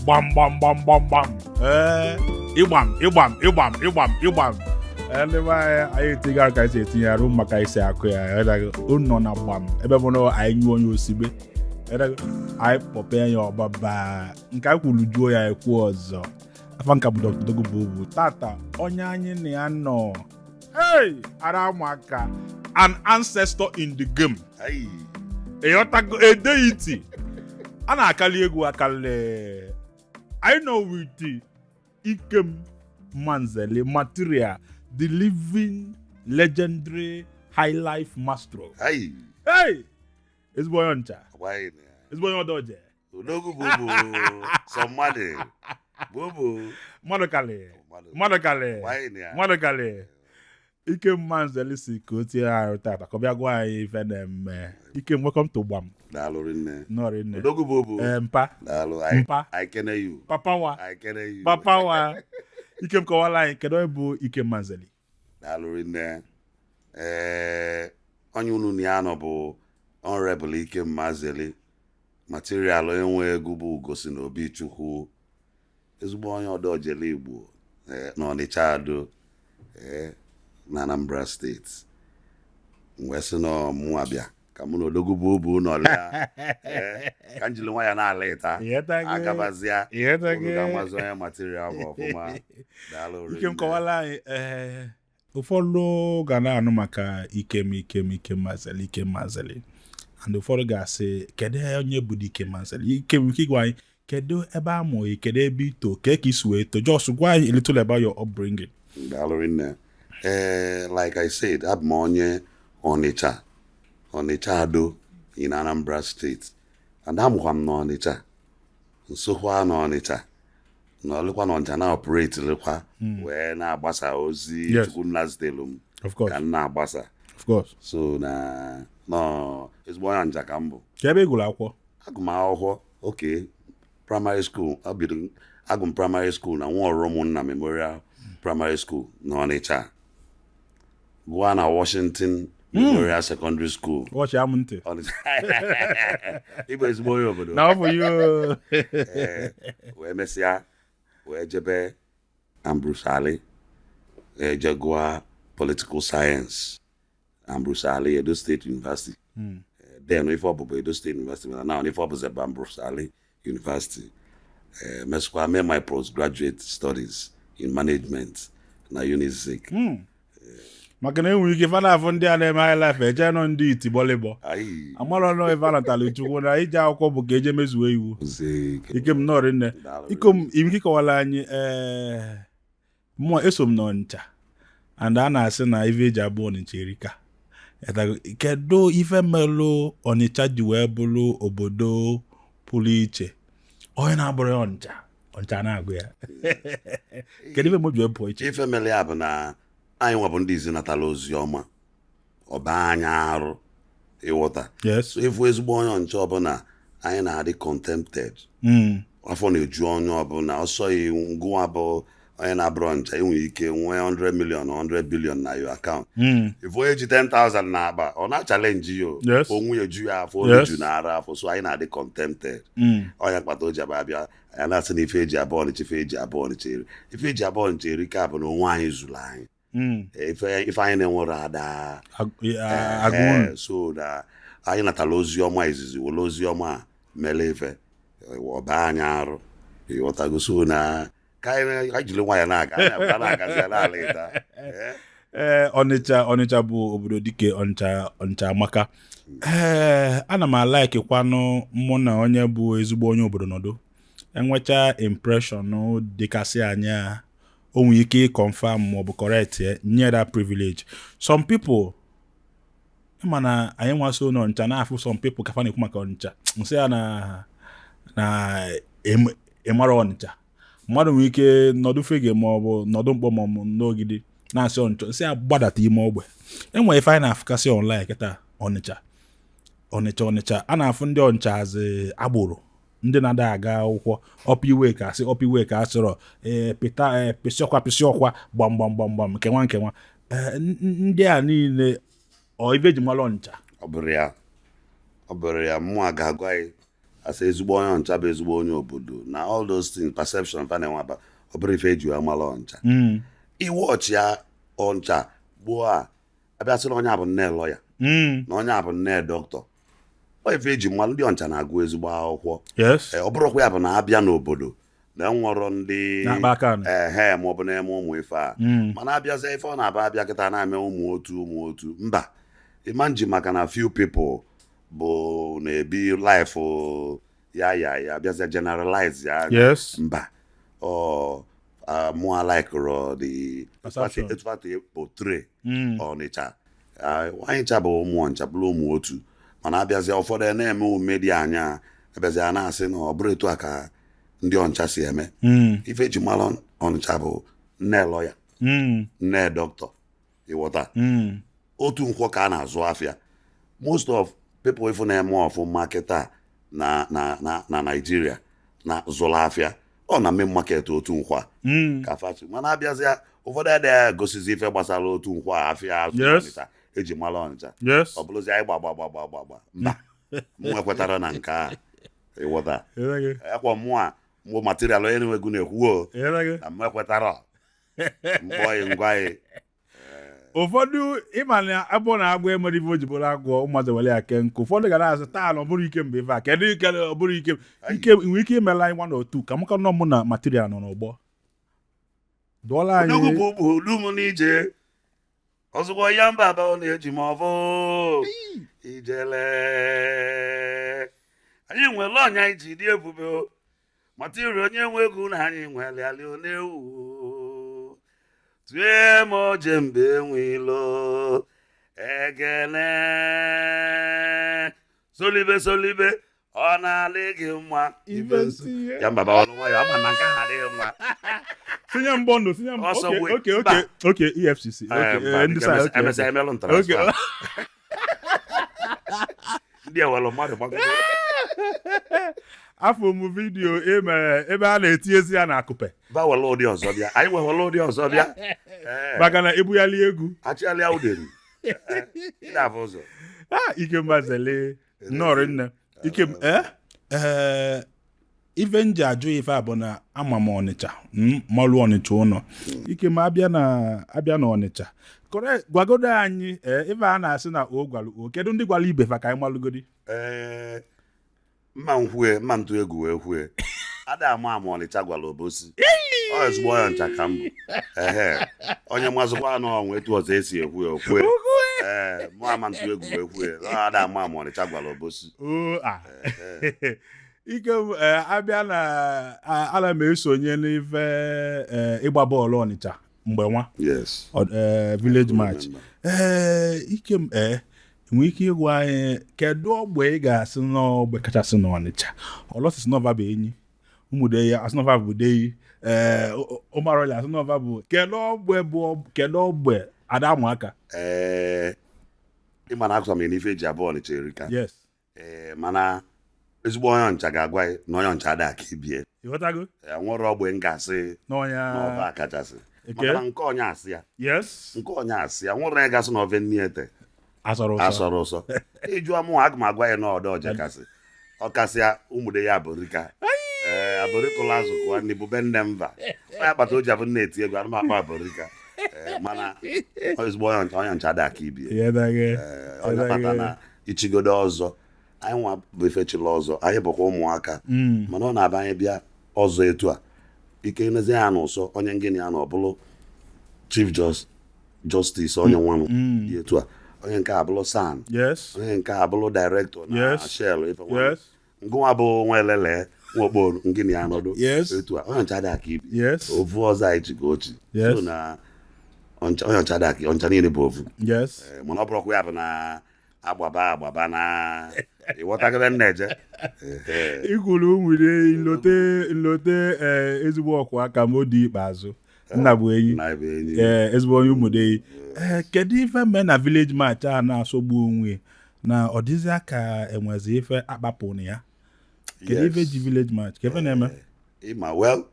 Gbam gbam gbam gbam gbam. Ee, ịgbam ịgbam ịgbam ịgbam ịgbam. Ee, ndị be anyị, anyị etinye aka anyị si etinye arụ maka isi akụ ya. Ịghọtago? Unu nọ na gbam ebe bụ na anyị nyụọ onye osigbe. Ịghọtago? Anyị kpọpe ya ọgbaba nke anyị kwuru juo ya ekwu ọzọ. Afa nka bụ Dr. Dogo Bubu. Tata onye anyị na ya nọ, hey, ara amaka, an ancestor in the game. Ayi. Ịghọtago? A deity. A na-akali egwu akali. I know with Ikem Manzeli Material, the living legendary high life maestro. Ayi. Hey, ezigbo onye ncha. Agbaghị na ya. Ezigbo onye ọdọje. Odogwu bubu. Sọ mmadụ. Bubu. Mmadụ kali. Mmadụ. Mmadụ kali. Agbaghị na ya. Mmadụ kali. Ikem Manzeli si ka o tinye arụ tata ka ọ bịa gwa anyị ife na-eme. Ikem, welcome to Gbam. Daalụ rinne. Nnọọ rinne. Odogwu bubu. Ee, mpa. Daalụ. I, Mpa. I kene you. Papa wa. I kene you. Papa wa. Ikem, kọwala anyị kedu onye bụ Ikem Manzeli? Daalụ rinne. Ee, onye unu na ya nọ bụ Honorable Ikem Mazeli Material, onye nwe egwu bụ Ugosi na Obi Chukwu, ezigbo onye ọdọjele Igbo na Ọnịcha Ado, na Anambra Steeti. M wee sị na mụ abịa ka mụ na Odogwu bụ obu nọlịa, ka m jiri nwa ya na-ala ịta. Ịghọtago? Agabazịa. Ịghọtago? Unu ga-amazi onye Material bụ ọfụma. Daalụ Ikem, rinne. kọwala anyị. Ee, ụfọdụ ga na-anụ maka Ikem, Ikem, Ikem Mazeli, Ikem Mazeli, and ụfọdụ ga-asị, kedu onye bụ Ikem Mazeli? Ikem, ike gwa anyị kedu ebe a mụrụ, kedu ebe ito, kee ka isi wee to? Just gwa anyị a little about your upbringing. Daalụ rinne. Ee, like I said, abụ m onye Ọnịcha, Ọnịcha Ado in Anambra State, and amụkwa m n'Ọnịcha, nsokwa n'Ọnịcha, nọlịkwa n'Ọnịcha na operate lịkwa wee na-agbasa ozi Chukwu nna zitelu m Of course. ka m na-agbasa. Of course. So na nọ ezigbo onye Ọnịcha ka m bụ. Ka ebe ị gụrụ akwụkwọ? Agụ m akwụkwọ oke primary school, abido agụ m primary school na Nwaọrụ Ụmụnna Memorial Primary School na Ọnịcha, gụọ na Washington Memorial Secondary School. Wọchị amụ ntị. Ọnịcha. Ịbụ ezigbo onye obodo. Na ọ bụ yo. Ee, wee mesịa wee jebe Ambrose Ali, wee je gụọ political science, Ambrose Ali Edo State University. Then ife ọbụbụ Edo State University, mana now ife ọbụzi bụ Ambrose Ali University. Mesịkwa mee my postgraduate studies in management na Unizik. Maka na enwere ike fana afụ ndị a na-eme high life eje nọ ndị iti bọlịbọ. Ayi. Amarọ nọ ife anatala Chukwu na ije akwụkwọ bụ ka eje mezuo iwu. Zik. Ikem, nnọọ nne. Daalụ. Ikom, ike kọwara anyị. Ee, mmụọ eso m n'Ọnịcha, and a na-asị na ife eji abụ Ọnịcha erika. Kedu ife melụ Ọnịcha ji wee bụrụ obodo pụrụ iche? Onye na-abụrụ ya Ọnịcha, Ọnịcha na-agụ ya. Kedu ife mo ji wee pụọ iche? Ife mere ya bụ na anyị nwa bụ ndị izi natala ozi ọma, ọba anyị arụ ịghọta. So ịfụ ezigbo onye Ọnịcha ọbụla, anyị na-adị contented. Afọ na-eju onye ọbụla ọsọ ya. Ngụwa bụ onye na-abụrụ Ọnịcha, enwere ike nwee 100 million, 100 billion na your account. Ife onye ji 10,000 na akpa, ọ na-challenge ya o. Onwe ya ju ya afọ, onye ju na ara afọ. So anyị na-adị contented. Ọnya kpata o ji abịa abịa anyị na-asị na ife eji abụọ Ọnịcha, ife eji abụọ Ọnịcha eri, ife eji abụọ Ọnịcha eri ka bụ na onwe anyị zụrụ anyị. Ife anyị na-enwere ada Agụ unu. So na anyị natara ozi ọma izizi, were ozi ọma a mere ife ọba anyị arụ, ịghọtago? So na ka anyị jiri nwayọ na-aga, anyị abụọ na-agazi ya n'ala ịta. Ee, Ọnịcha, Ọnịcha bụ obodo dike. Ọnịcha, Ọnịcha amaka. Ee, ana m alaikikwanụ mụ na onye bụ ezigbo onye obodo nọdụ enwecha impression dịkasị anya, o nwere ike ịconfirm maọbụ correct ya, nye that privilege. Some people, ịma na anyị nwaso n'Ọnịcha na-afụ some people ka fa na-ekwu maka Ọnịcha, nsị ya na ịmara Ọnịcha. Mmadụ nwere ike nọdụ Fege maọbụ nọdụ Mkpọ maọbụ n'Ogidi na-asị Ọnịcha, nsị ya gbadata ime ogbe. Enwere ife anyị na-afụkasị online kịta, Ọnịcha, Ọnịcha, Ọnịcha. A na-afụ ndị Ọnịcha azị agboro, ndị na-ada aga akwụkwọ, ọpụ iwe ka asị ọpụ iwe ka asịrọ ee pịta ee pịsị ọkwa pịsị ọkwa, gbam gbam gbam gbam, nkewa nkewa. Ee, ndị a niile ọ ife eji mara Ọnịcha? Ọ bụrụ ya, ọ bụrụ ya, mmụọ ga-agwa anyị. Asị ezigbo onye Ọnịcha bụ ezigbo onye obodo na all those things, perception fa na-enwe aba, ọ bụrụ ife eji wee mara Ọnịcha. Iwe ọchị ya Ọnịcha gboo a, abịa sị na onye a bụ nne lọya, na onye a bụ nne dọkịta, ọ ife eji mmalụ ndị Ọnịcha na-agụ ezigbo akwụkwọ. Ọ bụrụkwa ya bụ na abịa n'obodo na enwerọ ndị Na-akpa aka nụ. Ehe, maọbụ na-eme ụmụ ife a, mana abịazie, ife ọ na-aba abịa kịta na-eme ụmụ otu ụmụ otu mba ịma nji, maka na few people bụ na-ebi life ya ya ya abịazie generalize ya. Mba, ọ mụ alikero the Perception. etu portray Ọnịcha. Anyị ncha bụ ụmụ Ọnịcha, bụrụ ụmụ otu, mana abịazie ụfọdụ na-eme omume dị anya, abịazie a na-asị na ọ bụrụ etu a ka ndị Ọnịcha si eme. Ife eji mara Ọnịcha bụ nne lọya, nne dọkịta, ịghọta? Otu nkwọ ka a na-azụ afịa. Most of people ifu na-eme ọfụma kịta na Nigeria na zụrụ afịa ọ na main market otu nkwọ a ka fachi, mana abịazịa ụfọdụ adịghị egosizi ife gbasara otu nkwọ a afịa azụ Ọnịcha eji mara Ọnịcha. Ọ bụrụzi anyị gba gba gba gba gba gba, mba, mụ ekwetara na nke a, ịghọta? Ekwa mụa mụ material onye na-enwegwu na-ekwu o na m ekwetara mkpọ ya ngwa ya. Ụfọdụ ịma na abụọ na agwọ emere ife o ji bụrụ agwọ, ụmụazị were ya kee nkụ. Ụfọdụ ga na-asị taa na ọ bụrụ ike mgbe ife a, kedu ike ọ bụrụ ike ike nwere ike imela anyị nwa na otu ka maka nọ mụ na material nọ n'ụgbọ dụọla anyị. Odogwu bụ olu m n'ije ọzụkwa ya mba aba, ọ na-eji m ọfọ ijele. Anyị nwere ọnya iji dị ebube o material onye nwe egwu na anyị nwere ali na-ewu tue m oje mgbe enwe ilo ekene solibe solibe, ọ na-alị gị mma. Ibe ntinye. Ya mba ọnụ nwayọ, ama na nke ahụ adịghị mma. Tinye mbọ ndụ, tinye mbọ. Ọsọ Oke EFCC, oke mba, ndị biko, sa oke emesịa emelụ m transfer. Ndị ewelu mmadụ gbagodo. Afọ m video emere ebe a na-etinyezi ya na akụpe. Ba were ụdị ọzọ bịa, anyị wewere ụdị ọzọ bịa. Maka na ebughali egwu. Achịghalịa uderi. Ị na-afụ ụzọ. Ah, Ikemba zele nnọọ nne Ikem. Ee, ife m ji ajụ ife a bụ na ama m Ọnịcha, malụ Ọnịcha ụnọ. Ikem, abịa na Ọnịcha, gwagodo anyị, ee, ife a na-asị na o gwalụ o, kedu ndị gwara ibe fa ka anyị malụgodi? Ee, mma nkwue mma ntụ egwu wee kwue, ada ama ama Ọnịcha gwara Obosi. Ọ ezigbo onye Ọnịcha ka m bụ. Ehe, onye mazụkwa anụ ọnwa etu ọzọ esi ekwu ya okwue. Ee, mụ ama ntụ egwu wee kwue, ọ ada ama ama Ọnịcha gwara Obosi. O a Ikem, ee, abịa na ana m esonye n'ife, ee, ịgba bọọlụ Ọnịcha mgbe nwa ee, village match. Ee, Ikem, ee, nwee ike ịgwa anyị kedu ogbe ị ga-asị n'ogbe kachasị n'Ọnịcha? Ọlọsịsị nọva bụ enyi ụmụdeyi, asịnọva bụ deyi, ee, ụmarọli asịnọva bụ kedu ogbe bụ kedu ogbe ada amụaka? Ee, ịma na akụsa m na ife eji abụọ Ọnịcha erika. Ee, mana ezigbo onye Ọnịcha ga-agwa gị na onye Ọnịcha ada aka ibie. Ịghọtago? Ee, nwere ogbe m ga-asị n'ọnya n'ọba kachasị, maka na nke onye asị ya nke onye asị ya, nwere onye gasị na ofe nni ete asọrọ ụsọ. Asọrọ ụsọ. Ịjụọ mụ, aga m agwa ya na ọdọ ọjekasị ọkasịa ụmụde ya abụrịka. Ee, abụrịkụla azụ kụwa ndị bụ be nne mba onye akpata o ji abụ nne eti egwu anụmakpa abụrịka. Ee, mana ezigbo onye Ọnịcha ada aka ibie. Ịghọtago? Ee, onye kpata na ichigodo ọzọ, anyị nwa bụ ifechila ọzọ, anyị bụkwa ụmụaka, mana ọ na-aba anyị bịa ọzọ etu a, ike nezi ya n'ụsọ onye ngịnị ya na ọ bụrụ chief justice, onye nwanụ dị etu a, onye nke abụrụ SAN, onye nke abụrụ director na Shell ife nwanụ. Ngụnwa bụ nwa elele nwa okporo ngịnị ya nọdụ etu a, onye ncha dị aka ibi. Ofu ọzọ anyị chika ochi. So na onye ncha dị aka, ọncha niile bụ ofu. Ee, mana ọ bụrụkwa ya bụ na agbaba agbaba na ịghọtagebe m na-eje. Ehe. Ikwuru nwere nlote nlote, ee, ezigbo ọkwa aka m dị ikpeazụ, nna bụ enyi. Na ebe enyi. Ee, ezigbo onye ụmụdeyi. Ee, kedu ife mee na village match a na-asọgbu onwe na ọ dịzịa ka enwezi ife akpapụ na ya? Kedu ife ji village match ka ife na-eme? Ịma, well,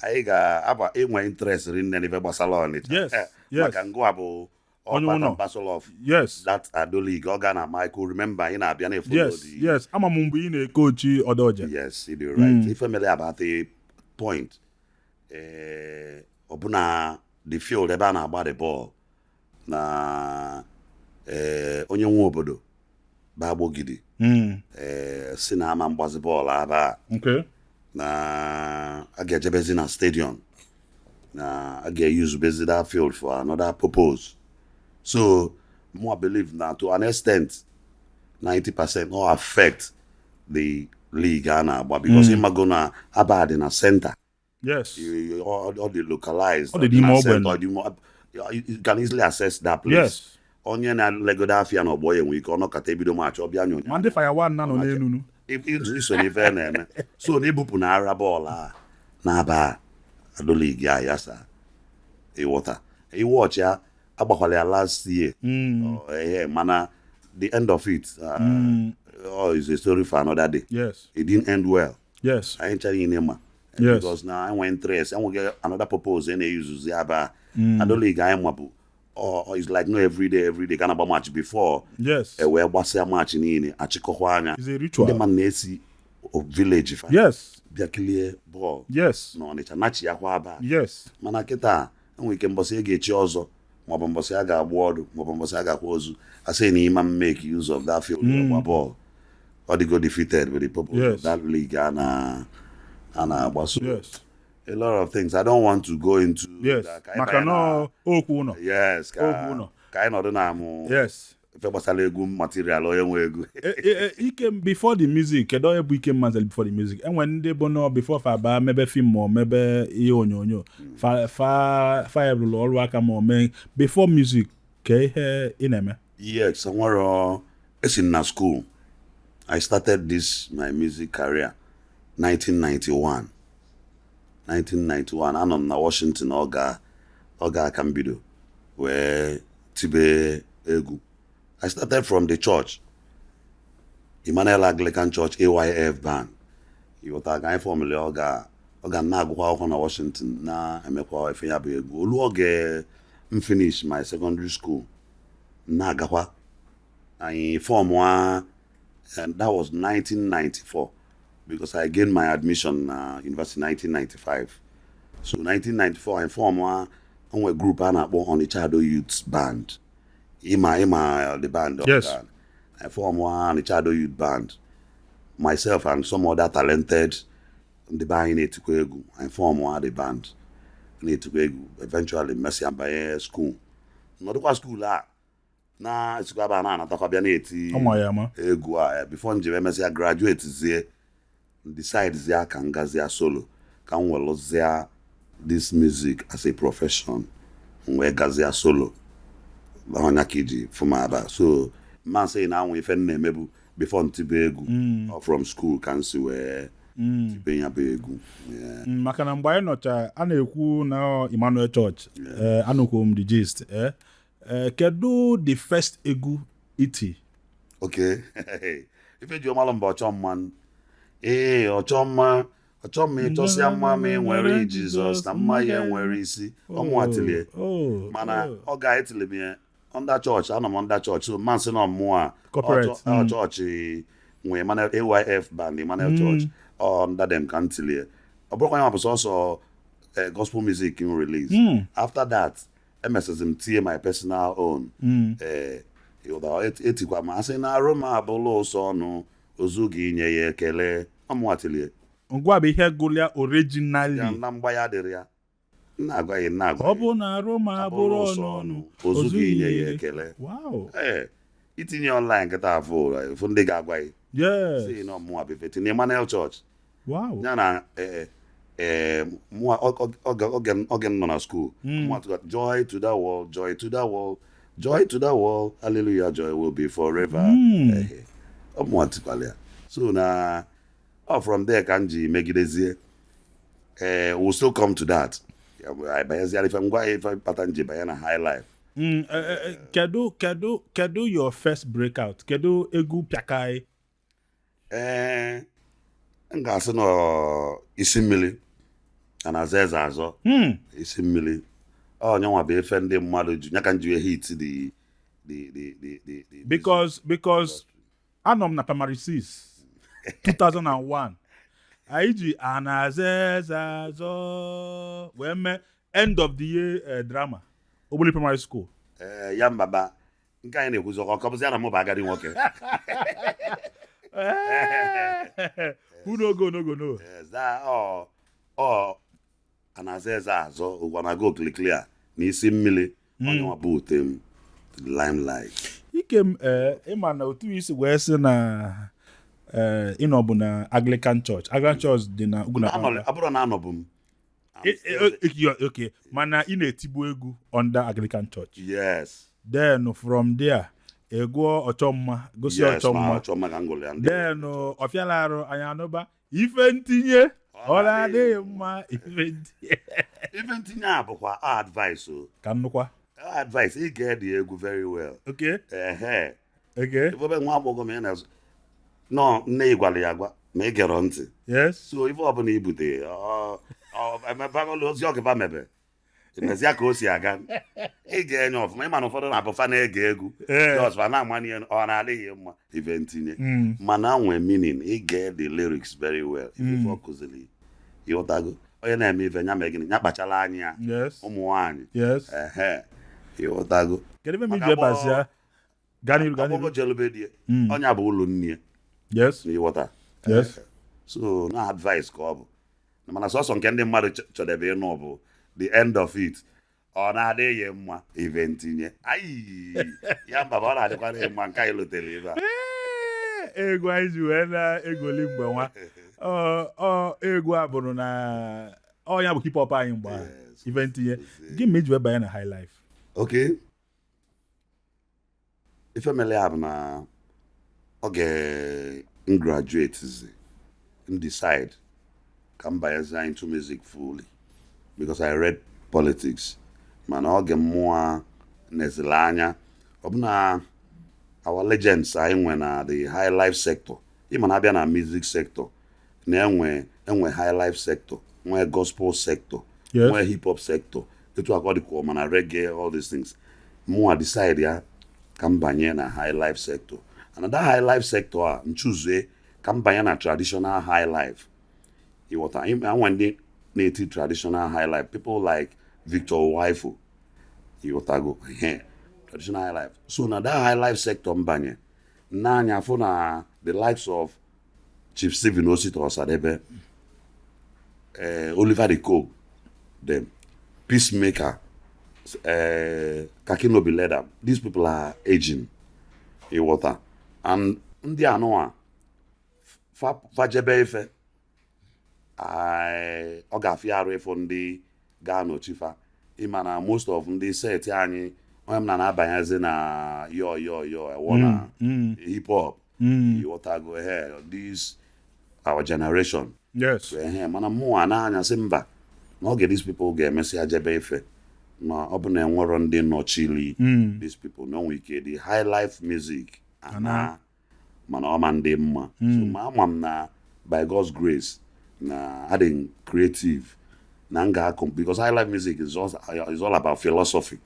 anyị ga-aba inwe interest rinne n'ife gbasara Ọnịcha. Yes. Maka ngụwa bụ Onye part ụnọ. and parcel of Yes. that Ado League. Ọ ga na Michael, remember, ị na-abịa na-efollow Yes, ama m mgbe ị na-ekochi Ọdọje. Yes, you do right. Ife mere about the point, ọbụna the field ebe a na-agba the ball na onye nwe obodo bụ Agbogidi si na ama mgbazi bọọlụ aba na a ga-ejebezi na stadium, na a ga-eyuzubezi that field for another purpose. So mụ believe na to an extent 90% no affect the league a na-agba, because ịmago na Aba dị na center. Ọ dị localized. Ọ dị n'ime na ogbe. Center, ọ dị you can easily access that place. Onye na-elegodo afịa na ọgbọ ya nwere ike ọnọkọta ebido match, ọ bịa nyonya. Ma ndị fire one na nọ n'elu nu. Iso n'ife a na-eme, so na ibupụ na ara bọọlụ a na-aba Ado League a ya sa ịghọta iwọchị ya agbakwala ya last year. Oh, mana the end of it oh, is a story for another day. It didn't end well. Anyị ncha niile ma because na enwe interest, enweghị another purpose a na-eyuzuzi aba Ado League anyị ma bụ oh, it's like no everyday everyday ka na-agba match before e wee gbasịa match niile, achịkọkwa anya. It's a ritual. Ndị mmadụ na-esi village fa bịa kilie bọọlụ na Ọnịcha nachi ya kwa aba. Mana kịta enwere ike mbọsị a ga-echi ọzọ, maọbụ mbọsị a ga-agba ọdụ, maọbụ mbọsị a ga-akwa ozu, asị na ịma make use of that field gba bọọlụ, ọ dịgo defeated with the purpose of that league a na-agba. So a lot of things I don't want to go into that. Ka anyị Maka banye na okwu ụnọ. Yes, ka Okwu ụnọ. ka anyị nọdụ na amụ ife gbasara egwu material onye nwe egwu. Ikem, before the music, kedu onye bụ Ikem Mansell before the music? Enwe ndị bụ nọ before fa baa mebe film ma ọ mebe ihe onyonyo, fa fa fa rụrụ ọrụ aka ma ọ mee before music, ka ihe ị na-eme? Yes, nwere esi m na school. I started this my music career 1991. 1991 anọ m na Washington, ọ ga aka m bido wee tibe egwu. I started from the church, Emmanuel Anglican Church AYF band. Ịghọta ka anyị formụlụ ọ ga na-agụkwa akwụkwọ na Washington, na-emekwa efe ya bụ egwu. Olu oge m finish my secondary school, na-agakwa anyị form and that was 1994, because I gained my admission na university 1995. So 1994 anyị form onwe group a na-akpọ Onitsha Ado Youth Band. Ịma the band? Yes. I form Onitsha Ado Youth Band, myself and some other talented ndị be anyị na-etikwa egwu. Anyị form the band na-etikwa egwu. Eventually mesịa banye school, nọdụkwa school a na-esikwa ebe a na-anatakwa bịa na-eti Ọma ya ama. egwu a. Before njem emesịa graduate zie, decide zie ka m gazie solo, ka m welụzie this music as a profession, m wee gazie solo. Ọnya ka iji fụma aba. So mma sị na anwụ ife m na-emebu before ntibe egwu or from school ka m si wee tibe ya bụ egwu. Yeah. Maka na mgbe anyị nọcha a na-ekwu na Emmanuel Church, anụkwu m the gist. Kedu the first egwu iti? Okay, ife ji ọmalụ mba ọchọ mma, ee, ọchọ mma, ọchọ mma, ịchọsịa mma ma ị nwere Jizọs na mma ya enwere isi ọmụ atilie. Mana ọ ga-etili m ya under church, anọ m under church, so mma nsị na ọmụọ a. Corporate. Ọ chọọchị nwe Emmanuel AYF band, Emmanuel Church, ọ under them ka m tilie. Ọ bụrụkwa ya bụ sọsọ gospel music m release. After that emesịsị m tie my personal own. Ịghọtara? Etikwa m asị na arụ m abụla ụsọ ọnụ ozu gị inye ya ekele, ọmụatilie. Ngwa bụ ihe gụlịa originally. Ya na mgba ya dịrị ya nna agwa ya, nna agwa Ọ bụ na arụ ma abụrụ ụsọ ọnụ ọnụ ozu gị inye ya ekele. Ee, itinye online nkịta afọ ụfụ ndị ga-agwa gị si na ọmụnwa bụ ife tinye Emmanuel Church. Ya na ee, mụnwa oge m nọ na school, mụnwa tụga "Joy to the world, joy to the world, joy to the world, hallelujah, joy will be forever." Ehe. Ọ mụnwa tikwala ya. So na ọ from there ka m ji megidezie. We'll still come to that. Ya bụ, anyị banyeziara ife ngwa ife kpata m ji banye na high life. Kedu your first breakout? Kedu egwu pịakai? Ee, m ga-asị na isi mmiri a na-azọ eze azọ. Isi mmiri. Onye nwa bụ ife ndị mmadụ ji ya ka m ji wee hit the Because anọ m na primary 6, 2001, anyị ji anaza eze azọ wee mee end of the year drama, Ogboli Primary School. Ee, ya mbaba nke anyị na-ekwuzi, ọkọ bụzi ya na mụ bụ agadi nwoke. Who no go no go no. Yes, that ọ anaza eze azọ ụgwọ na go okilikili a na isi mmiri, onye nwa bụ ute m to the limelight. Ike m, ee, ịma na otu isi wee sị na ee ịnọbụ na Anglican Church, Anglican Church dị na ugwu na Ọ bụrụ na anọbụ m I'm Okay, mana ị na-etigbu egwu under Anglican Church? Yes. Then from there ị gụọ ọchọmma gosi Yes, ma ọchọmma. Ọchọmma ka m gụrụ ya ndị Then ọfịala arụ anyị anụba ife ntinye, ọ na-adịghị mma, ife ntinye. Ife ntinye a bụkwa advice o. Ka nnukwa. Advice, ị ga-ede egwu very well. Ehe. Ife obe nwa agbọghọ ma ị na nọ nne ị gwara ya agwa ma ị gere ntị. So ife ọbụla i bute ozi ọgịba mebe emezia ka o si aga, ị ga-enye ọfụma. Ịma na ụfọdụ na-abụ fa na-ege egwu just fa na-amanye, ọ na-adịghị mma, ife ntinye. Mana nwe meaning, ị get the lyrics very well, ife ọ kụziri, ịghọtago? Onye na-eme ife ya mee gịnị, ya kpachala anya ya. Ụmụ nwaanyị. Ehe, ịghọtago? Kedu ebe m Maka iji ebazia gaa n'iru, gaa agbọghọ n'iru. jelube die ọnya bụ ụlọ nne ya. Na ịghọta? Yes. So na advice ka ọ bụ, mana sọsọ nke ndị mmadụ chọdebe ịnụ bụ the end of it, ọ na-adịghị mma, ife ntinye ayi ya mba, ọ na-adịkwa mma nke anyị lotere ebe a. Ee, egwu anyị ji wee na-egoli mgbe nwa ọ egwu a bụrụ na ọ ya bụ hip hop anyị mgbe ahụ. Yes. Ife ntinye gị ma iji wee banye na high life. Okay, ife mere ya bụ na oge m graduate zi, m decide ka m banyezie into music fully because I read politics, mana oge mmụọ nezili anya ọbụna our legends anyị nwe na the high life sector. Ịma na abịa na music sector na-enwe enwe high life sector, nwee gospel sector, nwee hip hop sector, etu akọ dịkwa, mana reggae, all these things. Mụnwa decide ya ka m banye na high life sector, and that high life sector a nchuzue ka m banye na traditional high life, ịghọta? Enwe ndị na-eti traditional high life, people like Victor Uwaifo, ịghọtago? Ihe traditional high life. So na that high life sector m banye n'anya afụ na the likes of Chief Stephen Osita Osadebe, Oliver De Coque, them Peacemaker, Kakinobi Leather, these people are aging, ịghọta? And ndị anụwa fajebe ife ọ ga-afịa arụ ịfụ ndị ga-anọchi fa. Ịma na most of ndị set anyị, onye m na na-abanyezi na yo yo yo ewo na hip hop, ịghọtago? He this our generation. Ehe, mana mụnwa na-anya sị mba, n'oge these people ga-emesịa jebe ife na ọ bụ na enwero ndị nọchiri these people na onwe ike the high life music ana, mana ọ ma ndị mma. So ma ama m na by God's grace na adị creative na m ga-akọ because high life music is all about philosophy.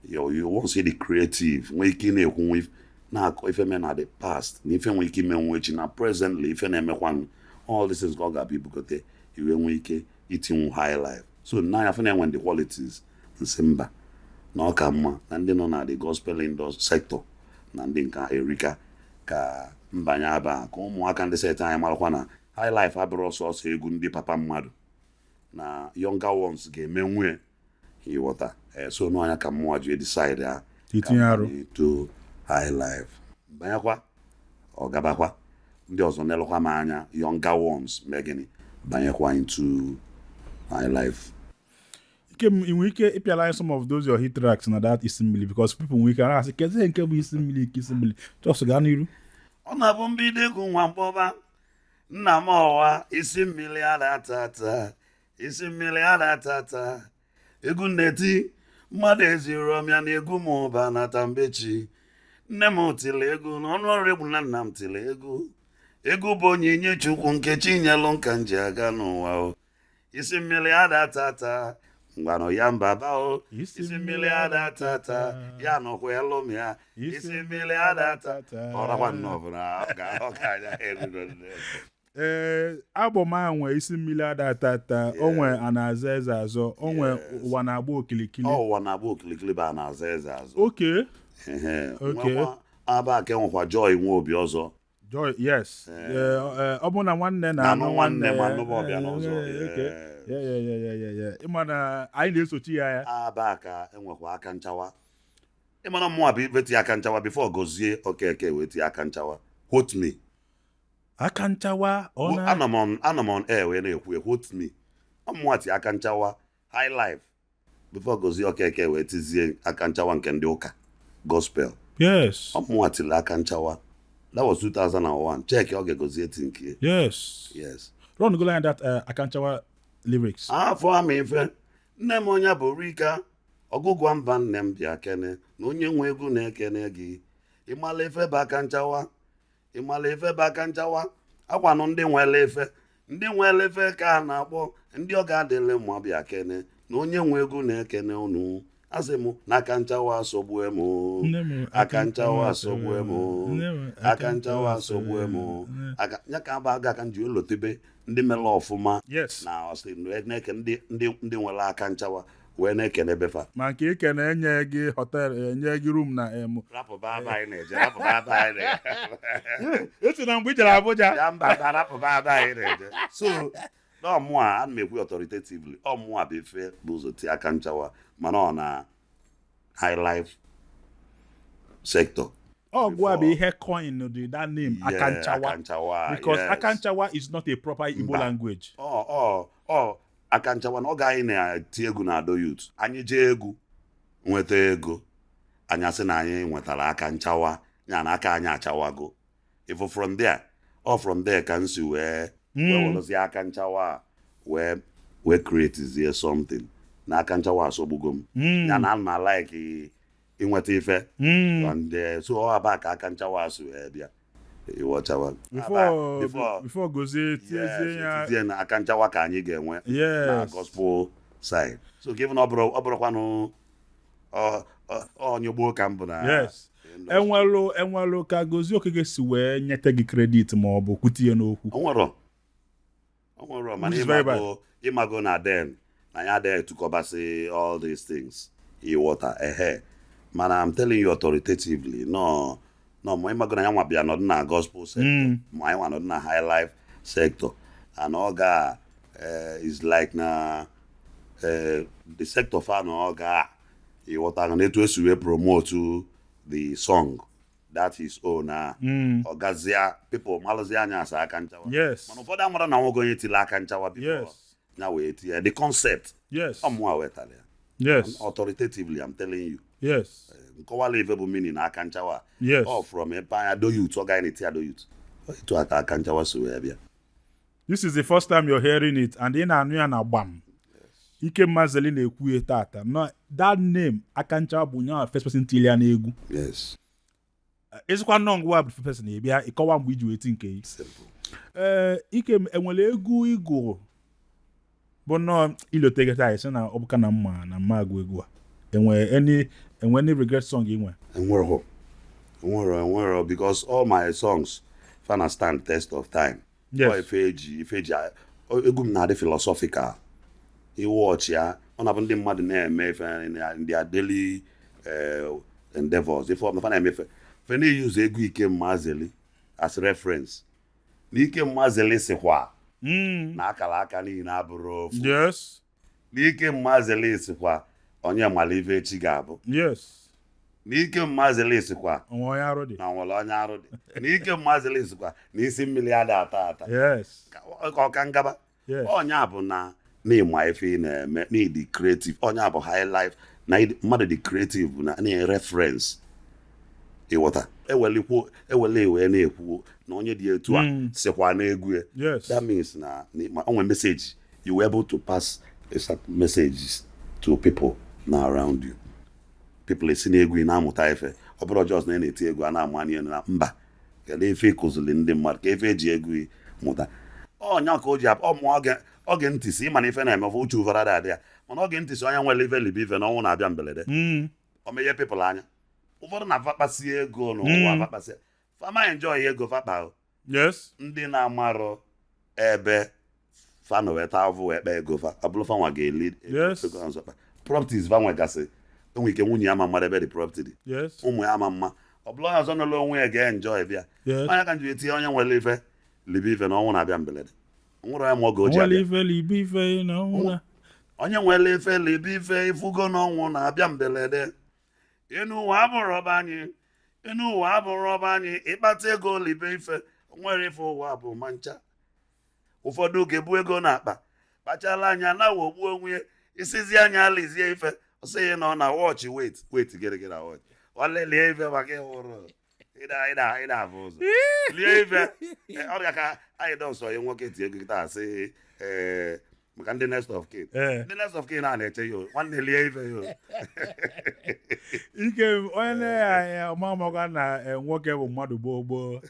You won't see the creative nwee ike ị na-ekwu nwe na-akọ ife mee na the past na ife nwee ike ime nwe echi na presently ife na-emekwa, all these things ka ọ ga-abịa ibugote iwe nwee ike itinwu high life. So n'anya afọ na-enwe the qualities, nsị mba, na ọ ka mma na ndị nọ na the gospel industry sector na ndị nke erika ka mbanye aba, ka ụmụaka ndị set anyị marakwa na high life abụrụ sọsọ egwu ndị papa mmadụ, na younger ones ga-eme nwunye, ịghọta? So n'ọnya ka mmụọ ji decide ya Itinye arụ. To high life banyekwa, ọ gabakwa ndị ọzọ nelụkwa m anya, younger ones mee gịnị, banyekwa into high life. Ike m, ị nwere ike ịpịala anyị some of those your hit tracks na that isi mmiri, because people nwere ike na-asị kedu nke bụ isi mmiri, nke isi mmiri. Just gaa n'iru. Ọ na-abụ mbido egwu nwa mkpọba nna m ọwa isi mmiri adatata, isi mmiri adatata, egwu na-eti mmadụ eziro m ya na egwu m ụba nata mbechi nne m tiri egwu na ọnụ ọrụ egwu na nna m tiri egwu. Egwu bụ onyinye Chukwu nke chi nyelụ nka m ji aga n'ụwa o. Isi mmiri adatata. Ngwanụ ya mba ba o. Isi Isi mmiri ada tata, ya nọkwa elu m ya. Isi mmiri ada tata. Ọrakwa nnọọ bụ na ọ ga-anya eriro nne. Ee, album ahụ nwe Isi Mmiri Ada Tata, o nwe A Na-azọ Eze Azọ, o nwe Ụwa Na-agba Okilikili. Ọ Ụwa Na-agba Okilikili bụ A Na-azọ Eze Azọ. Ehe. Nwekwa aba ka enwekwa Joy Nwe Obi ọzọ. Joy, yes. Ee, ọ bụ na nwanne na-anụ na-anụ nwanne nwanne ma ya. nụba ọbịa n'ụzọ. Okay. Yeah. Ịma na anyị na-esochi ya ya. Aba ka enwekwa Aka Nchawa. Ịmara mmụọ bụ ife tie Aka Nchawa before Gozie Okeke wee tie Aka Nchawa. Quote me. Aka Nchawa ọ na Anọ m on air wee na-ekwu ya, quote me. Ọmụnwa tie Aka Nchawa high life before Gozie Okeke wee tizie Aka Nchawa nke ndị ụka gospel. Ọmụnwa tiri Aka Nchawa. That was 2001. Check oge Gozie ti nke. Yes. Run go line that Aka Nchawa lyrics. Afọ ama ife nne m onye bụ Rika ọgụgụ mba nne m bịa kene na onye nwe egwu na-ekene gị. Ịmala ife bụ aka nchawa, ịmala ife bụ aka nchawa, akwanụ ndị nwere ife, ndị nwere ife ka a na-akpọ ndị ọ ga-adịlị mma bịa kene na onye nwe egwu na-ekene unu. Asị m na aka nchawa asọgbue m. Nne m, Aka nchawa asọgbue m. Nne m, Aka nchawa asọgbue m. Aka ya ka aba aga aka m ji elotebe ndị mere ọfụma na ọsị na-eke ndị nwere aka nchawa wee na-ekene befa. Ma nke ike na-enye gị hotel, enye gị room na em Rapụba aba anyị na-eje, rapụba aba anyị na-eje. Esi na mgbe i jere Abuja. Ya mba ba, rapụba aba anyị na-eje. So n'ọmụa ana m ekwu authoritatively, ọmụa bụ ife bụ ụzọ tie aka nchawa, mana ọ na high life sector. Ọgụ a bụ ihe coin the that name. Aka Nchawa. Aka Nchawa. Because yes. Aka Nchawa is not a proper Igbo Mba. language. Ọ aka nchawa na oge anyị na-eti egwu na Ado Youth, anyị jee egwu nweta ego, anyị asị na anyị nwetara aka nchawa, ya na aka anyị achawago. Ifo from there, ọ from there ka m si wee werezie aka nchawa a wee create something na aka nchawa asọgbugo m, ya na ana m like inweta ife and so ọ aba ka aka nchawa asụ wee bịa, ịghọchawa? Before Before before Gozie tiezie ya. Tizie na aka nchawa ka anyị ga-enwe na gospel side. So given ọ bụrụ ọ bụrụkwanụ onye gboo ka m bụ na industry. Enwelu ka Gozie Okeke si wee nyete gị credit ma ọ bụ kwutie n'okwu? O nwero mana Which is very ịmago na then na ya adịghị etukọbasị all these things, ịghọta? Ehe, mana I'm telling you authoritatively, no ma ịmago na ya nwa bịa nọdụ na gospel sector, ma anyị nwa nọdụ na high life sector, and ọ ga is like na the sector fa na ọ ga, ịghọta, na etu esi wee promote the song that is own na ọ gazia people malụzie anya asa aka nchawa. Mana ụfọdụ amara na nwoke onye tiri aka nchawa before ya wee tinye the concept. Ọmụa wetara ya. Authoritatively, I'm telling you. Nkọwala ife bụ meaning na aka nchawa. Ọ from ebe anya Ado Youth, ọ gaghị na-eti Ado Youth, etu aka aka nchawa si wee bịa. This is the first time you're hearing it, and ị na-anụ ya na gbam Ikem Mazeli na-ekwu ya tata. No, that name Aka Nchawa bụ nyawa first person tili ya n'egwu. Ezikwa nnọọ ngwa bụ first person ịbịa ịkọwa mgbe iji wee ti nke gị. Simple. Ee, Ikem, enwere egwu ịgụrụ bụ nnọọ ilotegeta anyị sị na ọ bụka na mma na mma agụ egwu a, enwe any regret song ị nwe? Enwero, because all my songs fana stand test of time. Ọ ife eji egwu m na-adị philosophical. Iwọchị ya, ọ na-abụ ndị mmadụ na-eme ife na their daily endeavors, ife ọbụla fa na-eme, ife fe na-use egwu Ikem Mazeli as reference, na Ikem Mazeli sikwa na akara aka niile abụrụ ofu, na Ikem Mazeli sikwa onye mara ife echi ga-abụ, na Ikem Mazeli sikwa onwe onye arụ dị, na nwere onye arụ dị, na Ikem Mazeli sikwa na isi mmiri ada ata ata. Ka ọ ka ngaba. Onye bụ na n'ịma ife ị na-eme na ịdị creative, onye bụ high life na mmadụ dị creative bụ na na reference, ịghọta? Ewelikwo ewele wee na-ekwu na onye dị etu a sikwa n'egwu ya. That means na o nwere message you were able to pass a certain messages to people na around you. People esi n'egwu ị na-amụta ife. Ọ bụrụ just na ị na-eti egwu a na-amanye elu na mba, kedu ife ịkụziri ndị mmadụ, ka ife eji egwu ị mụta? Ọnya ka o ji ọ mụọ oge ntị si ịma na ife na-eme ọfụ uche ụvara adị ya. Mana oge ntị si onye nwere ife libe ife na ọnwụ na-abịa mberede, o meghe people anya. Ụfọdụ na-afa kpasie ego n'ụwa, afa kpasie, fama enjoy ego fakpa o. Ndị na-amarọ ebe fa na weta avụ wee kpaa ego fa, ọ bụrụ fa nwa ga-eli ego ọzọ kpa. Properties fa nwegasị, enwe ike nwunye ya ama mmadụ ebe dị property dị, ụmụ ya ama mma, ọ bụrụ onye ọzọ nọrọ onwe ya ga-enjoy bịa. Onye ka nji etinye onye nwere ife libe ife na ọnwụ na-abịa mberede, nwere onye ma oge o ji Nwere abịa. Ife libe ife na ọnwụ na Onye nwere ife libe ife, ifugo na ọnwụ na-abịa mberede. Enu ụwa abụrụ ọba anyị, enu ụwa abụrụ ọba anyị. Ịkpata ego, libe ife. Nwere ife ụwa bụ ma ncha. Ụfọdụ ga-ebu ego n'akpa, kpachala anya na wogbuo onwe ya, isizi anya lizie ife, ọ sịghị na ọ na watch, wait, wait, gịrị na watch nwanne, lie ife maka ịhụrụ ịda ịda ịda afụ ụzọ, lie ife. Ọ dị ka anyị dọsọ ya nwoke tie ego kịta, asị ee maka ndị next of kin. Ndị next of kin a na-eche ya o, nwanne, lie ife ya o. Ike onye na-ya ọma amakwa na nwoke bụ mmadụ gboo gboo,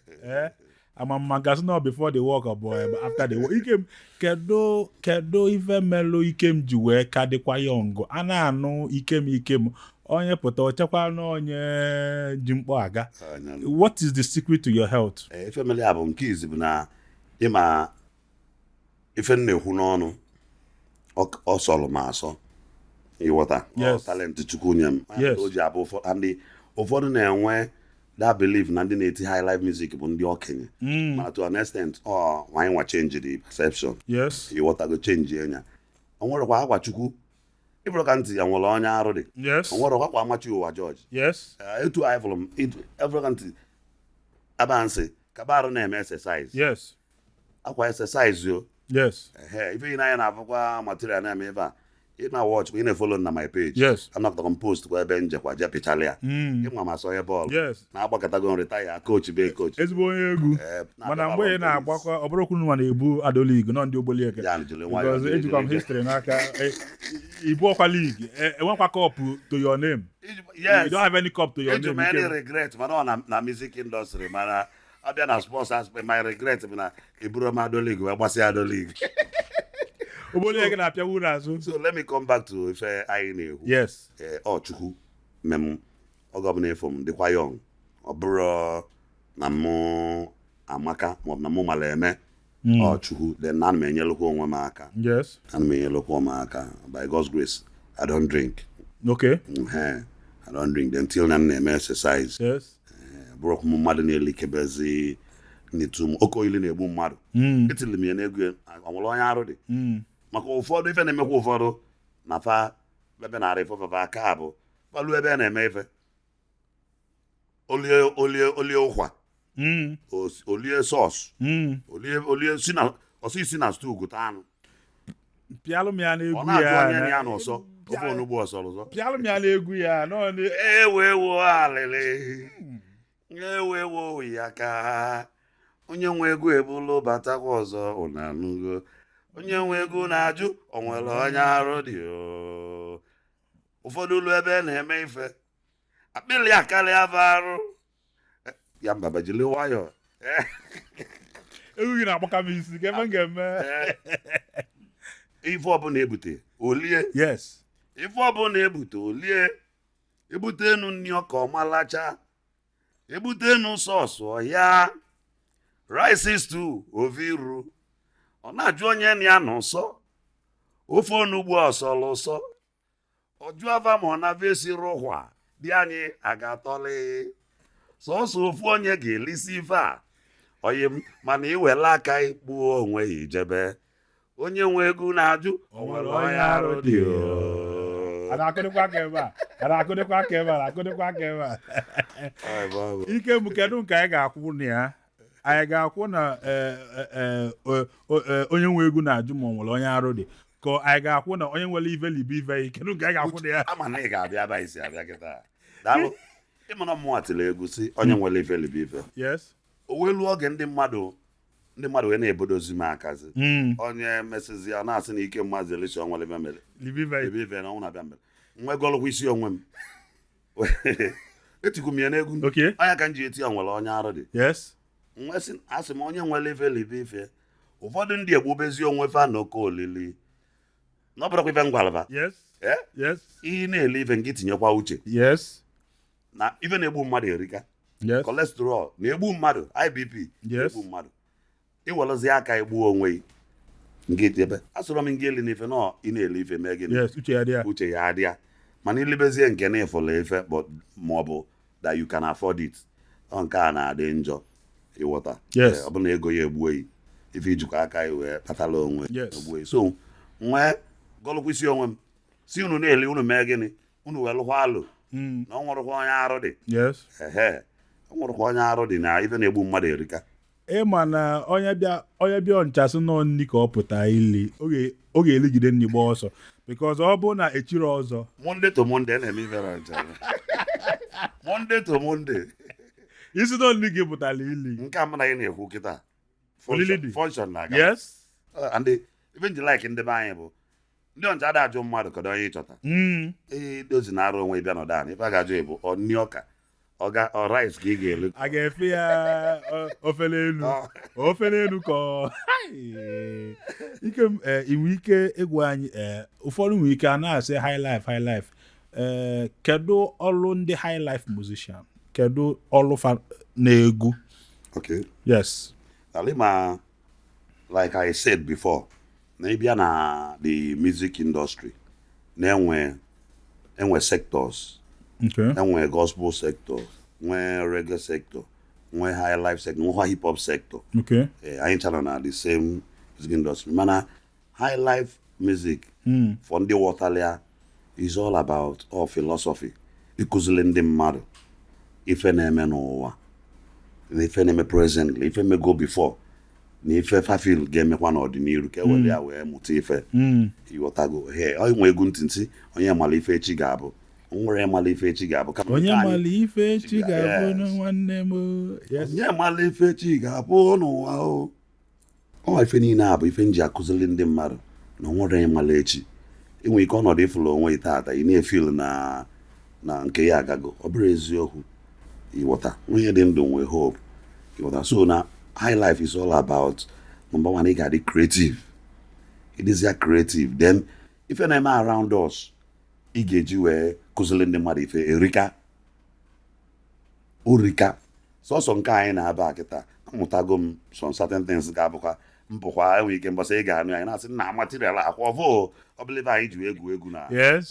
ama gasị na before the work ọ bụ after the work. Ikem, kedu ife melụ Ikem ji wee ka dịkwa young? A na-anụ Ikem, Ikem, onye pụta ochekwa na onye ji mkpọ aga. What is the secret to your health? Ife mere ya bụ, nke izi bụ na ịma ife m na-ekwu n'ọnụ, ọ sọrọ m asọ, ịghọta? Ọ talent Chukwu nye m. O ji abụ ndị ụfọdụ na-enwe that belief na ndị na-eti high life music bụ ndị okenye, mana to an extent ọ anyị nwa change the perception. Ịghọtago? Change enya. O nwerekwa akwa Chukwu ịbụrụ ka ntị ya nwere onye arụ dị. O nwere akwa amachi ụwa George. Etu anyị fụrụ m efụrụ ka ntị abansị kaba arụ na-eme exercise. Akwa exercise o. Ehe, ife ị na-anya na-afụkwa material na-eme ebe a, ị na-watch, ị na-efollow na my page. Anọkọtara m post kwa ebe njekwa je pịchala ya. Ịma ma sọ onye bọọlụ na-agbakọtago retire, coach be coach. Ezigbo onye egwu. Mana mgbe ị na-agbakwa, ọ bụrụ kwunu nwa na-ebu Ado League nọ ndị Ogbolieke. Ya, jiri nwayọọ, because jiri- ejikwa m jiri- history n'aka. Ibu ọkwa league, enwekwa cup to your name? Yes. You don't have any cup to your Eji m name, any Ikem. regret, mana ọ na music industry, mana abịa na sports aspect, my regret bụ na eburu m Ado League wee gbasịa Ado League. Ogbolieke na-apịawu n'azụ. So let me come back to ife anyị na-ekwu. Ee, ọ Chukwu mem oge ọbụla ịfụ m dịkwa young, ọ bụrụ na mụ amaka maọbụ na mụ mara eme, ọ Chukwu. Then ana m enyelụkwa onwe m aka. Ana m enyelụkwa onwe m aka. By God's grace, I don't drink. Ehe, I don't drink. Then till na m na-eme exercise. Bụrụkwa m mmadụ na-elikebezi n'etu m oke oili na-egbu mmadụ. Etiri m ya n'egwu ya, ọ nwere onye arụ dị. Maka ụfọdụ ife na-emekwa ụfọdụ na fa ebe narị ife fafa aka bụ falu ebe a na-eme ife, olie olie olie ụkwa, olie sauce, olie olie si na ọsọ isi na stew gụta anụ. Pịalụ m ya Ọ n'egwu na-ajụ ya onye na ya n'ụsọ ofe onugbu ọsọrọ ụsọ. Pịalụ m ya n'egwu ya nọ Ewo ewo alịlị, ewo ewo ya ka onye nwe ego ebulu batakwa ọzọ. Ụnụ anụgo? Onye nwe ego na-ajụ o nwere onye arụ dị o. Ụfọdụ ụlọ ebe a na-eme ife, akpịrị akarịa afọ arụ ya mbaba, jiri nwayọọ. Egwu gị na-agbaka m isi ka ebe m ga-eme. Ife ọbụla ebute olie. Ife ọbụla ebute olie, ebute enu nni ọka ọmalacha, ebute enu sauce ọya, rice stew oviru, ọ na-ajụ onye na ya n'ụsọ ofe onugbu ọsọrọ ụsọ, ọjụ ava ma ọ na-abịa esiri ụkwa dị anyị a ga-atọlị sọsọ ofu onye ga-elisi ife a oyi m, mana iwele aka ikpuo onwe ya ijebe. Onye nwe ego na-ajụ o nwere onye arụ dị o. A na-akụdịkwa aka ebe a, a na-akụdịkwa aka ebe a, na-akụdịkwa aka ebe a. Ike m, kedu nke anyị ga-akwụ na ya? Anyị ga-akwụ na onye nwe egwu na-ajụ ma ọ nwere onye arụ dị, ka anyị ga-akwụ na onye nwere ive libe ive? Kedu nke anyị ga-akwụ na ya? Ama na ị ga-abịa ebe anyị si abịa kịta. Daalụ. Ịma na mmụọ tiri egwu si onye nwere ife libe ife. O wee luo oge ndị mmadụ wee na-ebodozi m akazi. Onye mesizi ya na-asị na ike mmazi elisi o nwere ife mere libe ive. Libe ife na ọnwụ na-abịa mere nwe gọlụkwa isi onwe m, etikwu m ya n'egwu. Onye ka m ji eti ya nwere onye arụ dị. Nwe sị, asị m onye nwere ife libe ife. Ụfọdụ ndị egbubezi onwe fa n'oke olili. Na ọ bụrụkwa ife ngwalaba. Yes. Eh? Yes. Ị na-ele ife nke tinyekwa uche. Yes. Na ife na-egbu mmadụ erika. Yes. Cholesterol na-egbu mmadụ, IBP Yes. na-egbu mmadụ. Iwelụzi aka egbuo onwe gị. Nke ebe asọrọ m nke eli n'ife nọ, ị na-ele ife mee gịnị? Yes, uche ya dị ya. Uche ya adị ya. Mana ilibezie nke na ịfụla ife, but ma ọ bụ that you can afford it, ọ nke a na-adị njọ, ịghọta? Yes. Ọ bụ na ego ya egbuo yi, ife ijikwa aka ya wee kpatala onwe Yes. egbuo yi. So nwee gọlụkwụsị onwe m si unu na-eli, unu mee gịnị, unu wee lụkwa alụ na ọ nwụrụkwa onye arụ dị. Yes. Ehe, ọ nwụrụkwa onye arụ dị na ife na-egbu mmadụ erika. Ịma na onye bịa Ọnịcha sị nọ nni ka ọ pụta ili, ọ ga-eligide nni gba ọsọ, because ọ bụ na echiri ọzọ. Monday to Monday na-eme ife na ncha. Monday to Monday. Isi nọ nni gị pụtara ili. Nke a mụ na ị na-ekwu kịta, Olili dị. function na-aga. Yes. And ife nji like ndị be anyị bụ ndị Ọnịcha ada ajụ mmadụ kedu onye ịchọta. Ee, dozi na-arụ onwe bịa nọdụ anị, ife a ga-ajụ bụ ọ nni ọka, ọga ọ rice ka ị ga-elu. A ga-efe ya ofele elu, ofele elu ka ọ Hai! Ike m inwe ike ịgwa anyị, ụfọdụ nwere ike a na-asị high life, high life, kedu ọrụ ndị high life musician, kedu ọrụ fa na-egwu? Okay. Yes. Alima, like I said before, na ịbịa na the music industry, na-enwe enwe sectors. Enwe gospel sector, nwee reggae sector, nwee high life sector, nwekwa hip hop sector. Anyị ncha nọ na the same music industry, mana high life music, for ndị ghọtara, is all about all philosophy, ịkụziri ndị mmadụ ife na-eme n'ụwa na ife na-eme presently, ife mego before na ife fafil ga-emekwa n'ọdịnihu, ka e were ya wee mụta ife. Ịghọtago? He ọ nwe egwu ntị ntị, onye mara ife echi ga-abụ, nwere mara ife echi ga-abụ, kama Onye nke anyị- mara ife echi ga-abụ na Yes. nwanne m o. Yes. Onye mara ife echi ga-abụ n'ụwa o. Ọ ife niile a bụ ife m ji akụziri ndị mmadụ na onwere onye mara echi. Enwere ike ọnọdụ ịfụrụ onwe gị taata, ị na-efeel na nke ya agago, ọ bụrụ eziokwu. Ịghọta? Onye dị ndụ nwee hope, ịghọta? So na high life is all about, number one, ị ga-adị creative. Ịdịzịa creative, then ife na-eme around us, ị ga-eji wee kụziri ndị mmadụ ife erika orika. Sọsọ nke anyị na-aba kịta, amụtago m some certain things ga-abụkwa mpụkwa enwere ike mbọsị ị ga-anụ anyị na-asị na material akwa ọvụ ọbụla ebe anyị ji wee egwu egwu na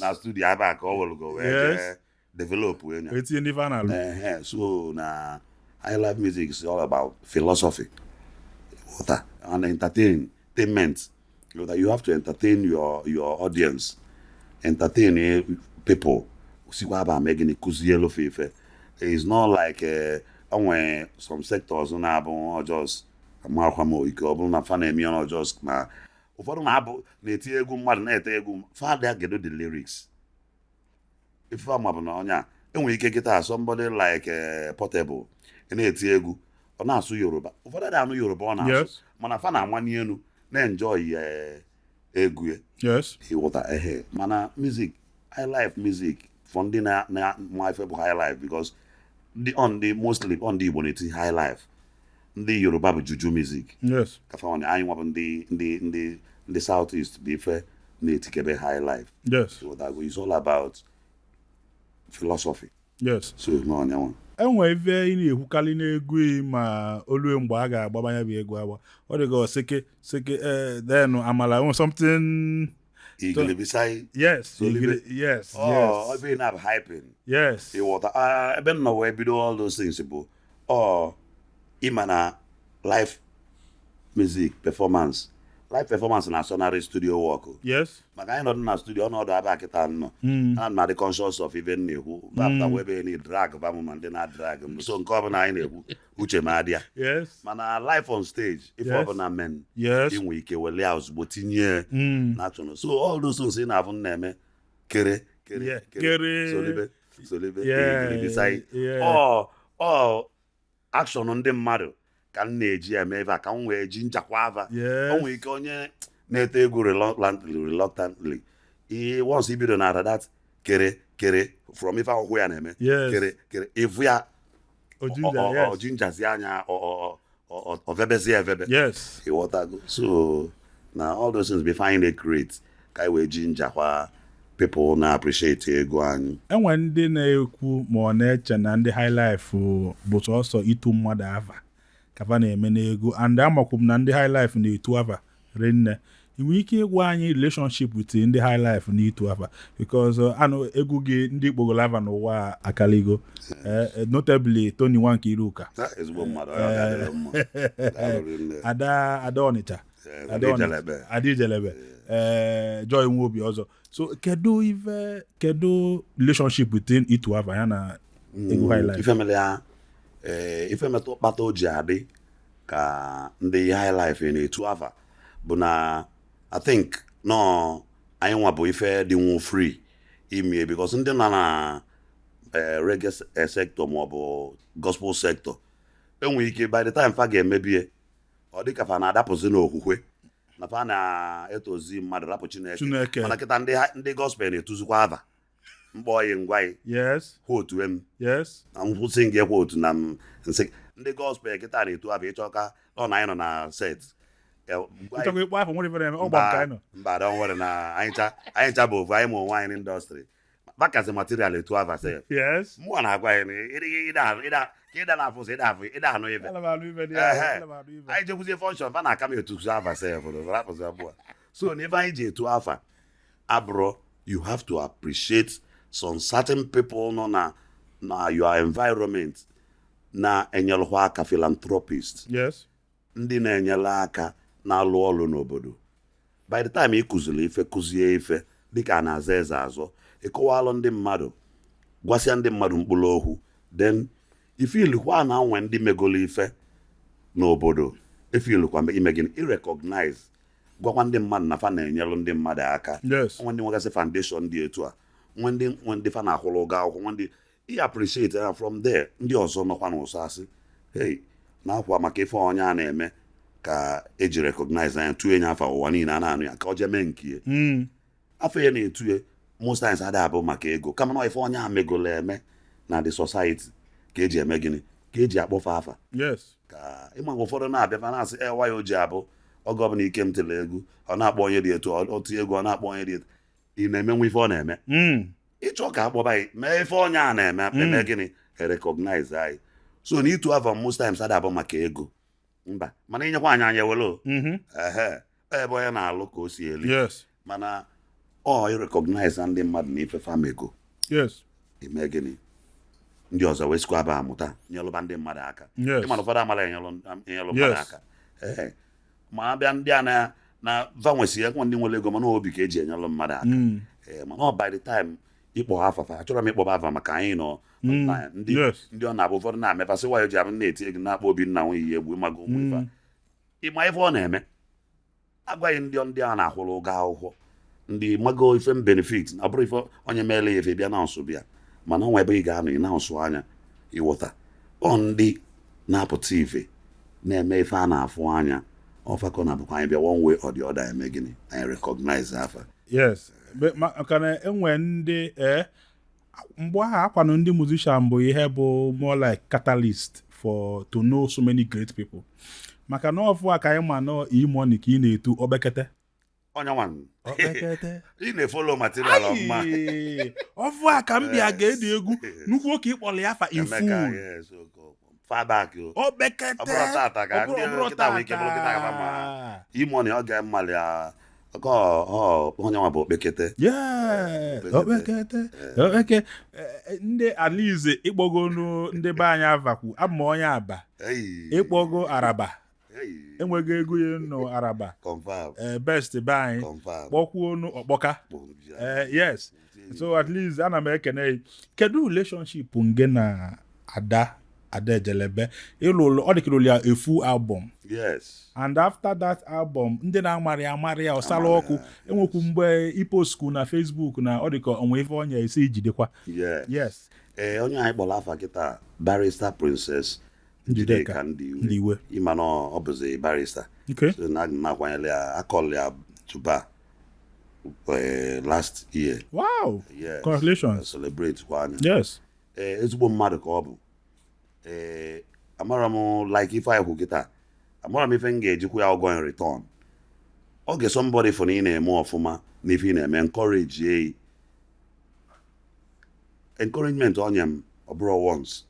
na studio ebe a ka ọ welugo wee jee develop enya. Etinye n'ife a na-alụ. Ehe, so na high life music is all about philosophy, ghọta, and entertainment. Ghọta? You have to entertain your audience, entertain people, sikwa aba mee gịnị, kụzielu fe ife. It's not like onwe some sectors na-abụ ọjọs amarakwa m ike, ọ bụrụ na fa na-eme ya ọjọs, na ụfọdụ na-abụ na-eti egwu, mmadụ na-ete egwu, fada gedo the lyrics. Ife ama bụ na onye a enwere ike kịta, somebody like Portable, ị na-eti egwu, ọ na-asụ Yoruba, ụfọdụ adịghị anụ Yoruba ọ na-asụ, mana fa na-amanye elu na-enjoy egwu ya. Ịghọta? Ehe, mana music, high life music, for ndị na ma ife bụ high life, because ndị on ndị mostly on ndị Igbo na-eti high life, ndị Yoruba bụ juju music. Ka fa anyị nwa bụ ndị South East bụ ife na-etikebe high life. Ịghọtago? It's all about philosophy. So n'ọnyanwa. Enwe ife ị na-ekwukarị n'egwu ị, ma olue mgbe a ga-agbabanya bụ egwu agba, ọ dị ka seke seke, then amala enwe something. Igilebisai. Yes. Solibe. Yes. Oh, Yes. ebe ị na-abụ hyping. Yes. Ịghọta? Ah, ebe m nọ wee bido all those things bụ ọ ịma na live music performance, live performance na-asọnarị studio work. Maka anyị nọdụ na studio, ọnọdụ aba kịta nọ, ana m adị conscious of ife m na-ekwu, bapụtakwa ebe na drag ba m, ma ndị na-drag m, so nke ọbụla anyị na-ekwu, uche m adịa. Mana live on stage, ife ọbụla men inwe ike wele ya ozugbo tinye na action. So all those things ị na-afụ m na-eme, kere kere, kere, kere. Solibe solibe, beside ọ action ndị mmadụ ka m na-eji eme ebe a, ka m wee ji njakwa ava. O nwere ike onye na-ete egwu reluctantly, ihe once ibido na that kere kere from ife akwụkwọ ya na-eme, kere kere, ịfụ ya. Ojinja. Ọ jinjazi anya, ọ vebezi evebe. Ịghọtago? So na all those things before anyị na-create, Ka anyị wee ji njakwa people na-appreciate egwu anyị. Enwe ndị na-ekwu ma ọ na-eche na ndị highlife bụ sọsọ itu mmadụ afa ka fa na-eme n'egwu, and amakwu m na ndị highlife na-etu afa rinne. Ị nwere ike ịgwa anyị relationship with ndị highlife na itu afa? Because anụ egwu gị, ndị kpogolo afa n'ụwa akaligo, notably Tony Nwankiruka. Ah, ezigbo mmadụ, ọ ga-adịrị mma. Daalụ rinne. Ada Ada Ọnịcha. Yes, Ada Ada Ọnịcha. Ijelebe. Ada Ijelebe, Joy Nwobi ọzọ. So kedu ife, kedu relationship between itu afa ya na egwu highlife? Ife mere ya, ife metụ kpata o ji adị ka ndị highlife na-etu afa bụ na I think nọ anyị nwa bụ ife dị nwu free ime, because ndị nọ na reggae sector maọbụ gospel sector enwere ike, by the time fa ga-emebie, ọ dị ka fa na-adapụzi n'okwukwe na fa na-etozi mmadụ, rapụ Chineke. Chineke. Mana kịta ndị gospel na-etuzikwa ava mkpọ yi ngwa yi kwa otu em na nkwụsị nke kwa otu na m nsị ndị gospel kịta na-etu ava. Ịchọ ka ọ na anyị nọ na set, gwa Ịchọkwa ịkpọ afọ nwere ife na-eme ọgba nke anyị nọ. Mba, don't worry, na anyị ncha bụ ofu, anyị ma onwe anyị n'industry bakazi material etu ava sef. Mụnwa na-agwa anyị na ka ịda na-afụ ụzọ, ịda afụ, ịda anụ ife. Ana m anụ ife dị ahụ, ana m anụ ife. Anyị jekwuzie function, fa na-aka m etuzu afa sef, rapụzi abụọ. So na ife anyị ji etu afa abụrụ, you have to appreciate some certain people nọ na your environment na-enyelụkwa aka, philanthropist, ndị na-enyere aka, na-alụ ọrụ n'obodo. By the time ị kụziri ife, kụzie ife dịka a na-aza eze azọ, ịkọwalụ ndị mmadụ, gwasịa ndị mmadụ mkpụrụ okwu, then ife ilukwa na nwe ndị megolo ife n'obodo, ife ilukwa ime gịnị? Irecognize, gwakwa ndị mmadụ na fa na-enyelụ ndị mmadụ aka. Nwe ndị nwegasị foundation dị etu a, nwe ndị nwe ndị fa na-akwụrụ ụgwọ akwụkwọ, nwe ndị i appreciate ya. From there, ndị ọzọ nọkwa n'ụsọ asị, "Hey, na-akwa maka ife onye a na-eme ka eji recognize anya tụọ enye afa ụwa niile a na-anụ ya, ka ọ jee mee nke ya." Afọ ya na-etu most times ada abụ maka ego, kama na ife onye a megolo eme na the society ka eji eme gịnị, ka eji akpọfe afa. Ka ịma mgbe ụfọdụ na-abịa, fa na-asị, e waya o ji abụ oge ọbụla ike m tiri egwu, ọ na-akpọ onye dị etu, ọ tie egwu, ọ na-akpọ onye dị etu, ị na-emenwe ife ọ na-eme. Ịchọ ka akpọba anyị mee ife onye a na-eme, eme gịnị, recognize anyị. So na itu afa most times ada abụ maka ego, mba, mana inyekwa anyị, anya ewere o. Ehe, ebe onye na-alụ ka o si eli. Mana ọ recognize ndị mmadụ na ife famego. Eme gịnị, ndị ọzọ wee sikwa aba amụta nyelụba ndị mmadụ aka. Ịma na ụfọdụ amala enyelụ mmadụ aka. Ee, ma abịa ndị a na vanwesi ekwe, ndị nwere ego, mana obi ka eji enyelụ mmadụ aka. Ee, mana ọ by the time ịkpọ afa fa, achọrọ m ịkpọba afa maka anyị nọ online. Ndị ndị ọ na-abụ ụfọdụ na-amefasị nwaanyị ji abụ na-eti ego, na-akpọ obi nna nwunye ya egwu, ịmago ụmụ ife a. Ịma ife ọ na-eme, agwaghị ndị a na-akwụrụ ụgwọ akwụkwọ, ndị mago ife m benefit na ọ bụrụ ife onye meela ya ife bịa na nsụ bịa, mana onwe ebe ị ga-anọ ị na-asụ anya ịghọta ọ ndị na-apụta ife na-eme ife a na-afụ anya ọfakọ na abụkwa anyị bịa one way or the other, eme gịnị, anyị recognize afa. Yes. Maka na enwe ndị mgbe ahụ akwanụ ndị musician bụ ihe bụ more like catalyst for to know so many great people, maka na ọfụ a ka anyị ma nọ E-Money ka ị na-etu okpekete. Onye nwan. Okpekete. Ị na-efollow material ọfụma. Ayi! Ọfụ a ka m bịa ga-edi egwu nnukwu oke ịkpọrọ ya afa in Emeka, full. Yes, far back o. Okpekete. Ọ bụrụ tata ka ndị Ọ bụrụ kịta nwere ike bụrụ kịta ka ma tata. E-Money ọ ga-mmalị ya ka ọ onye nwa bụ okpekete. Okpekete, okpeke. Ndị alize ịkpọgonu ndị be anyị avakwu ama onye aba. Hey. Ịkpọgo araba. Hey. Enweghị ego ya nọ araba. Confirm. Best be anyị. Confirm. Kpọkwuonu ọkpọka. Yes, so at least ana m ekene gị. Kedu relationship nge na Ada Ada Ejelebe? Ịlụlụ ọ dịka ya efu album. Yes. And after that album, ndị na-amarị amarị ya ọsala Amarị ọkụ. ya. Enwekwu mgbe ipostkwu na Facebook na ọ dịka onwe ife ọnya esi ijidekwa. Yes. Ee, onye anyị kpọrọ afa kịta, Barrister Princess Njideka Njideka Ndiwe. Ndiwe. Ịma na ọ bụzi barrister. So na na-akwanyere ya, akọlụ ya tuba last year. Yes. Congratulations. Celebrate kwa anya. Ee, ezigbo mmadụ ka ọ bụ. Ee, amara m like ife anyị kwu kịta, amara m ife m ga-ejikwa ya ụgwọ in return. Oge somebody fụ na ị na-eme ọfụma n'ife ị na-eme, encourage ye. Encouragement onye m, ọ bụrụ once,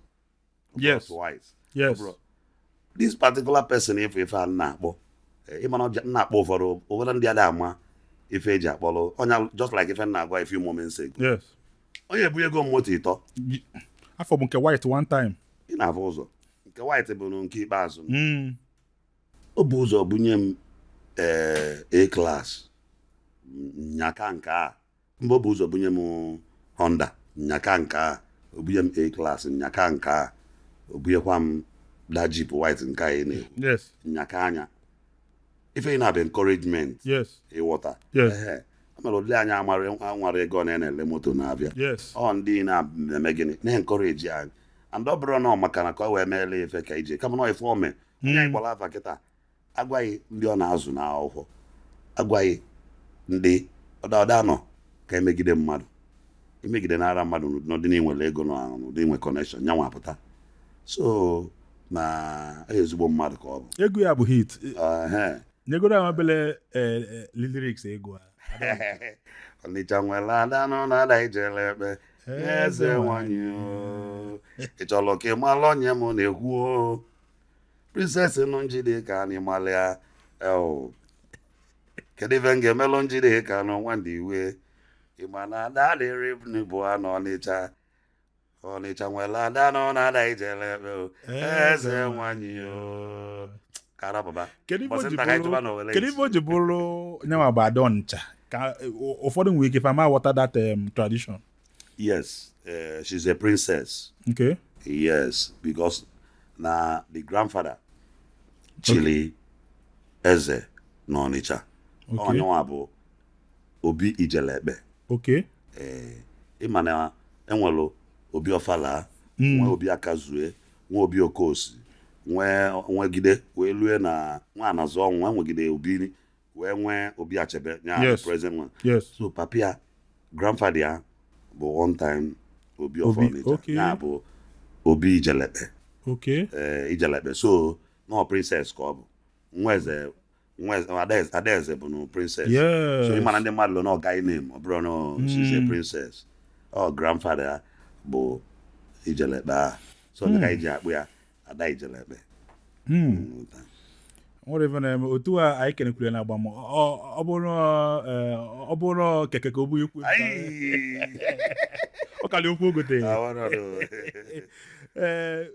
ọ bụrụ twice. Ọ bụrụ this particular person, ife a na-akpọ, ịma na m na-akpọ ụfọdụ ndị ada ama ife eji akpọrọ onye, just like ife m na-agwa a few moments ago. Onye ebu ego m moto ịtọ. Afọ bụ nke white one time. Ị na-afụ ụzọ nke white bụ nke ikpeazụ. O bu ụzọ bunye m A class, nyaka nke a. Mgbe o bu ụzọ bunye m Honda, nyaka nke a, o bunye m A class, nyaka nke a, o bunyekwa m da Jeep white nke a ị na-ekwu. Nyaka anya ife ị na-abụ encouragement. Ịghọta? Yes. Ehe. Mere ụdị anya amara nwara ego na na-ele moto na-abịa. Ọ ndị na-eme gịnị na-encourage anyị, and ọ bụrụ na ọ maka na ka ọ wee meela ife ka ije, kama na ife ome onye anyị kpọrọ afa kịta, agwaghị ndị ọ na-azụ n'akwụkwọ, agwaghị ndị ọda nọ ka emegide mmadụ, emegide nara mmadụ n'ụdị na inwere ego na n'ụdị inwe connection ya nwapụta. So na ezigbo mmadụ ka ọ bụ. Egwu ya bụ hit. Ehe. Nyegoro ya obele lyrics egwu a. Ọnịcha nwere ada nọ na ada ijele ekpe eze nwanyị o. Ị chọrọ ka ị mara onye m na-ekwu o? Princess nụ njide ka anyị malịa eo. Kedu ife m ga-emelụ njide ka nọ nwandị iwe? Ịma na ada adịrị bụ anọ Ọnịcha. Ọnịcha nwere ada nọ na ada ijele ekpe o, eze nwanyị o. Karababa. Kedu ife o Mbọsị ji nta ka anyị bụrụ chụba n'Owere. Kedu ife o ji bụrụ nyanwa bụ ada Ọnịcha ka ụfọdụ nwere ike fama aghọta that tradition? Yes, she's a princess. Yes, because na the grandfather chili eze n'Ọnịcha. Onyenwa bụ Obi Ijelekpe. Ee, ịma na enwelu Obi Ọfala, nwee Obi Akazue, nwee Obi Okosi, nwee nwegide wee lue na nwa anazụ ọnwụ, enwegide Obi wee nwee Obi Achebe ya, present one. So papia, grandfather ya bụ one time Obi of Obi, Ọnịcha. Ya bụ Obi Ijelekpe. Ee, Ijelekpe. So nọ princess ka ọ bụ, nwa eze, nwa eze, adaeze, adaeze bụ nụ princess. So ịmara ndị mmadụ na ọga name, ọ bụrụ na she's a princess, ọ grandfather ya bụ Ijelekpe a, so ndị ka anyị ji akpụ ya ada Ijelekpe. Nwere ife na-eme otu a anyị kenekwuru na agba m ọ bụrụ keke ka o bu ikwu ọ kalị okwu ogote. Ee,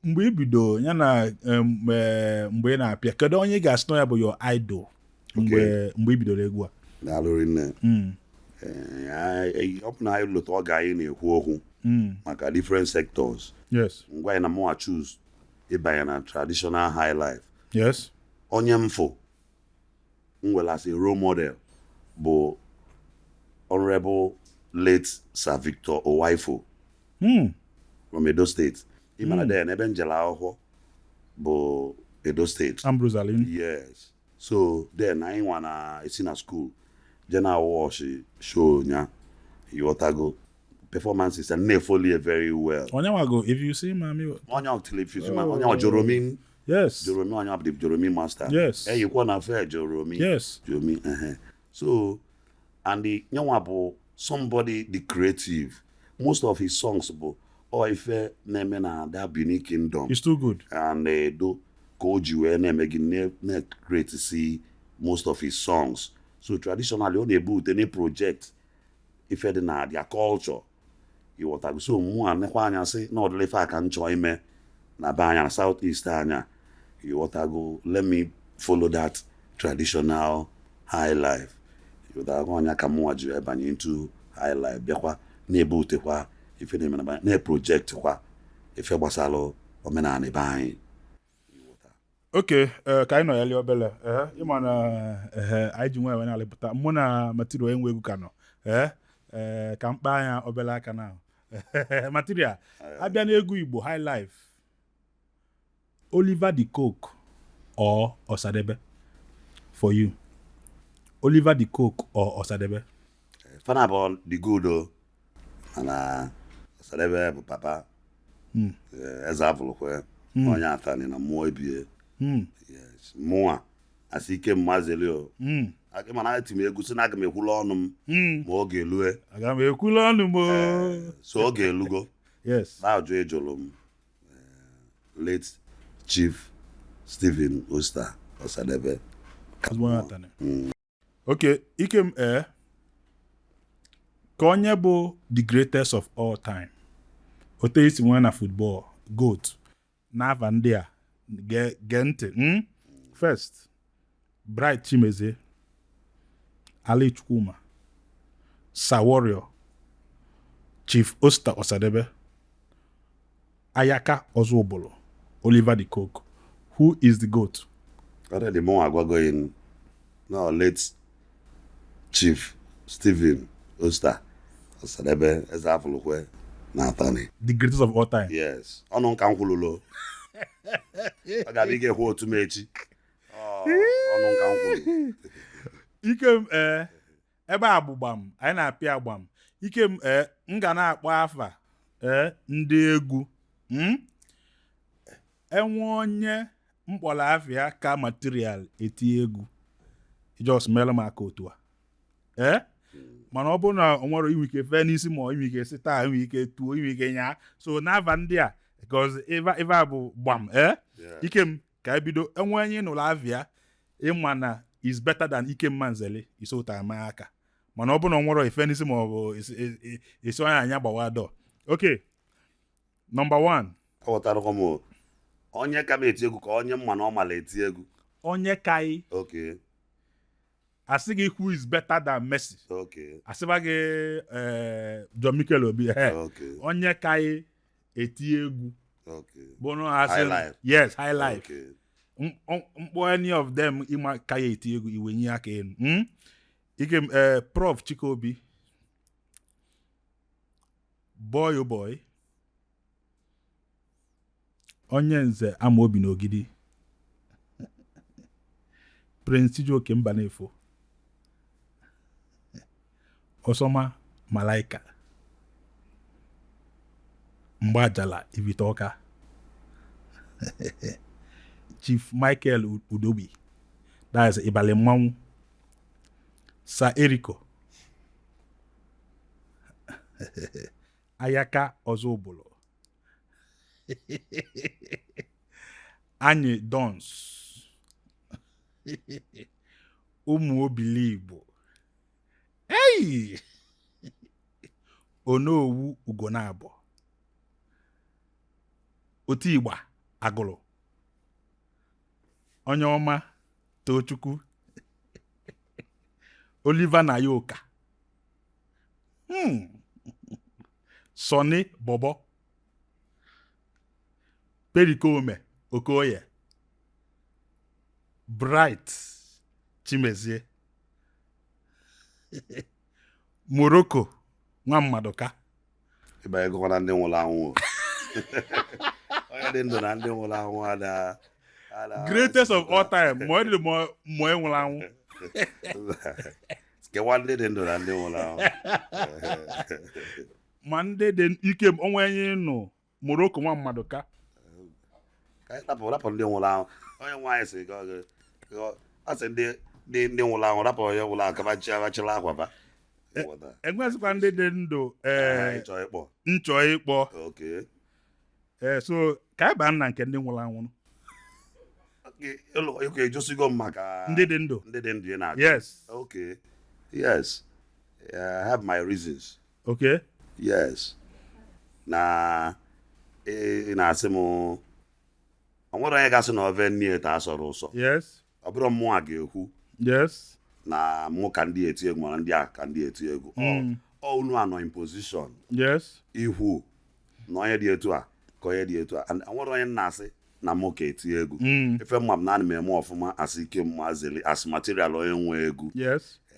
mgbe i bido ya na mgbe ị na-apịa, kedu onye ị ga-asị na ya bụ your idol mgbe i bidoro egwu a? Daalụ rinne. Ee, ọ bụ na anyị lụta oge anyị na-ekwu okwu maka different sectors, ngwa anyị na mụnwa choose ịbanye na traditional high life. Onye mfụ m nwere as a role model bụ Honorable late Sir Victor Uwaifo from Edo State. Ịmara then ebe njele akwụkwọ bụ Edo State. Ambrose Alli. Yes, so then anyị nwa na-esi na school je na watch show nya, ịghọtago, performances and na-efollow very well. Onye nwago "If You See Mami"? Onye ọtịlị onye ọ Joromi. Joromi, onye ọ bụ Joromi master. Eyikwa na fe Joromi. Joromi, ehe. So and the nyanwa bụ somebody the creative. Most of his songs bụ ọ ife na-eme na that Benin Kingdom It's too good. And Edo ka o ji wee na-eme gị na-create si most of his songs. So traditionally ọ na-ebu ute na project ife dị na their culture, ịghọtago? So mụ a nekwa anya sị na ọdịla ife a ka m chọọ ime na be anya na South East anya, ịghọtago? Let me follow that traditional high life, ịghọtago? Ọnya ka mụnwa ji wee banye into high life, bịakwa na-ebu utekwa ife na-eme na be anyị, na-eproject kwa ife gbasara omenala be anyị. Okay, ka anyị nọ ya lie obele, ịma na anyị ji nwayọọ na-alịpụta mụ na Material enwe egwu ka nọ, ka mkpa anya obele aka na Material abịa n'egwu Igbo high life, Oliver De Coque or Osadebe for you? Oliver De Coque or Osadebe? Fana bụ the good o, mana Osadebe bụ papa. Eze avụlụkwe onye atani na mmụọ ebie. Yes, mụnwa asị ike mmazeli o. Mana eti m egwu sị na aga m ekwulu ọnụ m ma oge elue. Aga m ekwulu ọnụ m o. So oge elugo. Na-ajụ ịjụrụ m, late Chief Stephen Osita Osadebe. Ezigbo onye Atani. Okay, Ikem, ka onye bụ the greatest of all time, otu esi nwee na football GOAT n'afa ndị a, gee ntị. First, Bright Chimezie, Ali Chukwuma, Sir Warrior, Chief Osita Osadebe, Ayaka Ozubulu, Oliver De Coque. Who is the GOAT? Already mụ agwago m na late Chief Stephen Osita Osadebe, eze afụlụkwe na Atani. The greatest of all time. Yes, ọnụ nka m kwululu, ọ ga-abịa ị ga-ekwu otu m echi. Ọnụ nka m kwulu. Ikem, ebe a bụ gbam anyị na-apịa gbam. Ikem, m ga na-akpọ afa ndị egwu. Enwe onye mkpọrọ afịa ka material eti egwu, just mere m aka otu a. Mana ọ bụrụ na o nwere inwe ike fee n'isi, ma inwe ike si taa, inwe ike tuo, inwe ike nyaa so n'afa ndị a, because ife a bụ gbam. Ikem, ka ebido. Enwe onye nụrụ avịa ịma na is better than Ikem Manzeli, isi ụta ama aka. Mana ọ bụrụ na ọ nwere ife n'isi ma ọ bụ isi onye anya gbawa dọ. Okay, number one. Aghọtarakwa m, onye ka m eti egwu ka onye mma na ọ mara eti egwu? Onye kai. Asị gị who is better than Messi? Asịba gị John Mikel Obi. Onye kai eti egwu bụ na asị High life. Yes, high life. Mkpọ any of them ịma ka ya eti egwu, iwe nye aka elu. Ike m, Prof Chikobi, Boy oh Boy, Onye Nze Amaobi n'Ogidi, Prince Chijioke Mbanefo, Osoma Malaika, Mgbajala Ibite Ọka, Chief Michael Udobi, that is Ịbalị Mmanwụ, Sir Eriko, Ayaka Ozubulu, Anyị Dons, Ụmụ Obili Igbo, ei, Onowu Ugonabọ, Otigba Agụrụ, Onye Ọma Tochukwu, Oliver Nayoka, Sonny Bobo, Pericome Okoye, Bright Chimezie, Morocco nwa Mmaduka. Ịbanyegokwa na ndị nwụrụ anwụ, onye dị ndụ na ndị nwụrụ anwụ ada ada. Greatest of all time, ma ọ dị ma ọ nwụrụ anwụ. Kewa ndị dị ndụ na ndị nwụrụ anwụ. Ma ndị dị ike onwe onye nụ Morocco nwa Mmaduka. Ka anyị rapụ, rapụ ndị nwụrụ anwụ. Onye nwaanyị sị ka ọ sị ndị nwụrụ anwụ, rapụ onye nwụrụ anwụ kaba chịla akwa ba. Enwezikwa ndị dị ndụ. Ịchọ ịkpọ? Nchọ ịkpọ. Ee, so ka anyị baa na nke ndị nwụrụ anwụ. Okay, josigo m maka ndị dị ndụ. Ndị dị ndụ ị na-ajụ? Yes. Okay, yes. Yeah, I have my reasons. Yes, na ị na-asị m o nwere onye ga-asị na ove nne ta asọrọ ụsọ. Ọ bụrụ mmụọ a ga-ekwu na mụ ka ndị eti egwu, mana ndị a ka ndị eti egwu. Ọ unu anọ in position ikwu na onye dị etu a ka onye dị etu a. And o nwere onye na-asị na mụ ka eti egwu. Ife mma m na ana m eme ọfụma asị ike mma zeli as material onye nwe egwu.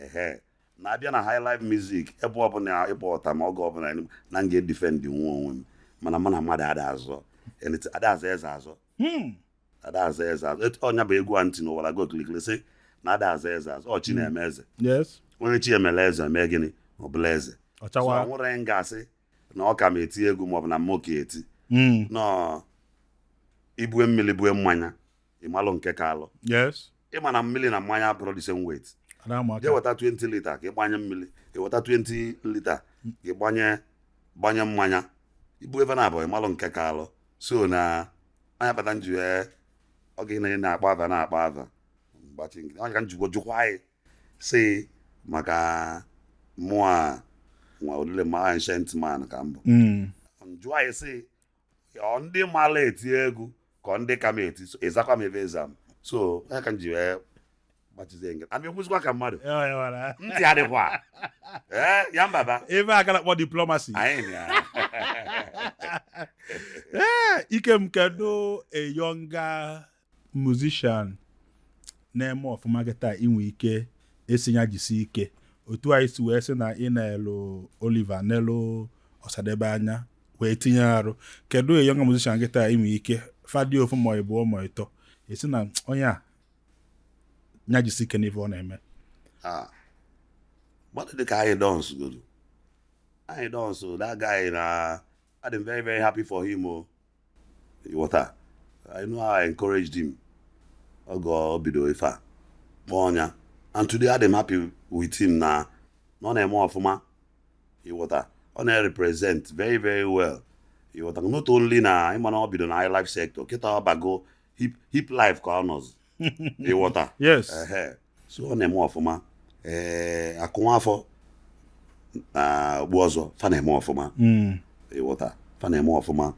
Ehe, na-abịa na high life music, ebe ọbụla ịkpọ ọta ma oge ọbụla na m ga-edefend nwa onwe m, mana mụ na mmadụ ada azọ anything, ada azọ eze azọ. Ada azọ eze azọ. Ọnya bụ egwu a ntị n'ụwara go kilikili sị na ada azọ eze azọ, ọ chi na-eme eze. Onye chi emele eze mee gịnị? Ọ bụla eze. So ọchawa. ọ nwere m ga-asị na ọ ka m eti egwu maọbụ na mmụ ka eti. Nọọ ibue mmiri, bue mmanya, ịmalụ nke ka alụ. Ịma na mmiri na mmanya abụrụ the same weight. Jee weta 20 lita ka ị gbanye mmiri, ị weta 20 lita ka ị gbanye mmanya. Ibu ebe na abụọ ịmalụ nke ka alụ. So na anya kpata nji wee oge ị na-akpọ ava na-akpọ ava mgbachi nkịtị. Onye ka njikwa jụkwa anyị si maka mụa nwa olile ma ancient man ka mbụ. Njụ anyị si ọ ndị mara eti egwu ka ọ ndị ka m eti, so ịzakwa m ebe ịza m. So onye ka m ji wee gbachizie nkịtị, ana ekwuzikwa ka mmadụ. Ya, ya. Ntị adịkwa ee ya mbaba. Ebe a ka na-akpọ diplomacy. Anyị na Ee, Ikem, kedu a younger musician na-eme ọfụma kịta inwe ike esi ya jisi ike otu anyị si wee sị na ị na-elu Oliver n'elu Ọsadebe anya wee tinye arụ? Kedu a younger musician kịta inwe ike fadị ofu ma ịbụọ ma ịtọ esi na onye a ya jisi ike n'ife ọ na-eme? Ah, mmadụ dịka anyị dons godu anyị dons, that guy na I'm very very happy for him o. Ịghọta, I know how I encouraged him oge ọ bido ife a kpọọ ọnya, and today I'm happy with him na ọ na-eme ọfụma. Ịghọta, ọ na-represent very very well. Ịghọta, not only na ịma na ọ bido na high life sector, kịta ọ bago hip life ka ọ nọzi. Ịghọta? Yes. Ehe. So ọ na-eme ọfụma. Ee, akụnwafọ na ogbu ọzọ fa na-eme ọfụma. Ịghọta, fa na-eme ọfụma.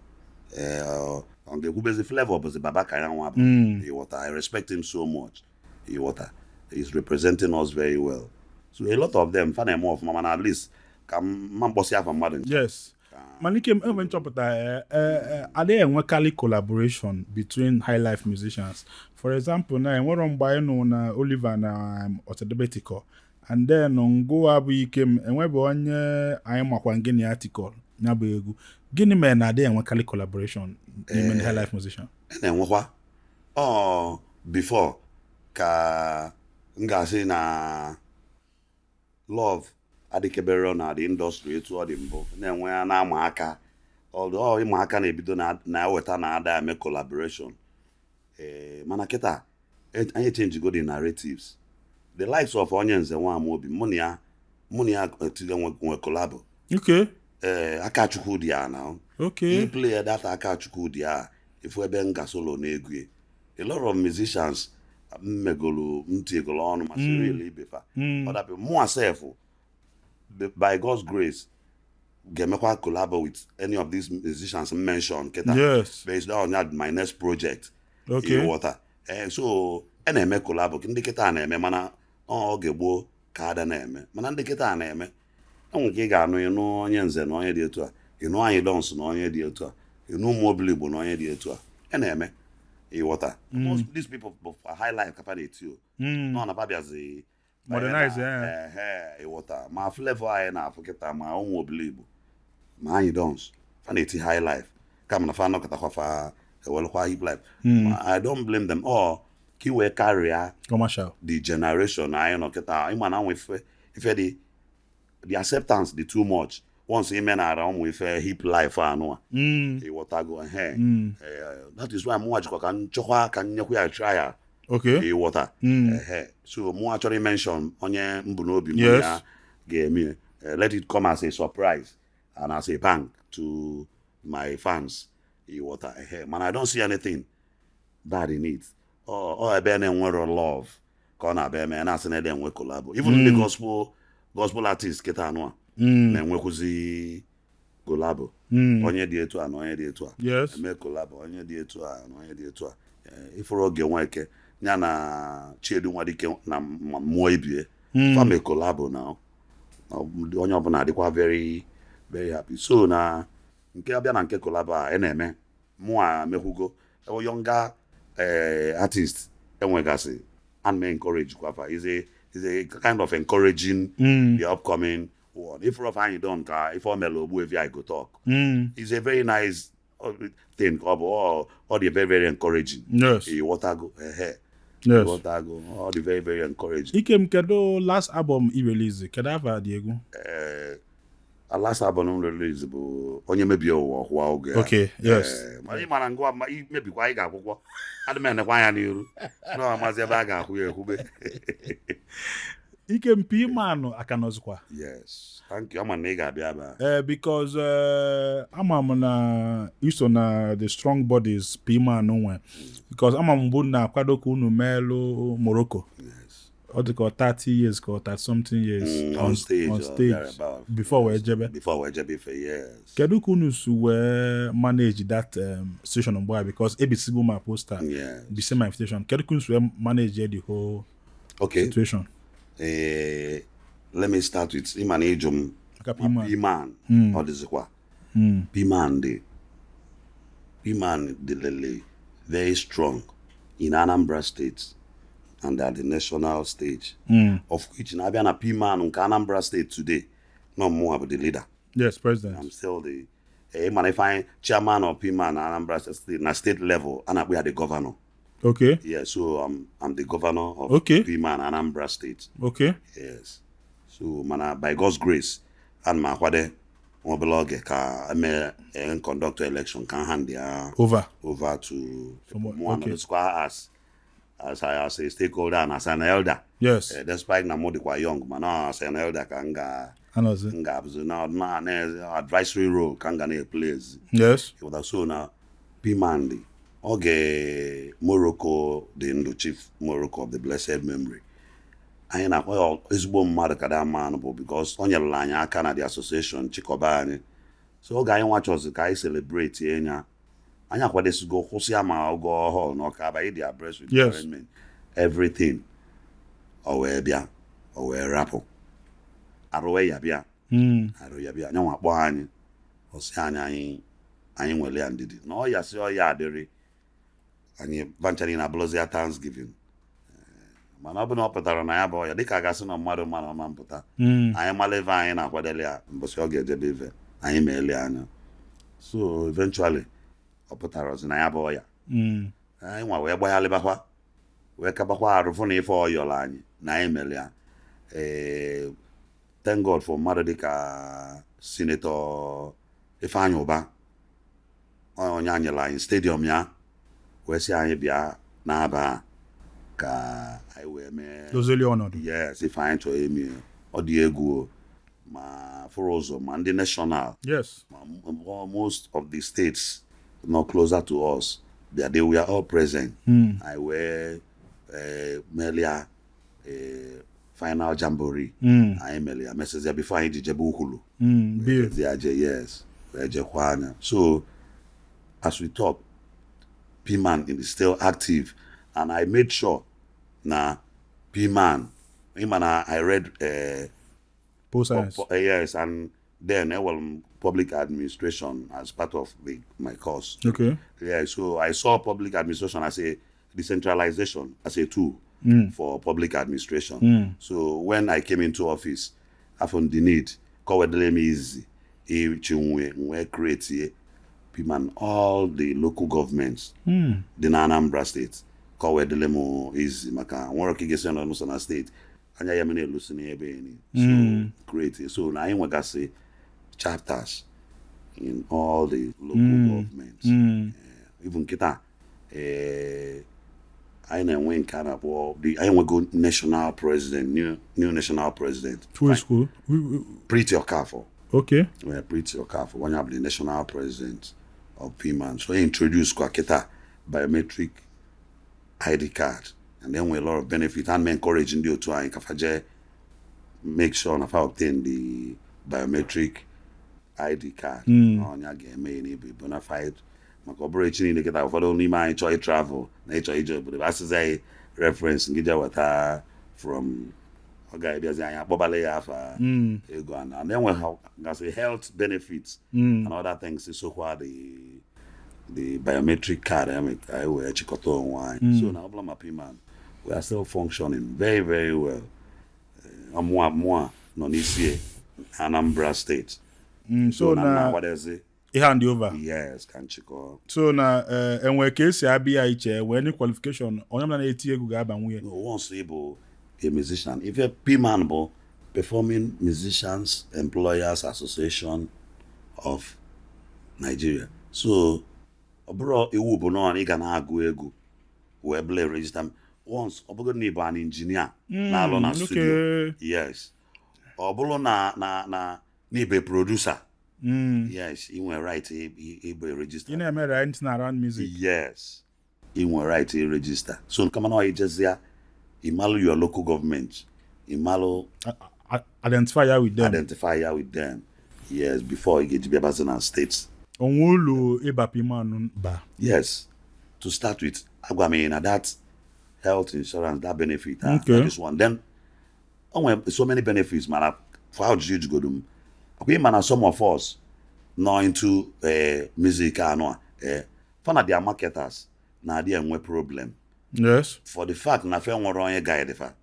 Ee, ọ ga-ekwubezi Flavor bụzi baba ka ya nwa bụ. Ịghọta, I respect him so much. Ịghọta, he's representing us very well. So a lot of them fa na-eme ọfụma, mana at least ka mma mkpọsị afa mmadụ nche. Yes, mana ike enwe nchọpụta, adịghị enwekarị collaboration between high life musicians. For example, na enwero mgbe anyị nụ na Oliver na Osadebe tikọ, and then ngụ abụ Ikem enwebe onye anyị makwa ngịnị ya tikọ ya bụ egwu. Gịnị mere na adịghị enwekarị collaboration n'ime ndị high life musician? A na-enwekwa. Ọ before ka m ga-asị na love adịkebere na the industry etu ọ dị mbụ na-enwe ya na-ama aka. Although ịma aka na-ebido na-eweta na ada eme collaboration, ee, mana kịta anyị echenjigo the narratives. The likes of onye nze Nwamobi, mụ na ya etigo nwe collabo. Ee, Akachukwu dị ya na he play that Akachukwu dị ya ifu ebe nga solo na-egwu ya. A lot of musicians mmegolu ntiegolo ọnụ ma Cyril Ibefa, other people, mụ sef by God's grace ga-emekwa collabo with any of these musicians mention kịta based on that my next project. Ịghọta? Eh, so e na-eme collabo, ndị kịta na-eme, mana ọ oge gboo ka ada na-eme, mana ndị kịta na-eme. Enwere ka ị ga-anụ ịnụ onye nze na onye dị etu a, ịnụ anyị dons na onye dị etu a, ịnụ ụmụ obili Igbo na onye dị etu a e na-eme. Ịghọta? Most these people bụ for high life kapa na-eti o nọ na babiazi Modernize, yeah. Ehe, ịghọta, ma Flavor anyị na-afụ kịta, ma ụmụ obili Igbo, ma anyị dons, fa na-eti high life, kama na fa nọkọtakwa fa ewelụkwa hip life. I don't blame them, ọ ka i wee karịa commercial the generation anyị nọ kịta. Ịma na nwe ife dị the acceptance dị too much once ime nara ụmụ ife hip life anụ a. Ịghọtago? Ehe. Eh, that is why mụnwa jikwa ka m chọkwa ka m nyekwa ya trial. Ịghọta? Ehe. So mụnwa chọrọ mention onye mbụ n'obi m ya ga-eme. Eh, let it come as a surprise and as a bang to my fans. Ịghọta? Ehe. Mana I don't see anything bad in it. Ọ ebe na-enwero love ka ọ na-abịa eme na-asị na ede enwe collabo. Even ndị gospel artist kịta anụ a na-enwekwuzi collabo, onye dị etu a na onye dị etu a eme collabo, onye dị etu a na onye dị etu a. Eh, ifuru oge Nweke ya na Chiedu Nwadike na mmụọ ibie fame collabo na onye ọbụla adịkwa very very happy. So na nke abịa na nke collabo a ị na-eme, mụ a mekwugo younger artist enwegasị and may encourage kwafa is a kind of encouraging the upcoming one. If rough anyị don ka ife o mere Ogbuefi, I go talk. It's a very nice thing ka ọ bụ ọ dị very very encouraging. Ịghọtago? Ehe. Ịghọtago? Ọ dị very very encouraging. Ikem, kedu last album i release? Kedu afa dị egwu? Eh, last album m release bụ Onye Mebie Ụwa Ọkwụwa Oge Ya. Okay, yes. Eh, mana ị mara ngwa ma imebikwa anyị ga-akwụkwọ adị m enekwa anya n'iru na amazi ebe a ga-akwụ ya ekwube. Ikem, PMAN aka nọzikwa? Yes, thank you. Ama na ị ga-abịa ebe a. Ee, because ama m na iso na the strong bodies PMAN nwe, because ama m mbụ na-akwado ka unu meelụ Morocco. Ọ dị ka ọ 30 years ka ọ 30 something years on stage on or stage thereabout. Before wee jebe. Before wee jebe ife, yes. Kedu ka unu si wee manage that situation mgbe a? Because ebisigo ma poster, bisi ma invitation. Kedu ka unu si wee manage the whole situation? Let me start with ịma na ịjụ m maka ma PMAN. PMAN ọ dịzikwa. PMAN dị, PMAN dị lele very strong in Anambra State and at the national stage, of which na-abịa na PMAN nke Anambra State today, no, mụnwa bụ the leader. Yes, president. I'm still the ịma na ife chairman of PMAN na Anambra State na state level, a na-akpọ ya the governor. Yeah, so I'm the governor of PMAN Anambra State. Yes. So mana by God's grace, ana m akwado nwa obere oge ka eme conduct election ka hand ya over over to Someone, mụ anọdụzikwa as a stakeholder and as an elder. Despite na mụ dịkwa young, mana as an elder ka m ga anọzi. M ga-abụzi na advisory role ka m ga na-eplay ezi. Ịghọta? So na PMAN dị oge Morocco dị ndụ, Chief Morocco of the blessed memory, anyị na-akpọ ya ezigbo mmadụ ka that man bụ, because o nyere anyị aka na the association chịkọba anyị. So oge anyị nwa chọzi ka anyị celebrate ya, anyị akwadosigo kwụsị ya ma ogo hall na ọka anyị dị abreast with arrangement, everything. O wee bịa, o wee rapụ arụ ya bịa. Arụ ya bịa, nyanwa kpọọ anyị, ọ sị anyị anyị nwere ya ndidi na ọ ya sị ọ ya adịrị anyị vanchari na abụrụzi ya Thanksgiving. Mana ọ bụ na ọ pụtara na ya bụ ọya dịka a gasị na mmadụ mmadụ ọma mpụta, anyị mara ife anyị na-akwadele ya mbọsị ọ ga-ejebe ife anyị ma ele anya. So eventually ọ pụtara ọzọ na ya bụ ọya. Anyị nwa wee gbaghalịbakwa wee kabakwa arụ fụ na ife ọ yọrọ anyị na anyị mere ya. Ee, thank God for mmadụ dịka Senator Ifeanyị Ụba, onye anyere anyị stadium ya wee sị anyị bịa n'aba ka anyị wee mee dozili ọnọdụ. Yes, ife anyị chọrọ ime ọ dị egwu o. Ma fụrụ ụzọ ma ndị national ma most of the states not closer to us bịa, they were all present. Anyị wee melia final jamboree. Anyị mere ya mesịzịa before anyị ji jebe Ukwulu. Bill. Jezi aje, yes, wee jekwa anya. So as we talk, PMAN is still active and I made sure na PMAN, ịma na I read Post science. Yes, and then enwere m public administration as part of my course. Yeah, so I saw public administration as a decentralization, as a tool for public administration. So when I came into office, I found the need, ka o wedere m easy ịchị nwe create PMAN all the local governments dị na Anambra State, ka o wedere m easy maka nwere ka ị ga-esi nọ n'ụsọ na steeti anya ya mere elusi n'ebe enyi. So create, so na anyị nwegasị chapters in all the local governments. Even nkịta anyị na-enwe nke a na-akpọ anyị nwego national president, new national president. Which school? Pretty Okafor. Yeah, Pretty Okafor, onye bụ the national president of PMAN. So he introduced kwa kịta biometric ID card and then we a lot of benefit and encourage ndị otu anyị ka fa jee make sure na fa obtain the biometric ID card. Ọnya ga-eme ya n'ibu bona fide, maka ọ bụrụ echi niile kịta ụfọdụ n'ime anyị chọọ travel na ịchọ ije obodo, asịzi anyị reference ngị jee weta from, ọ ga-ebiazi anyị akpọbala ya afa ego and enwe ha gasị health benefits and other things sokwa the biometric card anyị ka anyị wee chịkọta onwe anyị. So na ọbụla ma PMAN, we are still functioning very very well. Ọmụa mụa nọ n'isi Anambra State. So na na na-akwadozi ihe hand over. Yes, ka nchịkọ. So na enwe ka esi abịa iche wee any qualification onye ọbụla na-eti egwu ga-aba nwunye? No, once ị bụ a musician, ife PMAN bụ Performing Musicians Employers Association of Nigeria. So ọ bụrụ iwu bụ na ị ga na-agụ egwu wee bụla register. Once ọ bụrụ na ị bụ an engineer na-alụ na studio, yes, ọ bụrụ na ị bụ producer, yes, ị nwere right ịbụ register. Ị na-eme right around music. Yes, ị nwere right ị register. So kama na ọ ijezia ịmalụ your local government, ịmalụ Identify ya with them. Identify ya with them, yes, before ị ga-eji bịabazi na states. Onwe ụlọ ịba PMAN ba? Yes, to start with, agwa m na that health insurance, that benefit, this one. Then o nwere so many benefits, mana for ajụjụ ijugodo m akwa, ịma na some of us nọ into music anụ a, fa na their marketers na-adị enwe problem for the fact na fe nwere onye guide fa.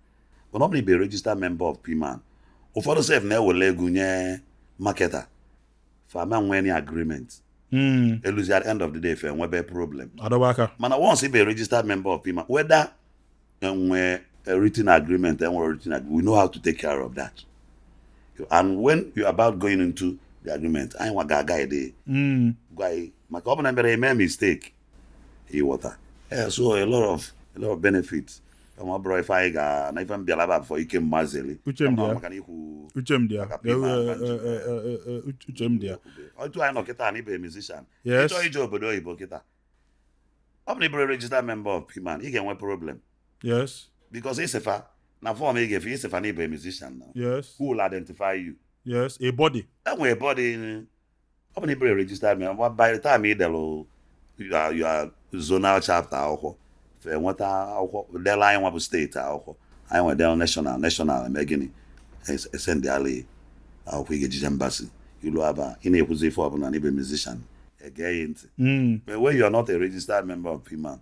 But ọ bụrụ ibe registered member of PMAN, ụfọdụ sef na-ewele ego nye marketer, fa ma nwee any agreement. Eluzi at the end of the day, fe enwebe problem. Adọba aka. Mana once ị bụ a registered member of PMAN, whether enwe a written agreement, enwere written agreement, we know how to take care of that. And when you're about going into the agreement, anyị nwa ga-guide gwa anyị, maka ọ bụ na mere eme mistake, ịghọta. Yeah, so a lot of benefits. Kama ọ bụrụ ife anyị ga na ife m bịara ebe a for ike mmazeli. Uche m dị ya. Maka na ikwu Uche m dị ya. maka PMAN, Uche m dị ya. Otu anyị nọ kịta na ịbụ musician, ịchọ ije obodo oyibo kịta, ọ bụ na ị bụrụ registered member of PMAN, ị ga-enwe problem because isefa na form ị ga-efe, isefa na ịbụ musician now. Who will identify you? Yes, a body. Enwere body. Ọ bụ na ị bụrụ registered member, by the time ị delụ your zonal chapter akwụkwọ, fe nweta akwụkwọ, dela anyị nwa bụ steeti akwụkwọ, anyị nwe del national, national eme gịnị? Esendị ala akwụkwọ ị ga-ejije embassy. Ilu aba, ị na-ekwuzi ife ọbụla na ịbụ musician, ege ya ntị. But when you are not a registered member of PMAN,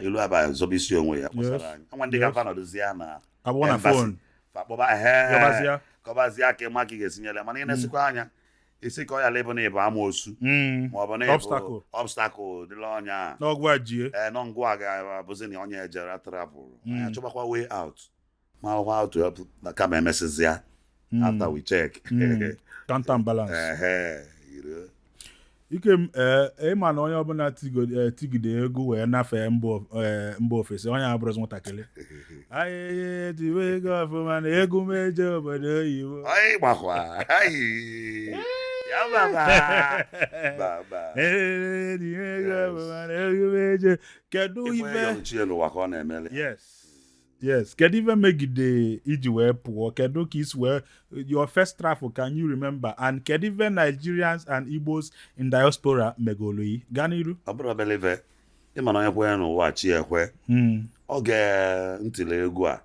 ilu aba zobe isi onwe ya gbasara anyị. Anwa ndị ga-afa nọdụzi ya na Abụọ na embassy. phone. Fa kpọba ehe. Yọbazịa. Kọbazie aka ịma ka ị ga-esinyere ya, mana ị na-esikwa anya isi ka ọ yala ịbụ na ịbụ amoosu ma ọ bụ na ịbụ Obstacle. Obstacle dịla ọnya. N'ọgwụ a jie. Ee, nọ ngwa ga-abụzi na onye ejere travel, anyị achọbakwa way out, ma how to help na kama emesịzịa after we check. Counter and balance. Ehe, you know. Ike m, ee, ịma na onye ọbụla tigide egwu wee nafee mba ofesi, onye abụrụzi nwatakịrị anyị tiwe ego ọfụma na egwu m eje obodo oyibo. Anyị gbakwa anyị ya baba baba. Ee, tiwe ego ọfụma na egwu m eje. Kedu ife ife onye ochie n'ụwa ka ọ na-emeli. Yes, kedu ife megide iji wee pụọ? Kedu ka isi wee your first travel, can you remember? And kedu ife Nigerians and Igbos in diaspora megolo yi? Gaa n'iru. Ọ bụrụ obele ife, ịma na onye kwenye n'ụwa, chi ekwe. Oge ntịle egwu a,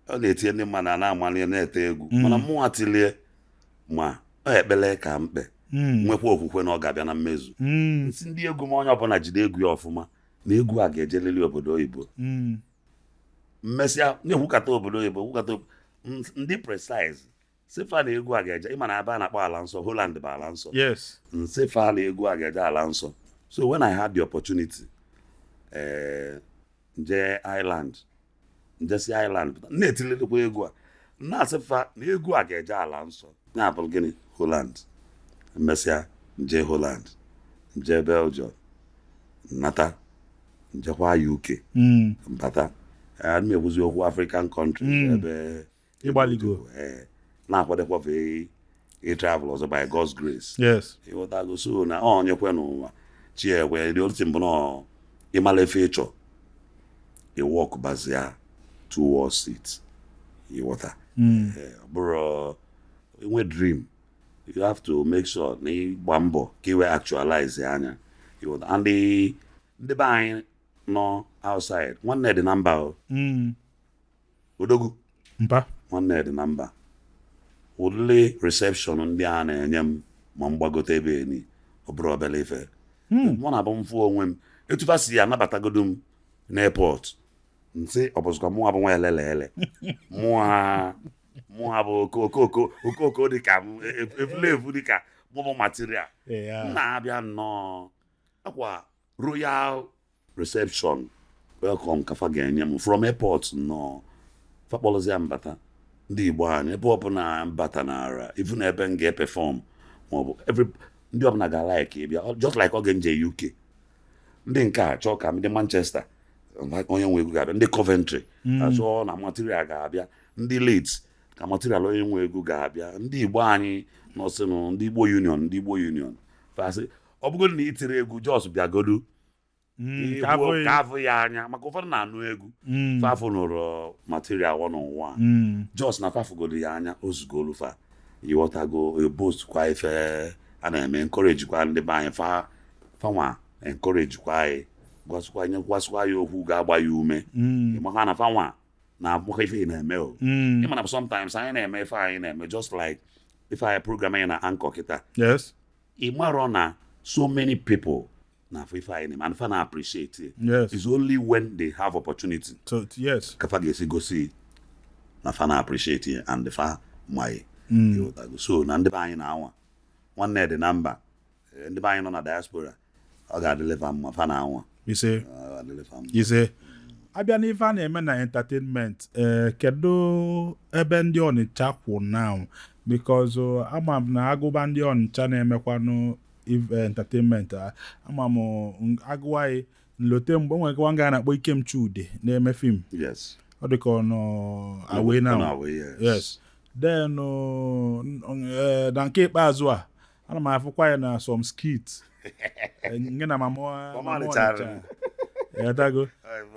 ọ na-etinye ndị mmadụ a na-amali na-ete egwu, mana mmụọ tilie ma ọ ekpele ka mkpe nwekwa okwukwe na ọ ga-abịa na mmezu. Nsị ndị egwu m, onye ọbụla jide egwu ya ọfụma na egwu a ga-ejelili obodo oyibo. Mmesịa na-ekwukata obodo oyibo, kwukata ndị precise sifa na egwu a ga-eje, ịma na ebe a na-akpọ ala nsọ, Holland bụ ala nsọ. Nsịfa na egwu a ga-eje ala nsọ. So when I had the opportunity, nje Ireland, njesi Ireland pụta, na-etilekwa egwu a, na-asịfa na egwu a ga-eje ala nsọ, ya bụ gịnị? Holland. Mmesịa nje Holland, nje Belgium, nata, njekwa UK, mbata. Ana m ekwuzi okwu African countries ebe Ịgbaligo. Na-akwadekwa ị travel ọzọ by God's grace. Ịghọtago? So na ọ onye kwe n'ụwa, chi ekwe. Dị otu mbụ na ịmala efe ịchọ, ị work bazia towards it, ịghọta. Ọ bụrụ inwe dream, you have to make sure na ịgba mbọ ka ị wee actualize ya anya, ịghọta. And ndị be anyị nọ outside, nwanne dị na mba o. Odogwu. Mpa. Nwanne dị na mba. Ụdịrị reception ndị a na-enye m ma m gbagote ebe eni, ọ bụrụ obere ife. Mụ na-abụ mfụ onwe m etufa si anabatagodo m n'airport, nsị ọ bụzikwa mụ abụ nwa elele ele, mụa bụ okoko okoko dịka m efulefu dịka mụ bụ material. M na-abịa nnọọ akwa royal reception, welcome kafa ga-enye m from airport nnọọ, fakpọrọzi ya mbata. Ndị Igbo anyị, ebe ọbụla mbata nara, even ebe m ga-epefọm maọbụ every ndị ọbụla ga-like ịbịa, just like oge nje UK, ndị nke a chọọ ka m ndị Manchester Onye nwe egwu ga-abịa. Ndị Coventry azụọ na material ga-abịa. Ndị Leeds ka material onye nwe egwu ga-abịa. Ndị Igbo anyị nọsịnụ, ndị Igbo Union, ndị Igbo Union fasị ọ bụgodị na itiri egwu, just bịagodu Ka afọ ka afụ ya anya, maka ụfọdụ na-anụ egwu, fafụ nụrụ material one on one, just na fafụgodo ya anya ozugolu fa, ịghọtago? Ebost kwa ife a na-eme, encourage kwa ndị be anyị, fa fanwa encourage kwa anyị, gwasịkwa nyekwasịkwa ya okwu ga-agba ya ume, maka na fanwa na-abụkwa ife ị na-eme o. Ịma na sometimes anyị na-eme ife anyị na-eme, just like ife anyị, program anyị na Anchor kịta, ị marọ na so many people na-afụ ife anyị na-eme and fa na appreciate it. It's only when they have opportunity So yes. ka fa ga-esi gosi na fa na appreciate it and fa ma ya. Ịghọtago? So na ndị be anyị na-anwa, nwanne dị na mba, ndị be anyị nọ na diaspora, ọ ga-adịle fa mma, fa na-anwa. Ise. Ọ ga-adịle fa mma. Ise. Abịa n'ife a na-eme na entertainment, kedu ebe ndị Ọnịcha kwụ now? Because ama m na agụba ndị Ọnịcha na-emekwanụ entertainment, ama m agụwa anyị nlote mgbe o nwere nwa nga a na-akpọ Ikem Chude na-eme film. Ọ dị ka ọ nọ away now. Ọ nọ away, yes. Yes. Then na nke ikpeazụ a, ana m afụkwa ya na some skit nke na mama Mama mama Ọnịcha. Ọnịcha. Ịghọtago?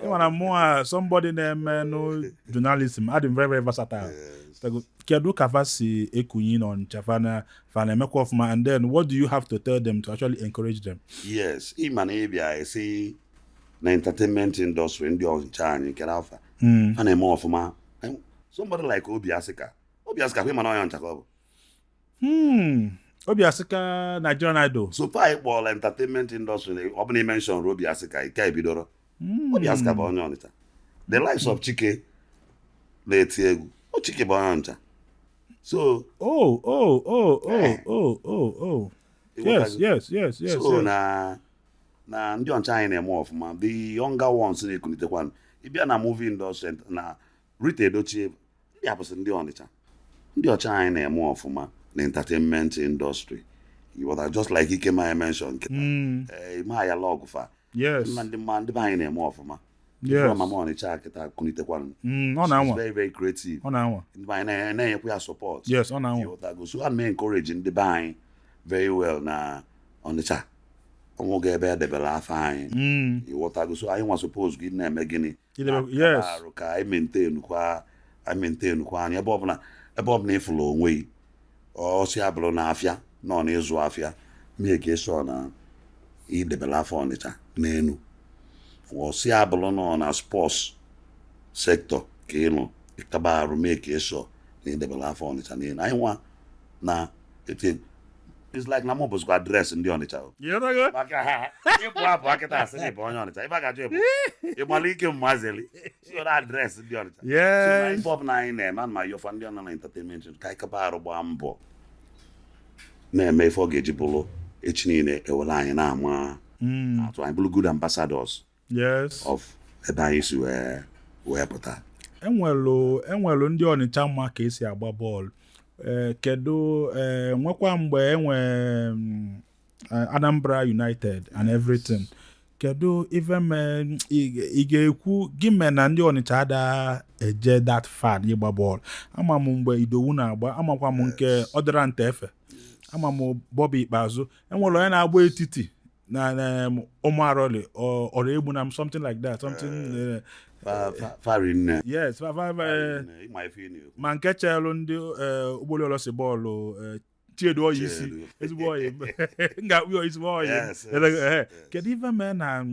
Ị mara mụa, somebody na-eme no journalism, adị m very very versatile. Ịghọtago? Kedu ka fa si ekunyi n'Ọnịcha? Fa na-emekwa ọfụma? And then what do you have to tell them to actually encourage them? Yes, ịma na ịbịa esi na entertainment industry, ndị Ọnịcha anyị kere afa ha na-eme ọfụma. Somebody like Obi Asika, Obi Asika kwa, ịma na onye Ọnịcha ka ọ bụ. Obi Asika, Nigerian Idol. So far ị kpọọla entertainment industry, ọ bụ na mention Obi Asika, ike ebidoro. Obi Asika bụ onye Ọnịcha. The likes of Chike na-eti egwu, o Chike bụ onye Ọnịcha, so Oh. Yes. So na ndị Ọnịcha anyị na-eme ọfụma. The younger ones na-ekunitekwa, ịbịa na movie industry na Rita Edochie, ndị a bụsị ndị Ọnịcha. Ndị ọcha anyị na-eme ọfụma na entertainment industry. Ịghọta? Just like Ike ma mention nkịta, ime ya lọgụfa nna ndị mma, ndị be anyị na-eme ọfụma. Mama Ọnịcha kịta kunitekwanụ. Ọ na-anwa. She's very very creative. Ọ na-anwa. Ndị be anyị na-enyekwa ya support. Yes, ọ na-anwa. Ịghọtago? So ana m encourage ndị be anyị very well na Ọnịcha ọnwụgo ebe edebere afọ anyị. Ịghọtago? So anyị nwa suppose gị na-eme gịnị? Arụ ka anyị maintain kwa, anyị maintain kwa anyị ebe ọbụla ịfụrụ onwe gị, ọsị ya bụrụ n'afịa nọ n'ịzụ afịa, mee ka ịsọ na idebere afọ Ọnịcha n'elu, ọsị ya bụrụ nọ na sports sector ka ị nọ, ịkaba arụ mee ka ịsọ na idebere afọ Ọnịcha n'elu. Anyị nwa na eti, it's like na mụ bụzikwa address ndị Ọnịcha o. Ịghọtago? Maka ha ịpụ apụ akịta asị na ịbụ onye Ọnịcha, ife a ga-ajụ ịbụ ịgbala ike mmazili so na address ndị Ọnịcha. So na ife ọbụla anyị na-eme, ana m ayọfa ndị ọ nọ na entertainment ka anyị kaba arụ gbaa mbọ na-eme ife ọ ga-eji bụrụ echi niile ewere anyị na-ama atụ, anyị bụrụ good ambassadors of ebe anyị si wee pụta. Enwelu ndị Ọnịcha mma ka esi agba bọọlụ. Kedu nwekwa mgbe enwe Anambra United and everything, kedu ife me ị ga-ekwu gị mee na ndị Ọnịcha ada eje that far n'ịgba bọọlụ? Ama m mgbe Idowu na-agba, amakwa m nke ọdịra nta efe, ama m Bobby Ikpeazụ, enwere onye na-agba etiti na Ụmụarọli ọrụ egbu na m, something like that, something Farinne. Yes, fa Farinne, ịma ife ị na-ekwu. Ma nke chelụ ndị ụgbọelu si bọọlụ, Chiedu oyi isi. Chiedu. Ezigbo oyi m ga-akpụ ya, ezigbo oyi m. Kedu ife mee na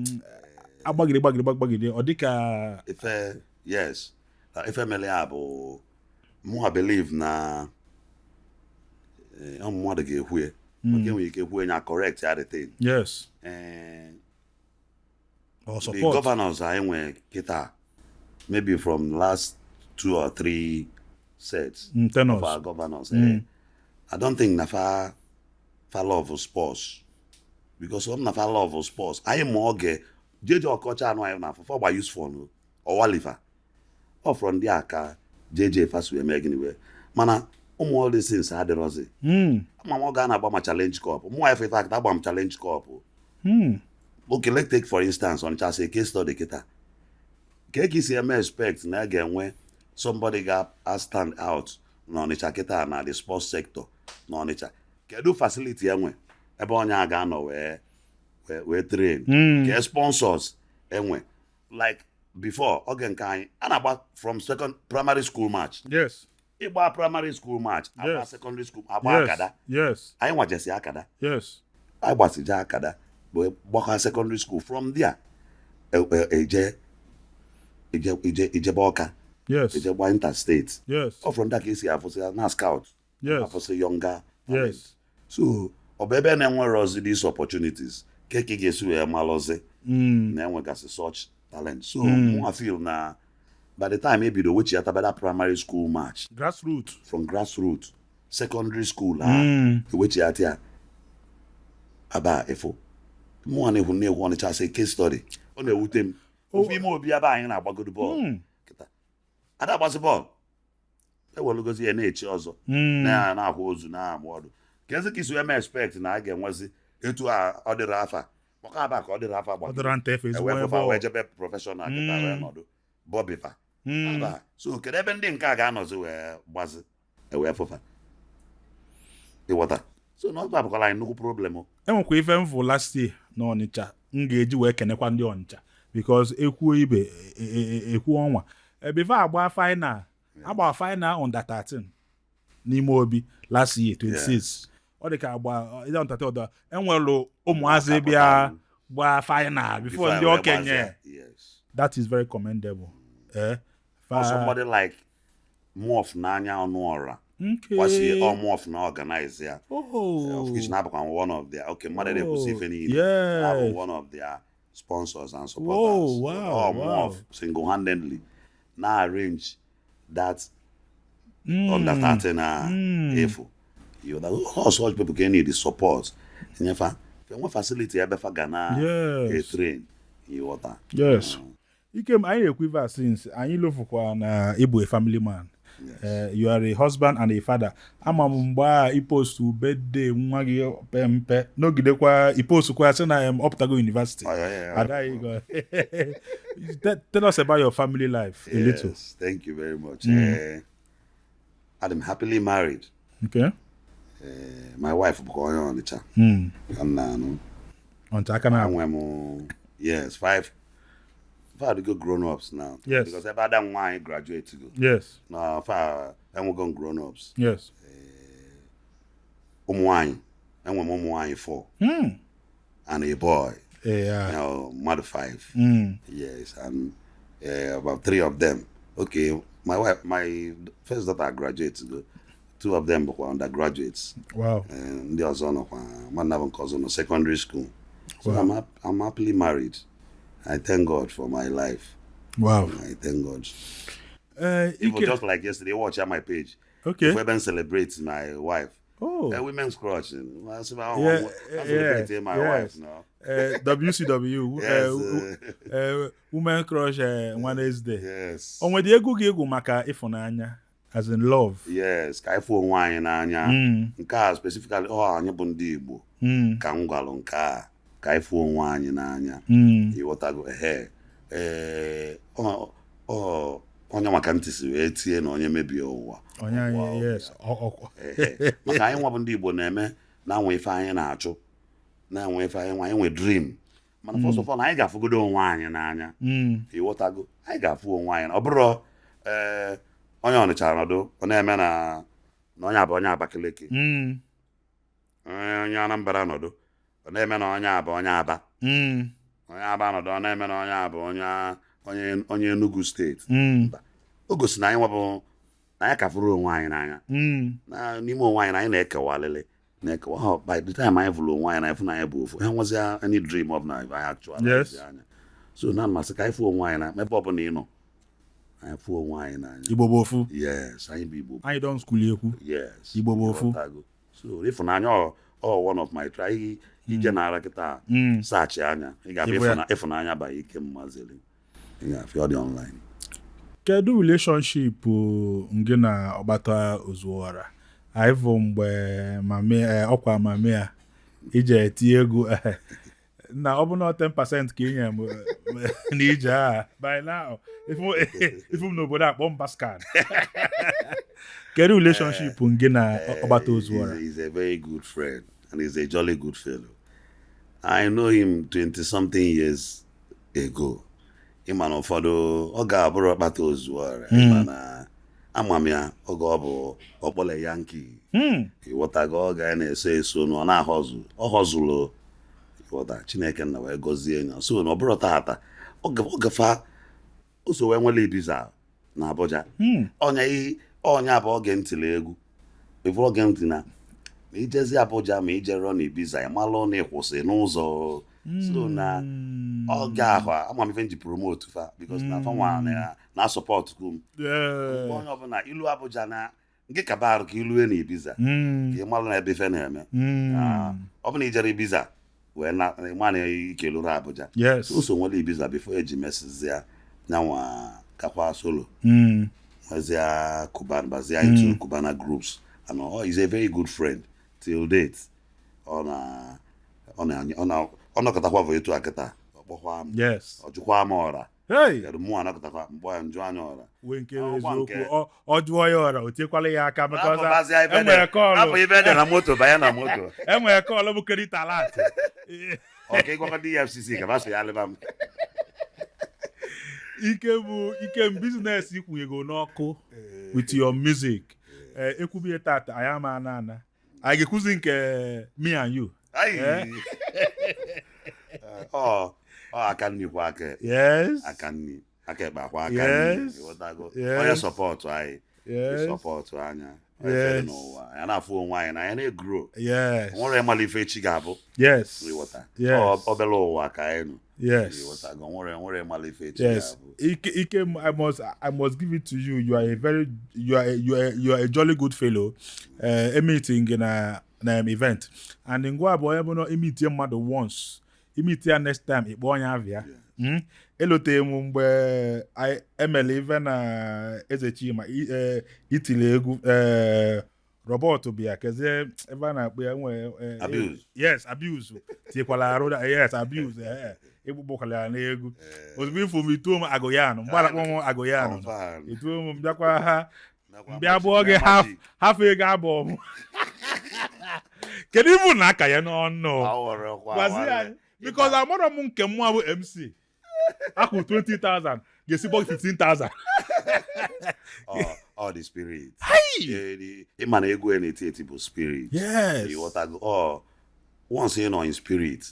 agbagide gbagide gbagide, ọ dịka Ife, yes. Ife mere ya bụ mụa believe na ọ mmadụ ga-ekwu ya, maka enwere ike kwuo ya correct ya, the thing. Or The support. governors anyị nwere kịta, maybe from last two or three sets tenors of our governors, I don't think na fa love sports, because ọ na fa love sports, anyị ma oge jeje ọkọcha anụ anyị na afọ gba useful ọwalifa ọ from ndị a ka jeje fasu eme gịnị wee, mana ụmụ all these things adịrọzi. Ama m oge a na-agba ma Challenge Cup, mụ ife fact agba m Challenge Cup. Okay, let's take for instance Onitsha as a case study kịta. Ka ka isi eme expect na a ga-enwe somebody ga stand out n'Ọnịcha kịta na the sports sector n'Ọnịcha? Kedu facility enwe ebe onye a ga-anọ wee train? Ke sponsors enwe? Like before, oge nke anyị, a na-agba from second primary school match. Ịgba primary school match, agba secondary school, agba akada. Anyị nwachesi akada. Anyị gbasija akada wee gbakọ secondary school. From there eje ije ijebe Ọka, eje gba interstate. Ọ from there ka esi afụsị na scout, afụsị younger talent. So ọ bụ ebe na-enwerozi these opportunities ka ị ga-esi wee malụzi na-enwegasị such talent? So mụnwa feel na by the time ebido wechiatabada primary school match grassroots, from grassroots secondary school a ewechiata ya aba efo, mụnwa na-ekwu Ọnịcha asị case study. Ọ na-ewute m ofu ime obi ebe anyị na-agbagodo bọọlụ kịta ada agbasi bọọlụ, ewelugozi ya na-echi ọzọ, na-akwa ozu, na-amụ ọdụ. Ka ezi ka isi wee mee expect na a ga-enwezi etu a ọ dịrị afa maka aba ka ọ dịrị afa ọ gbagoro dịra nta efe ezigbo ewee ebe fụfa wee ọ. jebe professional kịta wee nọdụ bọbifa aba. So kedu ebe ndị nke a ga-anọzi wee gbazi ewee fụfa? Ịghọta? So na ọ bụkwara anyị nnukwu problem o. Enwekwa ife m fụ last year na Ọnịcha m ga-eji wee kenekwa ndị Ọnịcha, because ekwuo ibe ekwuo ọnwa before agba final, agba final under 13 n'ime obi last year 26. Ọ dị ka agba ịda under 13 ọdọ enwelu ụmụazị bịa gbaa final before ndị wee okenye. gbazia. Yes. That is very commendable, eh. Or somebody like Morph n'anya ọnụ ọra kwasie ọ Morph na organize ya, of which na-abụkwa one of their, okay, mmadụ na-ekwusi ife niile, na-abụ one of their sponsors and supporters. Or Morph single-handedly na arrange that under 13 na efu. You know, all such people can need the support, nyefa enwe facility ebe fa ga na train, ịghọta? Yes. Ikem, anyị na-ekwu ife a since anyị lofukwa na ịbụ a family man. You are a husband and a father. Ama m mgbe a ipostu birthday nwa gị pe mpe n'ogidekwa ipostukwa sị na ọ pụtago university. Oh, yeah. Ada go. Tell us about your family life a little. Yes, thank you very much. I'm happily married. My wife bụkwa onye Ọnịcha. Ka m na-anụ. Ọnịcha aka na Enwe m, yes, five. Fa go grown ups now. Because ebe ada m nwaanyị graduate go. Na fa enwego grown ups. Ụmụ nwaanyị, enwe m ụmụ nwaanyị four and a boy. You know, mmadụ five. Yes, and about three of them. Okay, my wife, my first daughter graduate go. Two of them bụkwa undergraduates. Ndị ọzọ nọkwa, nwanne bụ nke ọzọ nọ secondary school. So I'm happily married. I thank God for my life. I thank God. Even Ike, just like yesterday, watch at my page. If I been celebrate my wife. Women's crush. I say, I celebrate my wife now. WCW. Yes. Women Crush Wednesday. Yes. O nwere egwu gị egwu maka ịfụnanya, as in love? Yes, ka anyị fụ onwe anyị n'anya. Nke a specifically, ọ anyị bụ ndị Igbo ka m gwalụ nke a, ka anyị fụ onwe anyị n'anya. Ịghọtago? Ehe, ee, ọ onye maka ntị si wee tie na onye mebie ụwa. Onye anyị Ụwa. Yes. Ehe, maka anyị nwa bụ ndị Igbo na-eme na-anwe ife anyị na-achụ, na-enwe ife anyị nwa anyị nwe dream, mana first of all anyị ga-afụgodo onwe anyị n'anya. Ịghọtago? Anyị ga-afụ onwe anyị. Ọ bụrụ ee onye Ọnịcha nọdụ, ọ na-eme na onye abụ onye Abakaliki, onye Anambra nọdụ, ọ na-eme na onye abụ onye Aba, onye Aba nọdụ, ọ na-eme na onye abụ onye Enugu steeti. O gosi na anyị nwebụ na anyị ka fụrụ onwe anyị n'anya. Na n'ime onwe anyị na anyị na-ekewa alịlị na-ekewa ha. By the time anyị fụrụ onwe anyị na anyị fụ na anyị bụ ofu, ha nwezia any dream of na anyị actualize anya. So na mmasị ka anyị fụ onwe anyị na ebe ọbụla ị nọ, anyị fụ onwe anyị n'anya. Igbo bụ ofu. Yes, anyị bụ Igbo. Anyị don school ekwu. Yes. Igbo bụ ofu. Ịghọtago? So ịfụnanya ọ one of my try ije na-ara kịta search anya, ị ga-abịa Ịbụ ya. Ịfụnanya ba ike mmazili, ị ga-afịa ọ dị online. Kedu relationship ngị na Ọgbata Ozuọra? Anyị bụ mgbe mami ọkwa mami a ije etinye egwu. Na ọ bụ na 10% ka ị nye m n'ije a, by now ifu m n'obodo akpọ m Baskan. Kedu relationship gị na Ọgbata Ozuora? He's a very good friend and he's a jolly good fellow. I know him 20 something years ago. Ịma na ụfọdụ ọ ga-abụrụ Ọkpata Ozuora, ịma na ama m ya oge ọ bụ ọkpọle Yankee. Ịghọtago, oge a na-eso eso na ọ na-ahọzụ, ọ họzụrụ, ịghọta, Chineke nna wee gọzie ya. So na ọ bụrụ tata oge fa o so wee nwere Ibiza na Abuja. Ọnya ọnya bụ oge ntịrị egwu ifu oge ntị na ma ijezi Abuja, ma ijero na Ibiza, ịmalụ na ịkwụsị n'ụzọ. So na oge ahụ ama m ife nji promote fa, because na fa nwa na support kum. Mgbe onye ọbụla ilu Abuja na nke kaba arụ ka ilue na Ibiza, ka ị malụ na ebe ife na-eme. Ah, ọ bụ na ijere Ibiza wee na ịma na ike lụrụ Abuja. O so nwere Ibiza before eji mesizia nyanwa kakwa solo, nwezia Cubana, bazia into Cubana groups and all. He's a very good friend till date. Ọ na ọ na ọ na ọ nọkọtakwa bụ etu akịta, ọ kpọkwa m, ọ jụkwa m ọra. Hey! Kedu mụ anọkọtakwa mgbe ya njụ anya ọra. Wee nke Ọkwa eziokwu. Ọ jụọ ya ọra, o tiekwala ya aka maka ọza. Rapụbazịa ife enwere dị, rapụ call ife dị na moto, banye na moto. Enwere call bụ credit alert. Ọ ka ịgwakọ ndị EFCC ka ba so ya leba m. Ike bụ ike m, business ikwunyego n'ọkụ with your music. Ee, ekwubie tata anyị ama ana anyị ga-ekwuzi nke me and you. Ai. Eh? Ọ aka nri kwa aka ekpe. Aka nri, aka ekpe akwa aka nri. Ịghọtago? Onye support anyị, support anya onye n'ụwa ya na-afụ onwe anyị na ya na-egrow. Nwere ịmala ife echi ga-abụ. Ịghọta? Ọ obere ụwa ka anyị nọ. Ịghọtago? Nwere ịmala ife echi ga-abụ. Ike, Ike, I must give it to you. You are a very, you are a jolly good fellow. Meeting na event. And ngwa bụ onye bụ na imeetie mmadụ once, imeet ya next time, ịkpọ onye avịa. Eloteghị m mgbe anyị emere ife na Eze Chima, itili egwu, Robert bịa kezie ebe a na-akpọ ya nwee Abuse. Yes, abuse tinyekwala arụ yes, abuse, egbukpọkwala ya n'egwu. Ozugbo ifu m, ituo m agụyanụ mgbe a na-akpọ m agụyanụ. Confirm. Ituo m bịakwa ha Nakwa mbịa bụọ gị magic. half half ego abụọ m. Kedu ibu na aka ya n'ọnụ? Awọrọkwa, gwazi nwanne. anyị, because amarọ m nke mụ bụ MC akwụ 20,000 ga-esi bọ 15,000. Ọ the spirit. Ịma na egwu a na-eti eti bụ spirit. Ịghọtago? Ọ once ị nọ in spirit,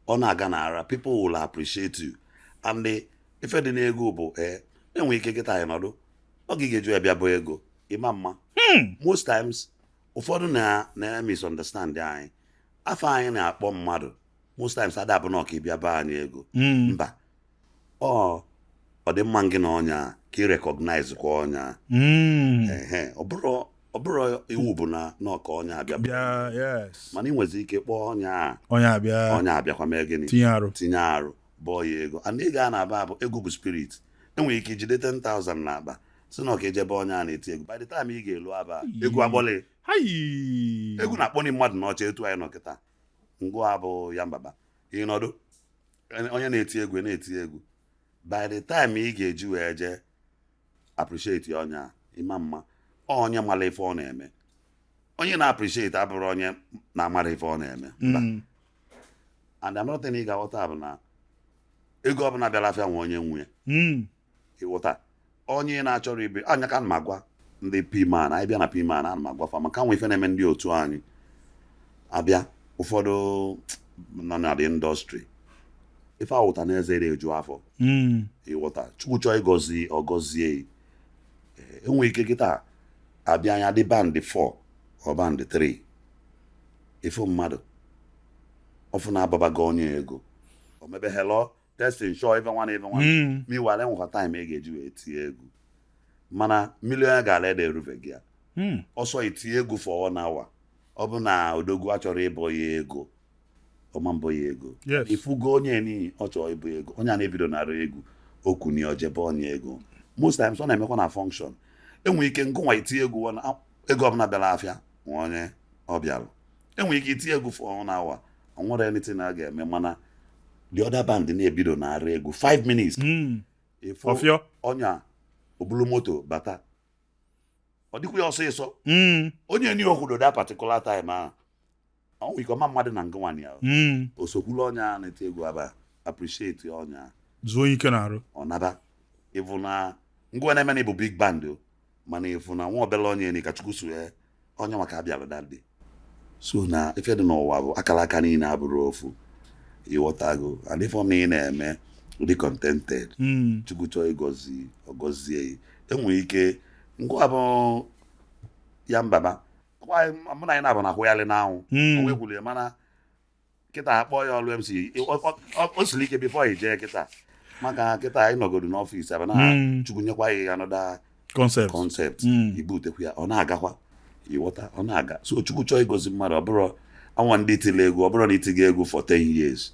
ọ na-aga n'ara, people will appreciate you. And the ife dị n'ego bụ enwere ike kịta anyị nọdụ oge ị ga-eju ya bịa bụ ego ịma mma. Most times ụfọdụ na misunderstand anyị, afọ anyị na-akpọ mmadụ most times ada bụ na ọka ịbịa be anyị ego. Mba, ọ dị mma gị na ọnya ka ị recognize kwa ọnya. Ehe, ọ bụrụ iwu bụ na ọka ọnya abịa. Bịa, yes. Mana ị nwezi ike kpọọ ọnya a, onye abịa, ọnya abịakwa mee gịnị? Tinye arụ. Tinye arụ, bọọ ya ego. And ego a na-aba bụ ego bụ spirit. Enwere ike ijide 10,000 na-aba si na ọka ejebe onye a na-eti egwu, by the time ị ga-elu aba, egwu agbọlị. Hayi! Egwu na-akpọni mmadụ n'ọcha. Etu anyị nọ kịta, ngụ abụ ya mbaba, ịnọdụ onye na-eti egwu na-eti egwu, by the time ị ga-eji wee jee appreciate ya, onye a ịma mma, onye mara ife ọ na-eme. Onye na-appreciate abụrụ onye na-amara ife ọ na-eme, mba. And another thing ị ga-aghọta bụ na ego ọbụla bịara afịa nwe onye nwe ya. Ịghọta? Onye na-achọrọ ibe anya ka ana m agwa ndị PMAN, anyị bịa na PMAN, ana m agwafa maka nwe ife na-eme ndị otu anyị abịa. Ụfọdụ nọ na the industry, ife awụta na eze eju afọ. Ịghọta? Chukwu chọọ ịgọzi, ọ gọzie. Enwere ike kịta abịa anya dị band 4 ọ band 3, ife mmadụ ọfụ na-ababago onye ego, o mebe hello, testing, sure, ife nwa na ife nwa. Meanwhile, enwekwa time ị ga-eji wee tie egwu, mana million ga-ala ede erubeghị ya. Ọsọ itinye egwu for one hour, ọ bụ na odogwu achọrọ ịbọ ya ego, ọma mbọ ya ego. Ifugo onye niile ọ chọrọ ịbụ ego, onye a na-ebido nara egwu okuni ojebe onye ego. Most times ọ na-emekwa na function, enwere ike ngụnwa itinye egwu ego ọbụla bịara afịa nwa onye ọ bịara, enwere ike itinye egwu for one hour, ọ nwere anything a ga-eme, mana The other band na-ebido na-arụ egwu 5 minutes, ịfụ ọfịọ ọnya obulu moto bata, ọ dịkwa ya ọsịsọ. Onye ni okwudo that particular time ahụ, ọ nwere ike ọma mmadụ na ngụnwa ya. Osokwulu ọnya na-eti egwu aba appreciate ọnya. Zuo ike na-arụ. Ọ naba ịfụ na ngwa na-eme na ịbụ big band o, mana ịfụ na nwa obele onye ni ka Chukwu si wee onye maka abịalụ that day. So na ife dị n'ụwa bụ akara aka niile abụrụ ofu, ịghọtago? And ife ọma ị na-eme, dị contented. Chukwu chọọ ịgọzi, ọgọzie ya. Enwere ike ngwa bụ ya mbaba mụ na anyị na-abụ na akwụghalị n'anwụ. Onwe kwuru ya, mana kịta akpọ ya ọlụ MC, o siri ike before i jee kịta, maka kịta anyị nọgodo n'ọfịs abụ na Chukwu nyekwa ya another concept. Concept. Ibutekwu ya, ọ na-agakwa, ịghọta? Ọ na-aga. So Chukwu chọọ ịgọzi mmadụ, ọ bụrụ anwa ndị tiri egwu, ọ bụrụ na itigo egwu for 10 years,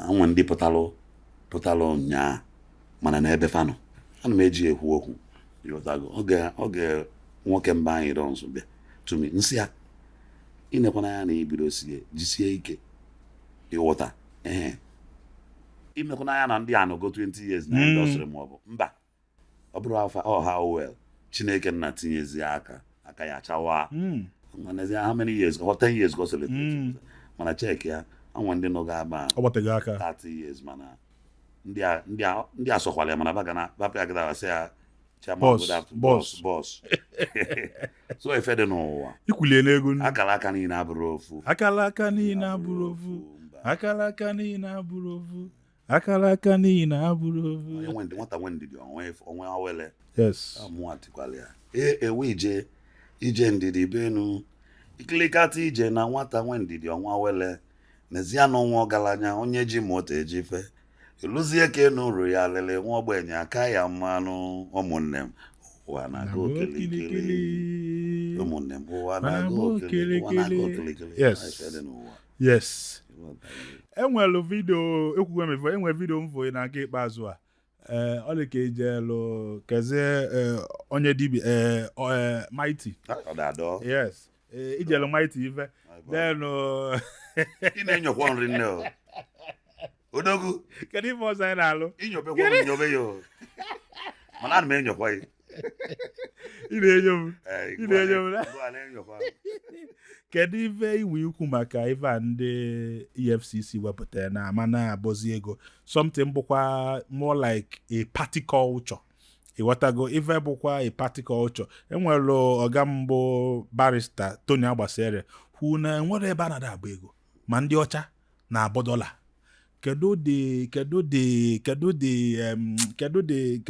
anwa ndị pụtalụ nyaa, mana n'ebe fanụ ana m eji ekwu okwu, ịghọtago? Oge nwoke mba anyị dọ nso bịa tumi nsị ya, inekwana ya na ibido sie jisie ike, ịghọta? Ee, imekwana ya na ndị anọgo 20 years na industry maọbụ mba, ọ bụrụ afa ọ how well Chineke nna tinyezie aka, aka ya achawa. Mana how many years or 10 years ka o celebrate, mana check ya, anwa ndị nọ ga-aba ọ gbatego aka. 30 years, mana ndị a sọkwala ya, mana baga na bapụ ya kịta, sị ya, "Chairman, Boss, good afternoon." Boss. Boss, boss. So ife dị n'ụwa, ikwulie n'ego nnu. Akara aka niile abụrụ ofu. Akala aka niile abụrụ ofu. Mba. Akala aka niile abụrụ ofu. Akala aka niile abụrụ ofu. Onye nwe nwata nwe ndidi, onwe awele. Mụnwa tikwala ya e ewe ije ije ndidi benu ikilikata ije na nwata nwe ndidi ọnwa wele n'ezie na nwa ọgaranya onye ji moto eji fe ịlụzie ka enu ru ya lele nwa ogbenye aka ya mmanụ. Ụmụnne m, ụwa na-aga okilikili. Ụmụnne m, ụwa na-aga okili, ụwa na-aga okilikili. Ife dị n'ụwa. Yes, enwelu video ekwugo m before, enwere video m fụ na nke ikpeazụ a. Ee, ọ dị ka ijelu kezie ee, onye dibia ee, ee, Mighty. Ọ da-adọ. Yes, ee, ijelu Mighty ife then Ị na-enyokwa nri nne o odogwu. Kedu ife ọzọ anyị na-alụ? Inyobekwa m nyobe ya o, mana ana m enyokwa ya. Ị na-enyo m. Ee, Ị na-enyo m na- ngwa na-enyokwa m. Kedu ife iwe ikwu maka ife a ndị EFCC wepụtara na ama na-abọzi ego, something bụkwa more like a party culture, ịghọtago? Ife bụkwa a party culture, enwere ọga mbụ Barrister Tony Agbasere kwu na enwere ebe a na-ada agba ego, ma ndị ọcha na-abọ dọla. Kedu the ka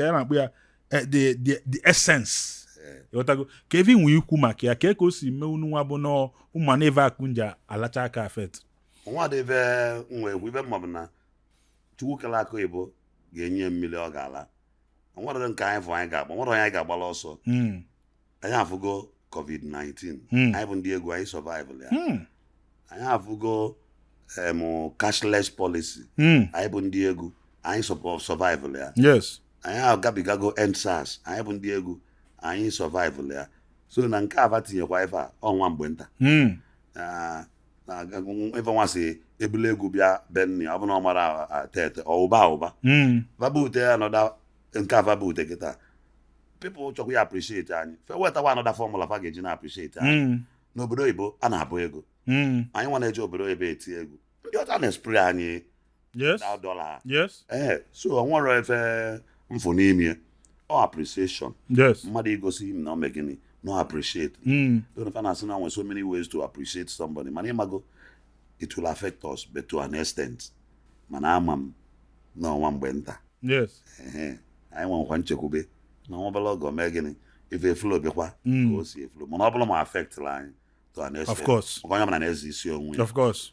a na-akpọ ya, the essence, ịghọtago? Ka ebe inwe ikwu maka ya, ka o si mee unu nwa bụ nọọ ụmụ na eve akụnja alacha aka afet. Nwa dị ife nwa ekwu ife mma bụ na Chukwu kere akụ oyibo ga-enye ya mmiri ọ ga-ala. Nwere nke anyị fụ anyị ga-agba, nwere onye anyị ga-agbala ọsọ. Anyị afụgo COVID-19. Anyị bụ ndị egwu, anyị survive ya. Anyị afụgo cashless policy. Anyị bụ ndị egwu, anyị survive ya. Anyị agabigago EndSARS. Anyị bụ ndị egwu, anyị survive ya. So na nke ava tinyekwa ife a ọnwa mgbe nta na ife nwa si ebule egwu bịa be nne ya, ọ bụ na ọ mara ete ete ọ ụba ụba. Vabute another nke a, vabute kịta, people chọkwa ya appreciate anyị, fe wetawa another formula fa ga-eji na appreciate anyị. N'obodo oyibo a na-abụ ego. Anyị nwa na-eje obodo oyibo eti egwu, ndị ọcha na-espray anyị na dollar. Ee, so ọ nwere efe mfụ n'ime ọ appreciation. Mmadụ igosi m na ọ mee gịnị, no appreciate. Don't find us now so many ways to appreciate somebody, mana ịmago it will affect us, but to an extent, mana ama m na ọnwa mgbe nta. Ehe, anyị nwekwa nchekwube na nwa obere oge o mee gịnị, ife eflo bịakwa ka o si eflo, mana ọ bụrụ ma affectla anyị to an extent. Of course. Maka onye ọbụla na-eze isi onwe ya. Of course.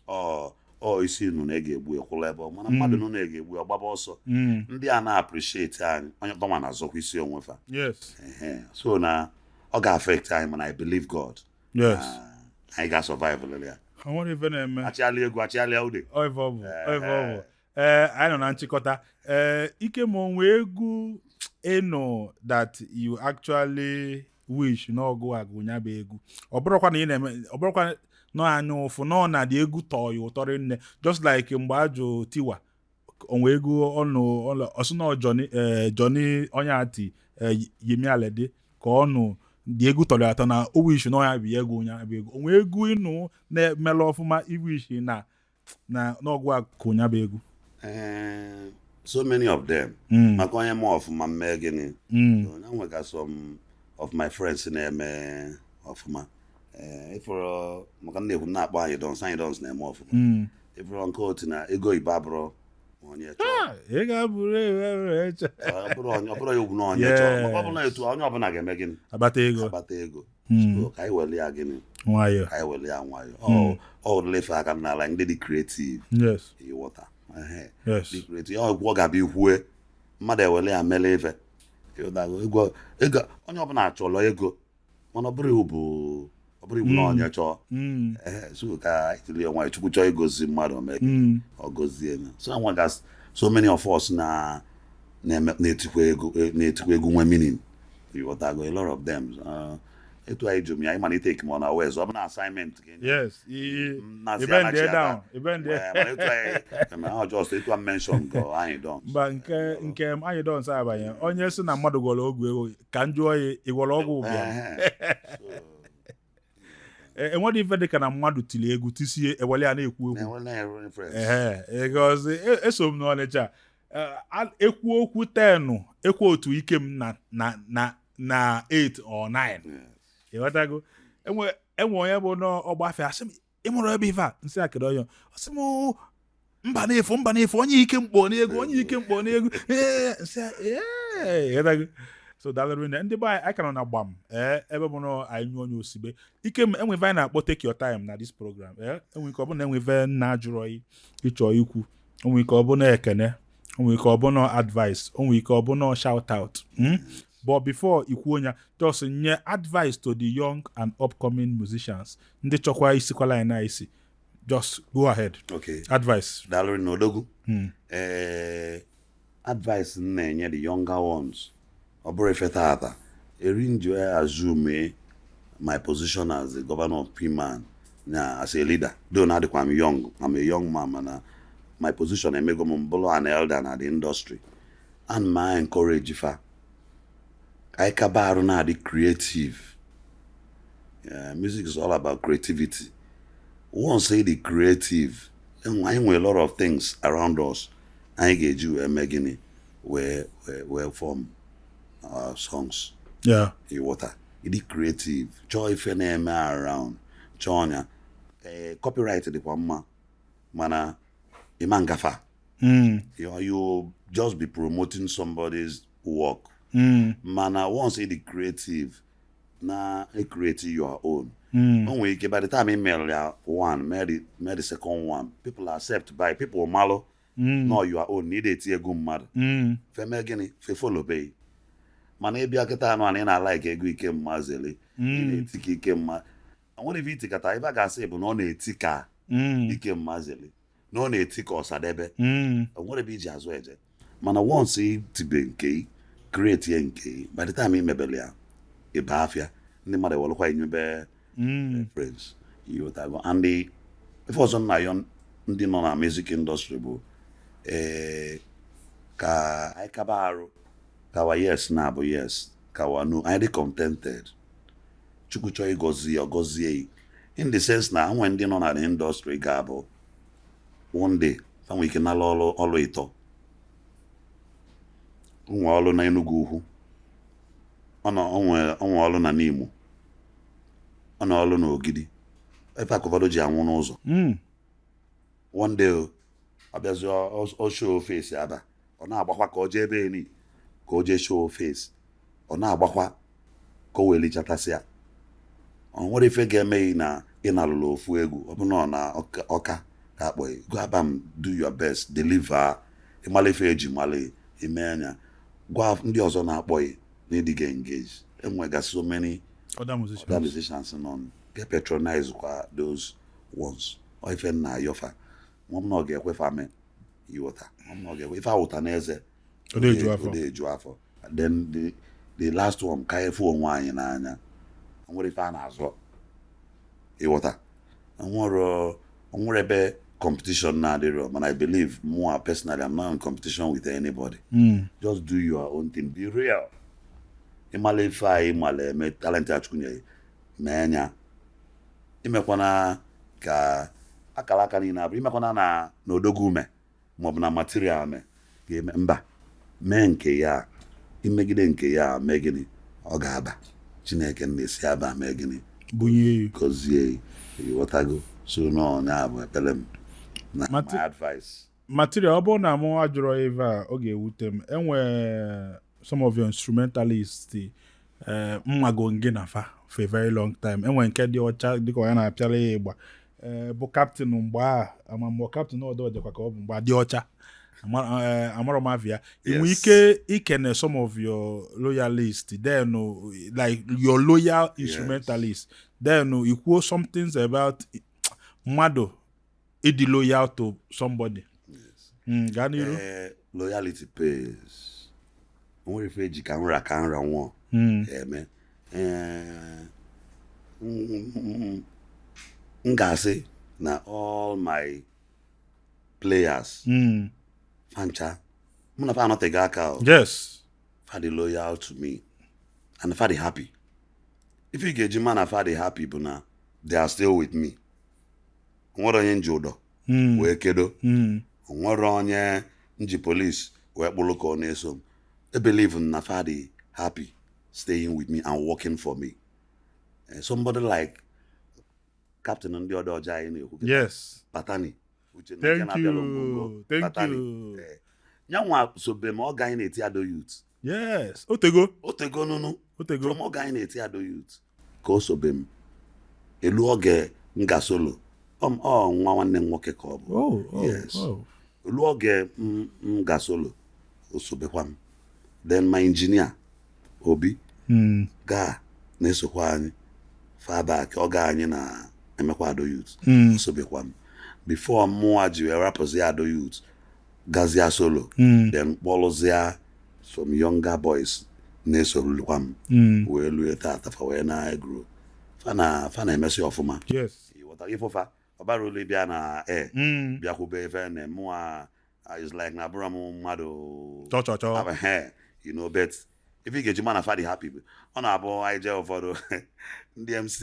Ọ isi nụ na ị ga-egbu ekwụla ebe ọ mana mmadụ nụ na ị ga-egbu ya gbaba ọsọ. Ndị a na-appreciate anyị, onye gbanwa na-azọkwa isi onwe fa. Ehe, so na ọ ga-affect anyị, mana I believe God. Anyị ga-survive lele ya. O nwere ife na-eme. Achịala egwu, achịala ude. Ọ ife ọ bụ, ọ ife ọ bụ. Ee, anyị nọ na nchịkọta. Ee, ike ma onwe egwu ịnụ that you actually wish n'ọgụ agụ ya bụ egwu, ọ bụrụkwa na ị na-eme, ọ bụrụkwa Nọ anya ụfụ nọ na dị egwu tọọ ya ụtọ rinne, just like mgbe ajụ Tiwa onwe egwu ọnụ ọsụ na Johnny, Johnny onye ati Yemi Alade ka ọnụ dị egwu tọrọ ya atọ na o wish na ọya bụ egwu onye bụ egwu onwe egwu ịnụ na-emelụ ọfụma, iwish na n'ọgwụ a ka onye bụ egwu. So many of them. Maka onye ma ọfụma mmee gịnị? Onye nwega some of my friends na-eme ọfụma. Ịfụrụ maka m na-ekwu m na-akpọ anyị dons, anyị dons na-eme ọfụma. Ịfụrụ nke otu na ego oyibo abụrụ ma onye chọọ. Ah, ị ga-abụrụ ewe eche. Ọ bụrụ ya ugwu na onye chọọ, maka ọ bụrụ na etu onye ọbụla ga-eme gịnị? Akpata ego. Akpata ego. So ka anyị were ya gịnị? Nwayọ. Ka anyị were ya nwayọ. Ọ wụrụla ife aka m n'ala ndị dị creative. Ịghọta? Ehe. Yes. Dị creative. Ọ gwọ ga-abịa ikwue mmadụ ewere ya mele ife. Ịghọtago? Ego onye ọbụla chọrọ ego, mana ọ bụrụ iwu bụ ọ bụrụ iwu na onye chọọ. Ehe, so ka anyị tụlee nwayọ. Chukwu chọọ igozi mmadụ, o mee gịnị? Ọ gọzie ya. So enwegasị so many of us na na-eme na-etikwa ego, na-etikwa egwu nwe meaning. Ịghọtago? A lot of them. Etu anyị jụ m ya ịmalite take m on our ways, ọ bụ na assignment gị. Yes. Nnazi Ibe ndị anachi aka. down. Ibe ndị. Mana etu anyị ma ọ just etu a mention go anyị don. Mba, nke anyị don sa abanye. Onye sị na mmadụ gwọrọ ọgwụ ego, ka m jụọ ya, ị gwọrọ ọgwụ ụbịam? Enwere ife dị ka na mmadụ tiri egwu tisie ewele ya na-ekwu okwu. Na-enwe na-enwe reference. Ehe, because eso m n'Ọnịcha. Ekwu okwu 10, ekwu otu ike m na 8 or 9. Ịghọtago? Enwe onye bụ n'ọgbafe asị m ị mụrụ ebe ife a nsị akịrị ọyọ ọ sị m mba na-efu, mba na-efu, onye ike mkpọ n'egwu, onye ike mkpọ n'egwu. Ee, nsị a, ee, ịghọtago? So daalụ rinne ndị be anyị. Anyị ka nọ na gbam, ee, ebe bụ na anyị nyụọ onye osibe ike m enwe ife anyị na-akpọ "Take your time" na this program. Ee, enwe ike ọ bụ na enwe ife nna ajụrọ ịchọ ikwu, onwe ike ọ bụ na ekene, onwe ike ọ bụ na advice, onwe ike ọ bụ na shout out? But before ikwu onye, just nye advice to the young and upcoming musicians ndị chọkwa isikwala anyị na isi. Just go ahead. Okay. Advice. Daalụ n'odogwu. Advice m na-enye the younger ones, ọ bụrụ ife tata eri nji assume my position as the governor of PMAN na as a leader, though na adịkwa m young, I'm a young man, mana my position emego m bụrụ an elder na the industry, and ma encourage fa ka anyị kaba arụ na-adị creative. Yeah, music is all about creativity. Once ị dị creative, anyị nwere a lot of things around us anyị ga-eji wee mee gịnị, wee form our songs. Ịghọta? Ịdị creative, chọọ ife na-eme around, chọọ ọnya. Ee, copyright dịkwa mma, mana ịma ngafa you just be promoting somebody's work. Mana once ị dị creative na create your own, o nwere ike by the time ị mere ya one, mee the second one, people accept by people malụ no your own na ị na-eti egwu mmadụ. Feme gịnị, fe follow. Mana ịbịa kịta anụ ana ị na-alike ego ike mma zele ị na-eti ka ike mma, o nwere ife itikata ife a ga-asị bụ na ọ na-eti ka ike mma zele, na ọ na-eti ka Ọsadebe. O nwere ebe iji azụ eje. Mana once ị tibe nke ị, create ya nke ị, by the time ị mebere ya, ịba afịa, ndị mmadụ ewelụkwa enyebe reference. Ịghọtago? And ife ọzọ nna ya ndị nọ na music industry bụ, ee, ka anyị kaba arụ kawa yes na-abụ yes, kawa no. Anyị dị contented. Chukwu chọọ ịgọzi ya, ọ gọzie ya, in the sense na nwe ndị nọ na the industry ga-abụ one day fa nwere ike nala ọrụ ịtọ onwe ọrụ na Enugu Ukwu, ọ nọ onwe ọrụ na Nimo, ọ nọ ọrụ n'Ogidi ebe a ka ụfọdụ ji anwụ n'ụzọ. One day o, ọ bịazi ọ show face aba, ọ na-agbakwa ka ọ jee ebe eni ka o jee show face, ọ na-agbakwa ka o wee lichatasị ya. Ọ nwere ife ga-eme gị na ị nalụrụ ofu egwu, ọ bụ na ọ na ọka ka akpọ gị, go abam, do your best, deliver. Ịmala ife eji mala ime anya, gwa ndị ọzọ na-akpọ gị na ịdị ga engage. Enwegasị so many other musicians. Other musicians nọ get patronize kwa those ones. Ọ ife nna ayọfa nwa m na ọ ga-ekwefa mee, ịghọta? Nwa m na ọ ga-ekwe ife awụta n'eze. Ọ na-eju afọ. Ọ na-eju afọ. Then the last one, ka efu onwe anyị n'anya. O nwere ife a na-azọ, ịghọta? Onwere ebe competition na-adịrọ, mana I believe more personally, I'm not in competition with anybody. Just do your own thing, be real. Ịmala ife a, ịmala eme, talent a Chukwu nyere, mee nya. Imekwana ka akara aka niile abụrụ imekwana na odogwu ume maọbụ na material me ga-eme. Mba, mee nke ya, imegide nke ya, mee gịnị, ọ ga-aba. Chineke na-esi aba, mee gịnị? Bunye. Gọzie, ịghọtago? So nọ ya bụ ekpere m na my advice. Material, ọ bụrụ na mụ ajụrọ ife a, ọ ga-ewute m. Enwe some of your instrumentalists, mmago gị na fa for a very long time. Enwe nke dị ọcha dịka onye na-apịara ya ịgba, bụ captain mgbe a, ama mgbe captain ọdọ jekwa ka ọ bụ mgbe dị ọcha. Amarọ m afịa. Ị nwere ike ikene some of your loyalists, then like your loyal instrumentalists, then ikwuo some things about mmadụ ịdị loyal to somebody. Gaa n'iru. Loyalty pays. O nwere ife eji ka nra nwụọ eme. M ga-asị na all my players, fancha mụ na fa anọteghị aka o. Fa dị loyal to me and fa dị happy. Ife ị ga-eji ma na fa dị happy bụ na they are still with me. Onwere onye nji ụdọ wee kedo. Onwere onye nji police wee kpụrụ ka ọ na-eso m. I believe na fa dị happy staying with me and working for me. Somebody like captain ndị ọdọ ọjọọ anyị na-ekwu kịta, Patani Uche Thank nke na-abịalụ ngwongwo. you. Thank Patani. you. Nyanwa sobe m oge anyị na-eti Ado Youth. Yes, otego. Otego nụnụ. Otego. From oge anyị na-eti Ado Youth ka o sobe m elu oge m ga solo. Ọ nwa nwanne m nwoke ka ọ bụ. Oh. Yes. Elu oge m ga solo, o sobekwa m. Then my engineer Obi gaa na-esokwa anyị far back oge anyị na-emekwa Ado Youth. O sobekwa m before mụnwa ji wee rapụzi Ado Youth, gazia solo, then kpọlụzia some younger boys na-esorukwa m wee lue tata, fa wee na-egro, fa na-emesi ọfụma. Ịghọtara? Ifụfa ọbara olu bịa na air, bịakwube ife na mụnwa is like na abụrọ m mmadụ. Chọ chọ chọ. Ehe, but ife ị ga-eji ma na fa dị happy bụ ọ na-abụ anyị jee, ụfọdụ ndị MC,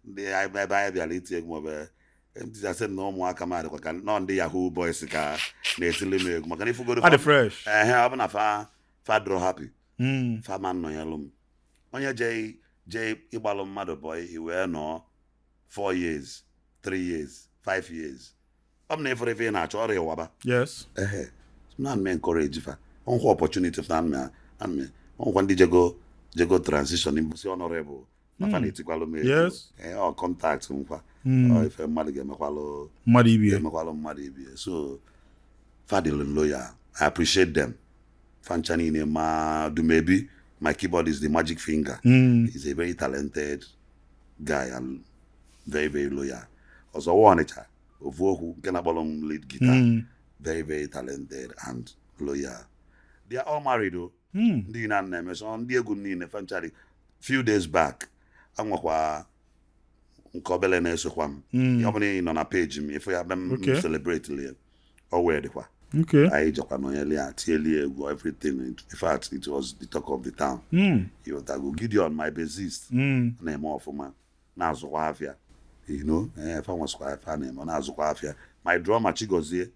ndị ebe anyị bịara iti egwu, maọbụ MC asị m na ụmụaka m adịkwa ka nọ ndị yahoo boys ka na-etili m egwu, maka na ifugodo Adị fresh. Ehe, ọ bụ na fa dụrọ happy, fa ma nnọnyelụ m. Onye jee jee ịgbalụ mmadụ boy, i wee nọọ 4 years, 3 years, 5 years, ọ bụ na ịfụrụ ife ị na-achọ, ọrịa ịwaba. Ehe, na m encourage fa ọnkwa opportunity fa na na ọnkwa ndị jego transition mbụsi honorable na fa na-etikwalụ m egwu. Ee, ọ contact nkwa. Ọ ife mmadụ ga-emekwalụ Mmadụ ibie. Ga-emekwalụ mmadụ ibie. So fa dị loyal. I appreciate them fancha niile. Ma Dumebi, my keyboard is the magic finger. He's a very talented guy and very, very loyal. Ọzọ wa Ọnịcha ofu okwu nke na-akpọrọ m lead guitar. Very, very talented and loyal. They are all married o. Ndị na na-eme so ndị egwu m niile fanchari. Few days back, anwakwa nke obele na-esokwa m. Ọ bụrụ na ị nọ na page m, ịfụ ya ebe m celebrate lie o wee dịkwa. Anyị jekwa nọnyere ya, tieli egwu, everything. In fact, it was the talk of the town. Ịghọtago? Gideon, my bassist, na-eme ọfụma, na-azụkwa afịa. Ee, fa nwesịkwa afịa na-eme, ọ na-azụkwa afịa. My drummer Chigozie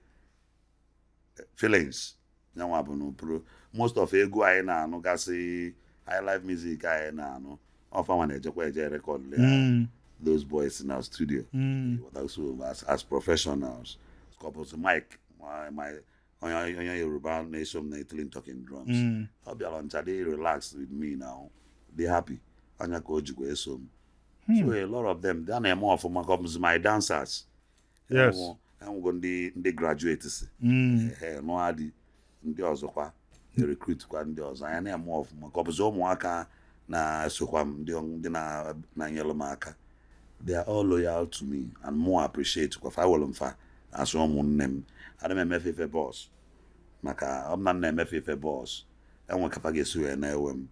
Feelings, nyanwa bụ n'upro most of egwu anyị na-anụ gasị, high life music anyị na-anụ ọfa nwa na-ejekwa eje record ya, those boys na studio. Ịghọtago? So as professionals, couples Mike, my onye Yoruba na-eso m na Italy talking drums, ọ bịara ncha dị relax with me now, dị happy anya ka o jikwa eso m. So a lot of them they na-eme ọfụma, comes my dancers. Enwego ndị graduates. Ehe, nụọ dị ndị ọzọkwa, recruit kwa ndị ọzọ, anya na-eme ọfụma, ka ọ bụzi ụmụaka na-esokwa m, ndị na-enyere m aka. They are all loyal to me and more appreciate kwa fa were m fa asụ ụmụnne m. Adị m emefe ife boss, maka ọ bụ na m na-emefe ife boss, enwe ka fa ga-esi wee na-ewe m.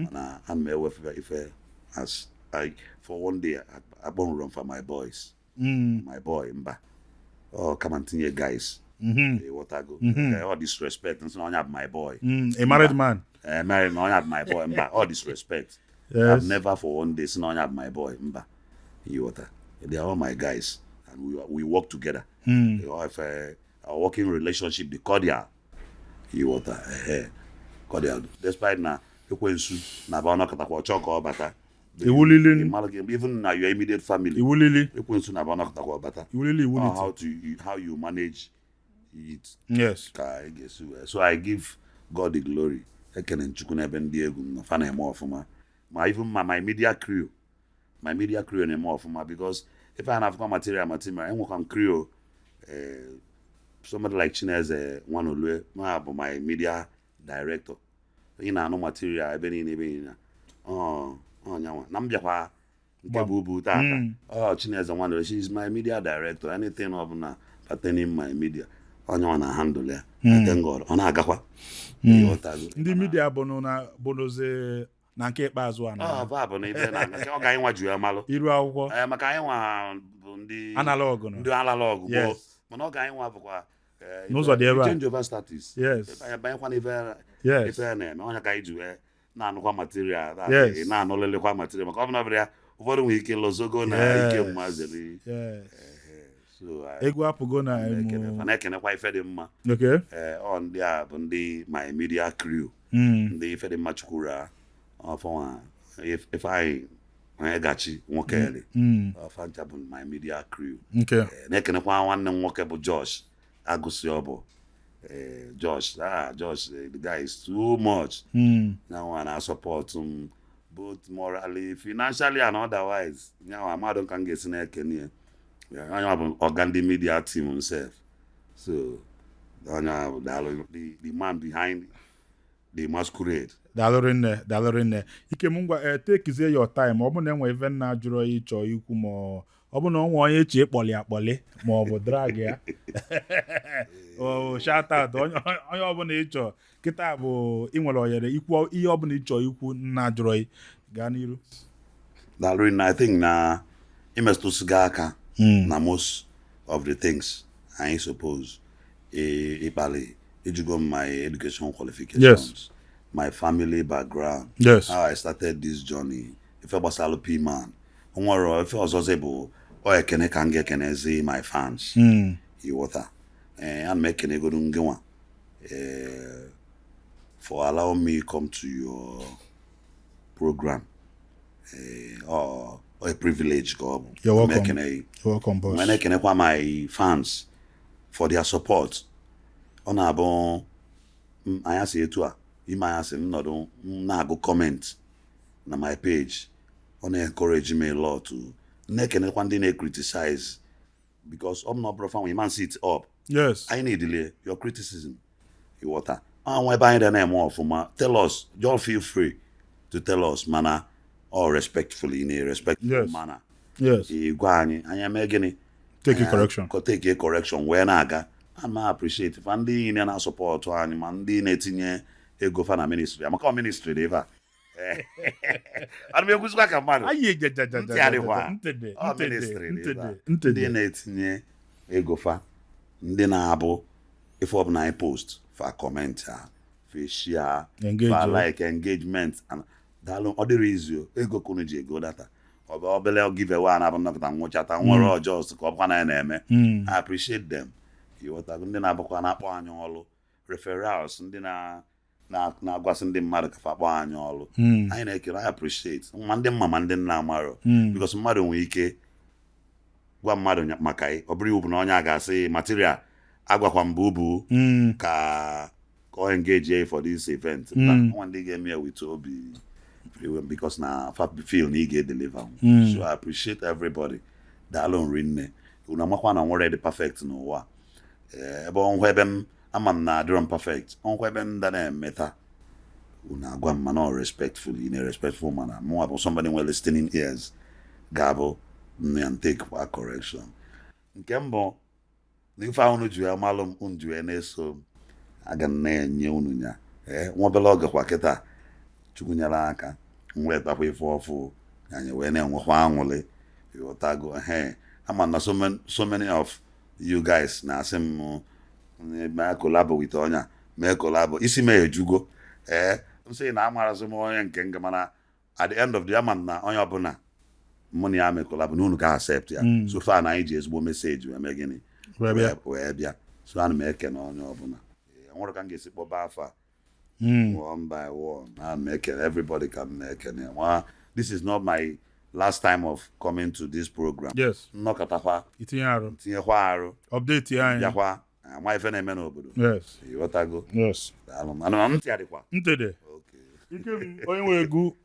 Mana ana m ewefe ife as I, for one day akpọnwụrụ m for my boys. My boy, mba. Ọ kama ntinye guys. Ịghọtago? Ọ disrespect nsị na onye a bụ my boy. A married man. Married na onye a bụ my boy, mba. Ọ disrespect. I've never for one day sị na onye a bụ my boy, mba. Ịghọta? They are all my guys and we work together. If our working relationship dị cordial. Ịghọta? Ehe, cordial despite na ekwensu na aba ọnọkọtakwa ọchọ ka ọ bata. Iwulili. Ịmalụ gị, even na your immediate family, Iwulili. ekwensu na aba ọnọkọtakwa ọ bata. Iwulili. Iwuliti. How you manage it ka ị ga-esi wee. So I give God the glory. Ekene Chukwu n'ebe ndị egwu m nọ, fa na-eme ọfụma, ma even ma my media crew na-eme ọfụma, because if I na-afụkwa material, enwekwa m crew, somebody like Chineze Nwanolue ma bụ my media director. Ị na-anụ material ebe niile, ebe niile. Ọ ọnyanwa na m bịakwa nke bụ ubu tata. Ọ Chineze Nwanolue, she is my media director. Anything ọbụla pertaining my media, onyenwa na handle ya. I thank God, ọ na-agakwa. Ịghọtago? Ndị media bụ na bụnụzi na nke ikpeazụ a na Ọ bụ na ife na nke ọ ga anyị nwa ju ya malụ. Iru akwụkwọ. Ee, maka anyị nwa bụ ndị analog nọ. Ndị analog gboo. Mana ọ ga anyị nwa bụkwa N'ụzọ dị ebe a. Change over status. Ebe anyị banyekwa n'ife ife a na-eme, ọnya ka anyị ji wee na-anụkwa material, na-anụlịlịkwa material, maka ọ bụ na ọ bụrụ ya, ụfọdụ nwere ike lozogo na ike mmaziri. So Egwu apụgo na na-ekene emu. fa, na-ekenekwa ife dị mma. Ee, ọ ndị a bụ ndị my media crew, ndị ife dị mma chukwura ọfọnwa Ifeanyị onye gachi nwokeli. Ọfa ncha bụ my media crew. Ee, na-ekenekwa nwanne m nwoke bụ Josh Agụsị. Ọ bụ Josh, Josh, the guy is too much. Nyanwa na-support m both morally, financially and otherwise. Nyanwa mmadụ ka m ga-esi na-ekene ya. Ya, onye bụ ọga ndị media team himself. So onye a bụ daalụ, the man behind the masquerade. Daalụ rinne, daalụ rinne, Ikem. Ngwa, ee, takezie your time. Ọ bụ na enwe ife nna jụrụ ya ịchọ ikwu, ma ọ bụ na ọ nwe onye echi ịkpọli akpọli ma ọ bụ drag ya o shout out onye ọbụla ịchọ kịta bụ ị nwere ohere ikwu ihe ọbụla ịchọ ikwu. Nna jụrụ ya, gaa n'iru. Daalụ rinne. I think na imetụsịgo aka na most of the things anyị suppose ịkpali. Ijugo m my education qualifications, my family background, how I started this journey, ife gbasara P-Man. Nwere ife ọzọzi bụ ọ ekene ka m ga-ekenezi my fans. Ịghọta? Ee, ana m ekenegodu ngị nwa, ee, for allowing me come to your program. Ee, ọ a privilege ka ọ bụ. You're welcome. Ana m ekene gị. You're welcome, boss. Ma na-ekenekwa my fans for their support. Ọ na-abụ anya si etu a ime anya si m nọdụ m na-agụ comment na my page, ọ na-encourage me a lot. Na-ekenekwa ndị na-criticize, because ọ bụ na ọ bụrụ fa nwe man sit up. Anyị need your criticism. Ịghọta? Anwa ebe anyị dị na-eme ọfụma, tell us. Just feel free to tell us, mana all respectfully, in a respectful manner. Ị gwa anyị, anyị eme gịnị? Take a correction. Take a correction wee na-aga. Ana appreciate fa ndị niile na-support anyị, ma ndị na-etinye ego fa na ministry, amaka ọ ministry dị ebe a. Ana m ekwuzikwa ka mmadụ. Anyị jajajaja. Ntị adịkwa. Ntị dị. Ọ Ntị dị. ministry dị Ntị ebe a. dị. Ntị Ndị dị. na-etinye ego fa, ndị na-abụ ife ọbụla anyị post, fa comment, ha fa share, Engage, fa o. like, engagement and daalụ. Ọ dịrị izu ego kunu ji ego data, ọ bụ obele giveaway a na-abụ nnọkọta nwụchata nwere ọjọọ ka ọ bụkwa na ya na-eme. I appreciate them. Ịghọtago? Ndị na-abụkwa na-akpọ anyị ọlụ, referrals, ndị na-agwasị ndị mmadụ ka fa kpọọ anyị ọlụ, anyị na-ekele. I appreciate ma ndị mma ma ndị nna amarọ, because mmadụ nwere ike gwa mmadụ maka ị, ọ bụrụ iwu bụ na onye a ga-asị material agwakwa mbụ bụ ka ọ engage for this event. Nwa ndị ga-eme ya with obi, because na fa feel na ị ga-edeliver. So I appreciate everybody. Daalụ nri nne. Unu amakwa na nwere dị perfect n'ụwa. Ee, ebe ọnwụ ebe m ama m na adịrọ m perfect, ọnwụ ebe m da na-emeta, unu agwa m, mana ọ respectfully, in a respectful manner. Mụnwa bụ somebody nwere listening ears, ga-abụ m ya take for correction. Nke mbụ na ife ahụ unu ji wee malụ m, unu ji wee na-eso m, aga m na-enye unu ya. Ee, nwa obere oge kwa kịta, Chukwu nyere aka m wetakwa ife ọfụ, anyị wee na-enwekwa aṅụrị. Ịghọtago? Ehe. Ama na so many of you guys na-asị m mee collabo with onye a, mee collabo, isi m ejugo. Ee, m sị na amarazị m onye nke nga, mana at the end of the day, ama m na onye ọbụla mụ na ya mee collabo na unu ga accept ya. So far na anyị ji ezigbo message wee mee gịnị? Wee bịa. Wee bịa. So ana m ekene onye ọbụla. Ee, nwere ka m ga-esi kpọba afa one by one. Ana m ekene everybody ka m na-ekene nwa. This is not my last time of coming to this program. Nnọkọtakwa, itinye arụ, tinyekwa arụ, update anyị. Bịakwa ama ife na-eme n'obodo. Ịghọtago? Yes. Daalụ. Ana m ntị adịkwa. Ntị dị. Okay. Ikem, onye nwe egwu,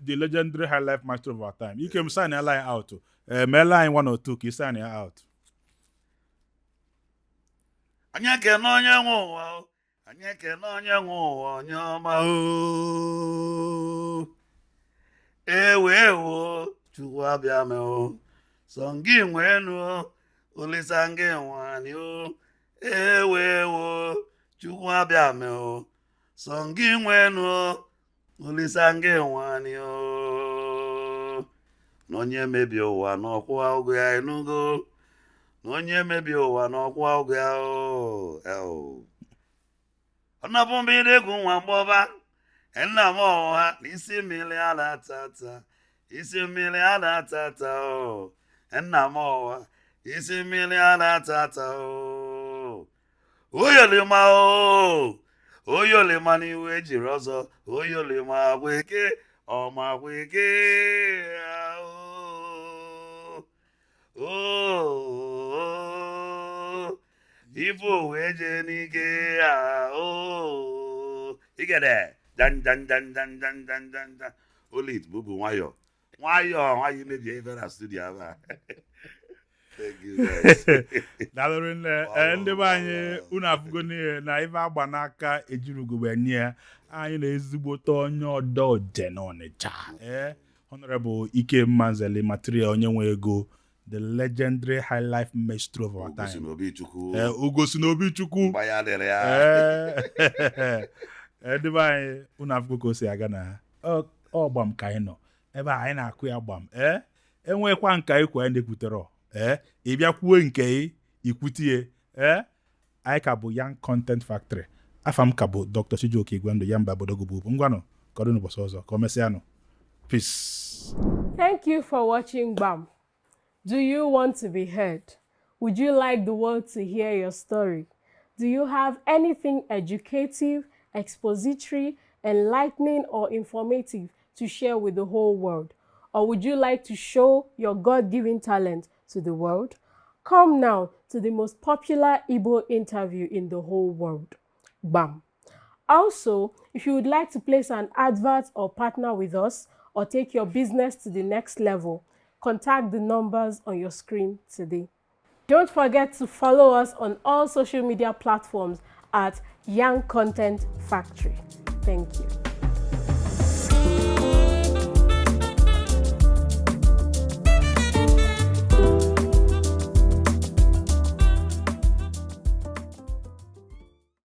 the legendary high life master of our time. Ikem, sign ya line out. Meela anyị one or two ka ị sign ya out. Anyị ekene onye nwe ụwa o. Anyị ekene onye nwe ụwa, onye ọma o. Ewe ewo, Chukwu abịa m o, sọ ngị nwenu o, Olisa ngị nwanyị o. Ewe ewo, Chukwu abịa m o, sọ ngị nwenu o, Olisa ngị nwanyị o. Na onye mebie ụwa n'ọkwụ ụgwọ ya, enugo na onye mebie ụwa n'ọkwụ ụgwọ ya o. Eo. Ọnabụ mmiri egwu nwa mgbọba nna m ọha na isi mmiri a na-ata ata, isi mmiri a na-ata ata o. Nna m ọha, isi mmiri a na-ata ata o. Oyolima o, oyolima n'iwe ejiri ọzọ, oyolima agwa ọma agwa o o ife wee jee n'ike a o igede dan dan dan dan dan dan dan dan olit bubu nwayọ nwayọ nwayọ imebie ife na studio ebe a. Thank you, guys. Daalụ nne. Ndị be anyị, unu afụgo n'ihe na ife agba n'aka ejirugogbe nye ya. Anyị na ezigbote onye ọdọ na Ọnịcha, Honorable Ikem Nzeli Material, onye nwe ego, the legendary high life maestro of our Ugosi time. n'obi Chukwu. Ugosi n'obi Chukwu. Mgba ya dịrị ya. Ee, ndị be anyị, unu afụgo ka o si aga na ọ gbam ka anyị nọ ebe a, anyị na-akụ ya gbam. Enwekwa nka ikwu anyị na-ekwutere, ị bịa kwuo nke ị ikwutie. Anyị ka bụ Young Content Factory. Afa m ka bụ Dr. Chijioke Igwendụ ya mba obodo bụ ngwanụ ka ọ dị n'ụbọchị ọzọ, ka o mesịanụ. Peace. Thank you for watching BAM. Do you want to be heard? Would you like the world to hear your story? Do you have anything educative, expository, enlightening, or informative to share with the whole world? Or would you like to show your God given talent to the world? Come now to the most popular Igbo interview in the whole world. BAM. Also, if you would like to place an advert or partner with us or take your business to the next level, contact the numbers on your screen today. Don't forget to follow us on all social media platforms at Young Content Factory. Thank you.